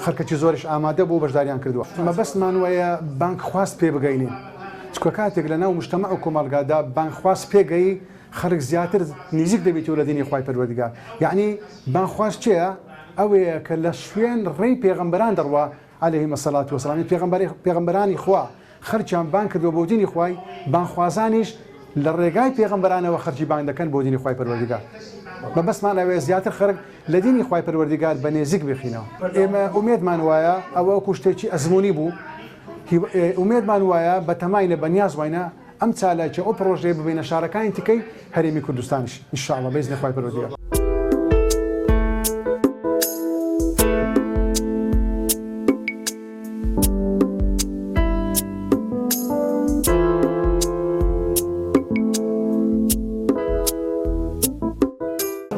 خەرکەکی زۆریش ئامادە بوو بەشداریان کردووە. مەبەستمان وایە بانگخواز پێ بگەینین، چونکە کاتێک لە ناو موجتەمەع و کۆمەڵگادا بانگخواز پێگەیی خەڵک زیاتر نیزیک دەبیتەوە لە دینی خوای پەروەردگار. یەعنی بانگخواز کێیە؟ ئەوەیە کە لە شوێن ڕێی پێغەمبەران دەڕوا علیهم الصلوة والسلام یعنی پێغەمبەری پێغەمبەرانی خوا خەرکیان بانگ کردووە بۆ دینی خوای بانگخوازانیش لە ڕێگای پێغەمبەرانەوە خەرکی بانگ دەکەن بۆ دینی خوای پەروەردگار مەبەستمان ئەوەیە زیاتر خەرک لە دینی خوای پەروەردگار بە نێزیک بخینەوە ئێمە ئومێدمان وایە ئەوە وەکو شتێکی ئەزموونی بوو ئومێدمان وایە بەتەماینە بەنیاز واینە ئەم چالاکیە ئەو پڕۆژەیە ببەینە شارەکانی تکەی هەرێمی کوردستانیش ان شاء اللە بەئیزنی خوای پەروەردگار.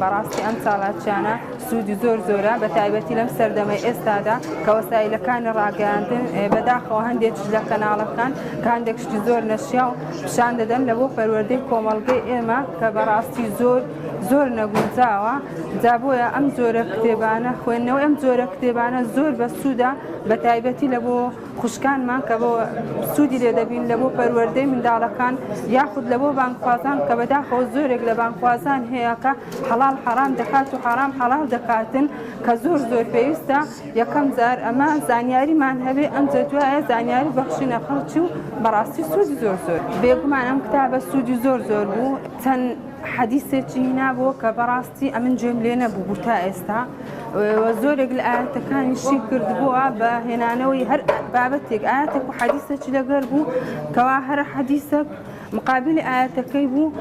بەڕاستی ئەم چالاکیانە سوودی زۆر زۆرە بە تایبەتی لەم سەردەمەی ئێستادا کە وەسایلەکانی ڕاگەیاندن بەداخەوە هەندێکیش لە کەناڵەکان کە هەندێک شتی زۆر نەشیاو پیشان دەدەن لە بۆ پەروەردەی کۆمەڵگەی ئێمە کە بەڕاستی زۆر زۆر نەگونجاوە جا بۆیە ئەم جۆرە کتێبانە خوێندنەوەی ئەم جۆرە کتێبانە زۆر بەسوودە بە تایبەتی لە بۆ خوشکانمان کە بۆ سوودی لێ دەبین لە بۆ پەروەردەی منداڵەکان یاخود لە بۆ بانگخوازان کە بەداخەوە زۆرێک لە بانگخوازان هەیە کە حەڵاڵ حەرام دەکات و حەرام حەڵاڵ دەکاتن کە زۆر زۆر پێویستە یەکەم جار ئەمە زانیاریمان هەبێ ئەمجا دوایە زانیاری بەخشینە خەڵکی و بەڕاستی سوودی زۆر زۆر بێگومان ئەم کتابە سوودی زۆر زۆر بوو چەند. حەدیسێکی هینابووە کە بەڕاستی ئەمن گوێم لێ نەبوو بوو تا ئێستا و زۆرێک لە ئاەتەکانی شی کردبووە بە هێنانەوەی هەر بابەتێک ئاەتێک و حەدیسێکی لەگەر بوو کەوا هەرە حەدیسەک مقابلی ئایەتەکەی بوو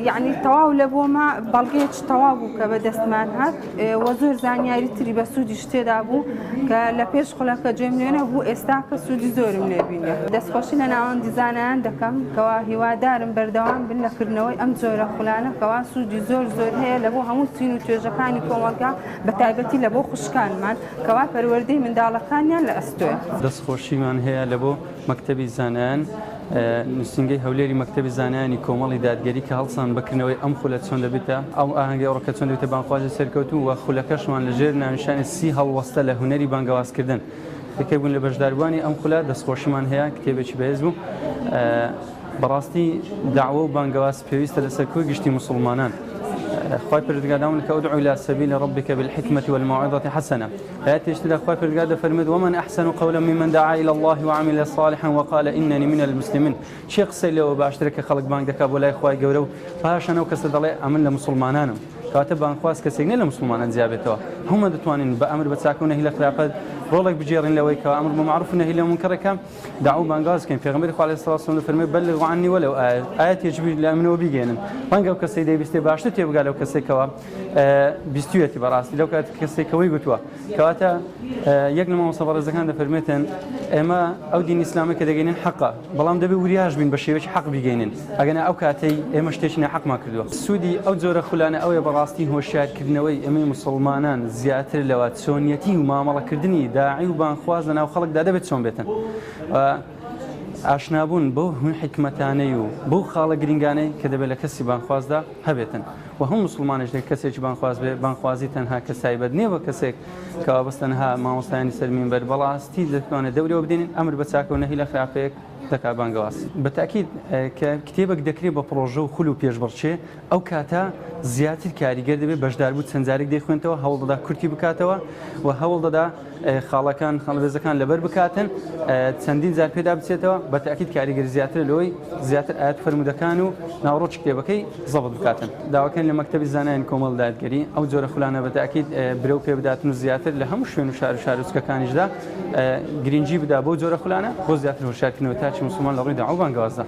یعنی تەواو لە بۆمە بەڵگەیەکی تەواو بوو کە بە دەستمان هات وە زۆر زانیاری تری بە سوودیش تێدا بوو کە لە پێش خولەکە جێم لێ نەبوو ئێستا کە سوودی زۆرم لێ بینی دەستخۆشی لە ناوەندی زانایان دەکەم کەوا هیوادارم بەردەوام بن لە کردنەوەی ئەم جۆرە خولانە کەوا سوودی زۆر زۆر هەیە لە بۆ هەموو چین و توێژەکانی کۆمەڵگا بە تایبەتی لە بۆ خوشکانمان کەوا پەروەردەی منداڵەکانیان لە ئەستۆیە. دەستخۆشیمان هەیە لە بۆ مەکتەبی زانایان نووسینگەی هەولێری مەکتەبی زانایانی کۆمەڵی دادگەری کە هەڵسان بە کردنەوەی ئەم خولە چۆن دەبێتە ئەو ئاهەنگەی ئەوڕۆ کە چۆن دەبێتە بانگخوازی سەرکەوتوو و خولەکەشمان لە ژێر ناونیشانی سی هەڵوەستە لە هونەری بانگەوازکردن یەکێک بوون لە بەشداربووانی ئەم خولە دەستخۆشیمان هەیە کتێبێکی بەهێز بوو بەڕاستی داوە و بانگەواز پێویستە لەسەر کۆی گشتی مسلمانان خوای پەروەردگار داومن کە ادع الى سبیل ربک بالحکمة والموعظة حسنة ئایەتێکی تردا خوای پەروەردگار دەفەرموێت ومن احسن قولا ممن دعا الى الله وعمل صالحا وقال اننی من المسلمین کێ قسەی لەوە باشترە کە خەڵک بانگ دەکات بۆ لای خوای گەورە و پاشان ئەو کەسە دەڵێ ئەمن لە موسڵمانانم کەواتە بانگخواز کەسێک نیە لە موسڵمانان جیا بێتەوە هەموومان دەتوانین بە ئەمر بە چاکە و نەهی لە خراپە ڕۆڵێک بگێڕین لەوەی کە ئەمر بە معروف و نەهی لە مونکەرەکە دعوە و بانگواز بکەین پێغەمبەری خوا علیه الصلاة والسلام دەفەرموێ بلغوا عنی ولو آیە ئایەتێک بی لە منەوە بیگەێنن ڕەنگە ئەو کەسەی دەیبیستێ باشتر تێبگا لەو کەسێک کەوا بیستویەتی بەڕاستی لەو کات کەسێک کەوەی گوتووە کەواتە یەک لە مامۆستا بەڕێزەکان دەفەرمێتن ئێمە ئەو دین ئیسلامە کە دەگەینن حەقە بەڵام دەبێ وریاش بین بە شێوەیەکی حەق بیگەینن ئەگەنا ئەو کاتەی ئێمە شتێکی ناحەقمان کردووە سوودی ئەو جۆرە خولانە ئەوەیە بەڕاستی هۆشیارکردنەوەی ئێمەی موسڵمانان زیاتر لەوە چۆنیەتی و مامەڵەکردنی داعی و بانگخواز لەناو خەڵکدا دەبێت چۆن بێتن و ئاشنابوون بەو حیکمەتانەی و بەو خاڵە گرنگانەی کە دەبێت لە کەسی بانگخوازدا هەبێتن و هەموو موسڵمانێک دەبێت کەسێکی بانگخواز بێت بانگخوازی تەنها کەس تایبەت نییە بە کەسێک کەوا بەس تەنها مامۆستایانی سەر مینبەر بەڵاستی دەتوانێت دەورەوە بدێنین ئەمر بە چاکە و نەهی لە خراپەیەک دەکات بانگەواز. بە تەئکید کە کتێبێک دەکرێت بە پڕۆژە و خول و پێشبڕکێ ئەو کاتە زیاتر کاریگەر دەبێت، بەشداربوو چەند جارێک دەیخوێنتەوە، هەوڵ دەدا کورتی بکاتەوە و هەوڵ دەدا خاڵەکان خاڵە بەهێزەکان لەبەر بکاتن، چەندین جار پێدا بچێتەوە، بە تەئکید کاریگەری زیاترە لەوەی زیاتر ئایەت و فەرموودەکان و ناوەڕۆکی کتێبەکەی زەبت بکاتن. داواکەین لە مەکتەبی زانایان کۆمەڵ دادگەری ئەو جۆرە خولانە بە تەئکید برەو پێ بداتن و زیاتر لە هەموو شوێن و شار و شارۆچکەکانیشدا گرنگی بدا بەو جۆرە خولانە بۆ زیاتر هۆشیارکردنەوەی تاکی موسڵمان لە ڕووی دەعوە و بانگەوازدا.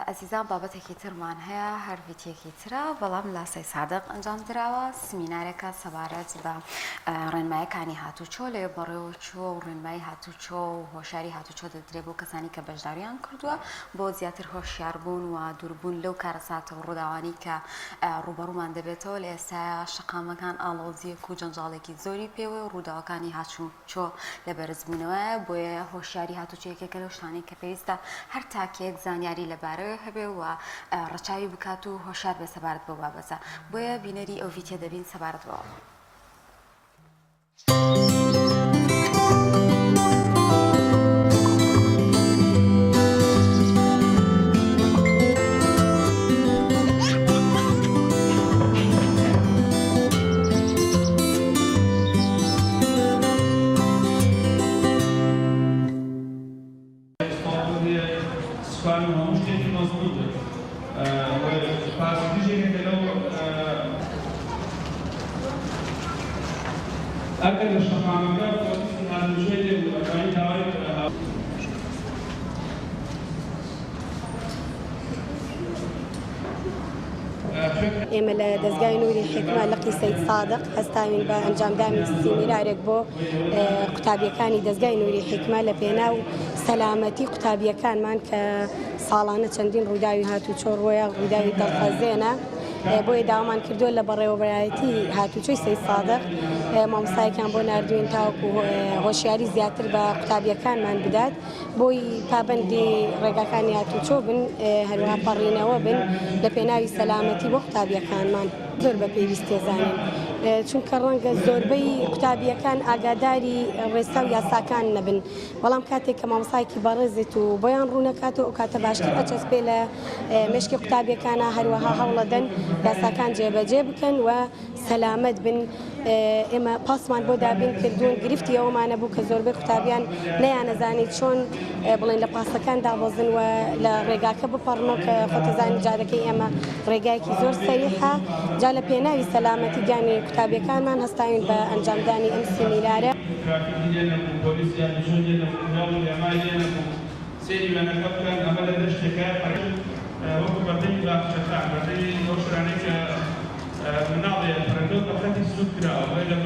ئەزیزان بابەتێکی ترمان هەیە هەر ڤیتیەکی ترە بەڵام لە سەی سادق ئەنجام دراوە سمینارێکە سەبارەت بە ڕێنمایەکانی هاتوچۆ لەوێ بەڕێوە چووە و ڕێنمایی هاتوچۆ و هۆشاری هاتوچۆ دەدرێ بۆ کەسانی کە بەشداریان کردووە بۆ زیاتر هۆشیاربوون و دووربوون لەو کارەساتە و ڕووداوانەی کە ڕووبەڕوومان دەبێتەوە، لە ئێستایا شەقامەکان ئاڵۆزییەک و جەنجاڵێکی زۆری پێوەیە و ڕووداوەکانی هاتوچۆ لە بەرزبوونەوەیە، بۆیە هۆشیاری هاتوچۆ یەکێکە لەو شتانەی کە پێویستە هەر تاکێک زانیاری لەبارەوە هەبێ و ڕەچاوی بکات و هۆشیار بێت سەبارەت بەو بابەتە، بۆیە بینەری ئەو ڤیتیە دەبین سەبارەت بەوە. سوپان و هەموو شتێکی مەزبووت بێت پاسکلیش یەکێکە لەو ئەگەر لە شەقامەکە پۆلیسی هاتوچۆی لێ بوو ئەتوانی داوای ئێمە لە دەزگای نوری حیکمە لقی سەید سادق هەستاوین بە ئەنجامدانی سیمینارێک بۆ قوتابیەکانی دەزگای نوری حیکمە لە پێناو سەلامەتی قوتابیەکانمان کە ساڵانە چەندین ڕووداوی هاتوچۆ ڕوویە ڕووداوی دڵتەزێنە. بۆیە داوامان کردووە لە بەڕێوەبەرایەتی هاتوچۆی سەید سادق مامۆستایەکیان بۆ ناردووین تاوەکو هۆشیاری زیاتر بە قوتابیەکانمان بدات بۆی پابەندی ڕێگاکانی هاتوچۆ بن هەروەها پەڕینەوە بن لە پێناوی سەلامەتی بۆ قوتابیەکانمان. زۆر بە پێویست تێزانین چونکە ڕەنگە زۆربەی قوتابیەکان ئاگاداری ڕێسا و یاساکان نەبن بەڵام کاتێک کە مامۆستایەکی بەڕێزێت و بۆیان ڕوونەکاتەوە ئەو کاتە باشتر ئەچەسپێ لە مێشکی قوتابیەکانە هەروەها هەوڵەدەن یاساکان جێبەجێ بکەن و سەلامەت بن ئێمە پاسمان بۆ دابین کردوون گرفتی ئەومانە بوو کە زۆربەی قوتابیان نەیانەزانی چۆن بڵێن لە پاسەکان دابەزن و لە ڕێگاکە بپەڕنەوە کە خۆتەزانی جادەکەی ئێمە ڕێگایەکی زۆر سەریحە جا لە پێناوی سەلامەتی گیانی قوتابیەکانمان هەستاوین بە ئەنجامدانی ئەم سیمینارە. ترافیکی لێ نەبوو، پۆلیسی هاتوچۆی لێ نەبوو، مناڵ و هێمای لێ نەبوو، سەیری وێنەکە بکەن، ئەمە لە دەشتێکە وەکو بەردەمی باخچەکان، بەردەمی ئەو شوێنانەی کە مناڵ لێ ئەپەڕێتەوە بە خەتی سوور کراوە، بۆیە لە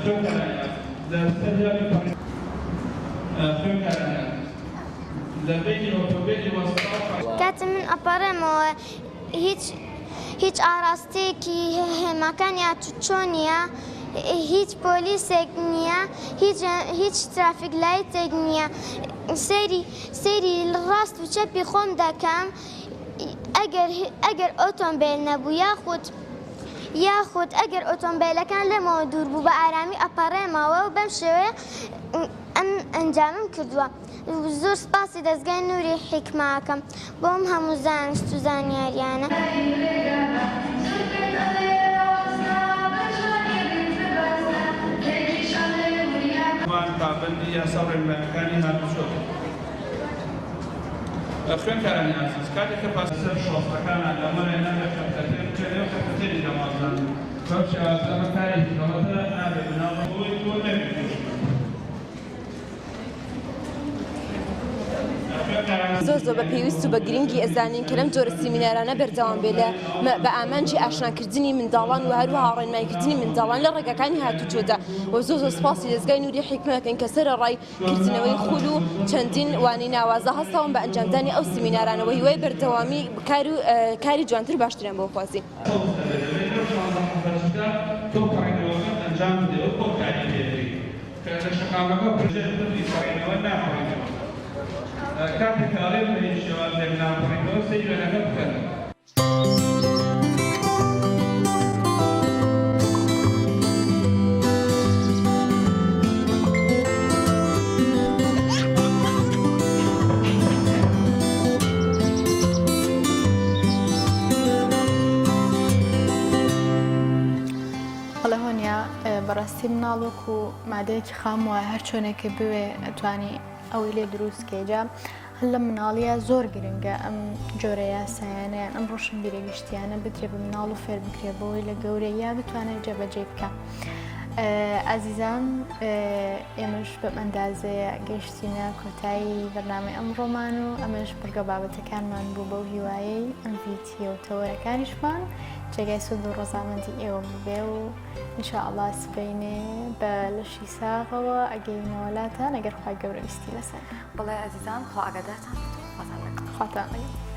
خوێندکارانی ئازیز لە سەر هێڵی پەڕینەوە خوێندکارانی ئازیز لە بەینی ئۆتۆمبێلی وەستاو کاتێ من ئەپەڕێمەوە هیچ هیچ ئاراستەیەکی هێماکانی هاتوچۆ نییە، هیچ پۆلیسێک نییە، هیچ هیچ ترافیک لایتێک نییە. سەیری سەیری ڕاست و چەپی خۆم دەکەم ئەگەر ئەگەر ئۆتۆمبێل نەبوو یاخود یاخود ئەگەر ئۆتۆمبێلەکان لێمەوە دوور بوو بە ئارامی ئەپەڕێمەوە و بەم شێوەیە ئەم ئەنجامم کردووە. زۆر سپاسی دەزگای نوری حیکمە ئەکەم بۆ ئەم هەموو زانست و زانیاریانە. مان پابەندی یاسا و ڕێنمایەکانی هاتوچۆ بن. خوێندکارانی ئازیز کاتێک کە پاس. سەر شۆستەکانا لەمەرێ نابێ خەتخەتێن بکەن ئێوە خەتخەتێنی دەمازن بەم شێوازە ئەمە کارێکی غەڵەتە نابێ مناڵ بۆی تۆ نەبی تووش بن. زۆر زۆر بە پێویست و بە گرنگی ئەزانین کە لەم جۆرە سیمینارانە بەردەوام بێ لە بە ئامانجی ئاشناکردنی منداڵان و هەروەها ڕێنماییکردنی منداڵان لە ڕێگاکانی هاتوچۆدا و زۆر زۆر سپاسی دەزگای نوری حیکمە ئەکەین کە سەرەڕای کردنەوەی خول و چەندین وانەی ناوازە هەستاون بە ئەنجامدانی ئەو سیمینارانە و هیوای بەردەوامی کار و کاری جوانتر و باشتریان بۆ خوازین. کە لە شەقامەکە پرژێن پردی پەڕینەوە ناپەڕینەوە کاتێک کە ئەڵێم بە هیچ شێوازێک ناپەڕینەوە سەیری وێنەکە بکەن. بەڵێ هۆنیا بەڕاستی مناڵ وەکو مادەیەکی خام وایە هەر چۆنێک کە بوێ ئەتوانی ئەوەی لێ دروست کەی جا هەر لە مناڵیە زۆر گرنگە ئەم جۆرە یاسایانە یان ئەم ڕۆشنبیرە گشتیانە بدرێ بە مناڵ و فێر بکرێ بۆی لە گەورەیە بتوانێت جێبەجێ بکە ئازیزان ئێمەش بەم ئەندازەیە گەشتینە کۆتایی بەرنامەی ئەمڕۆمان و ئەمەش بڕگە بابەتەکانمان بوو بەو هیوایەی ئەم ڤیدیۆ و تەوەرەکانیشمان جێگای سوود و ڕەزامەندی ئێوە بووبێ و ان شاء اللە سبەینێ بە لەشی ساغەوە ئەگەینەوە لاتان ئەگەر خوای گەورە ویستی لەسەر. بەڵێ ئەزیزان خوا ئاگادارتان بێت و خواتان لەگەڵ. خواتان لەگەڵ.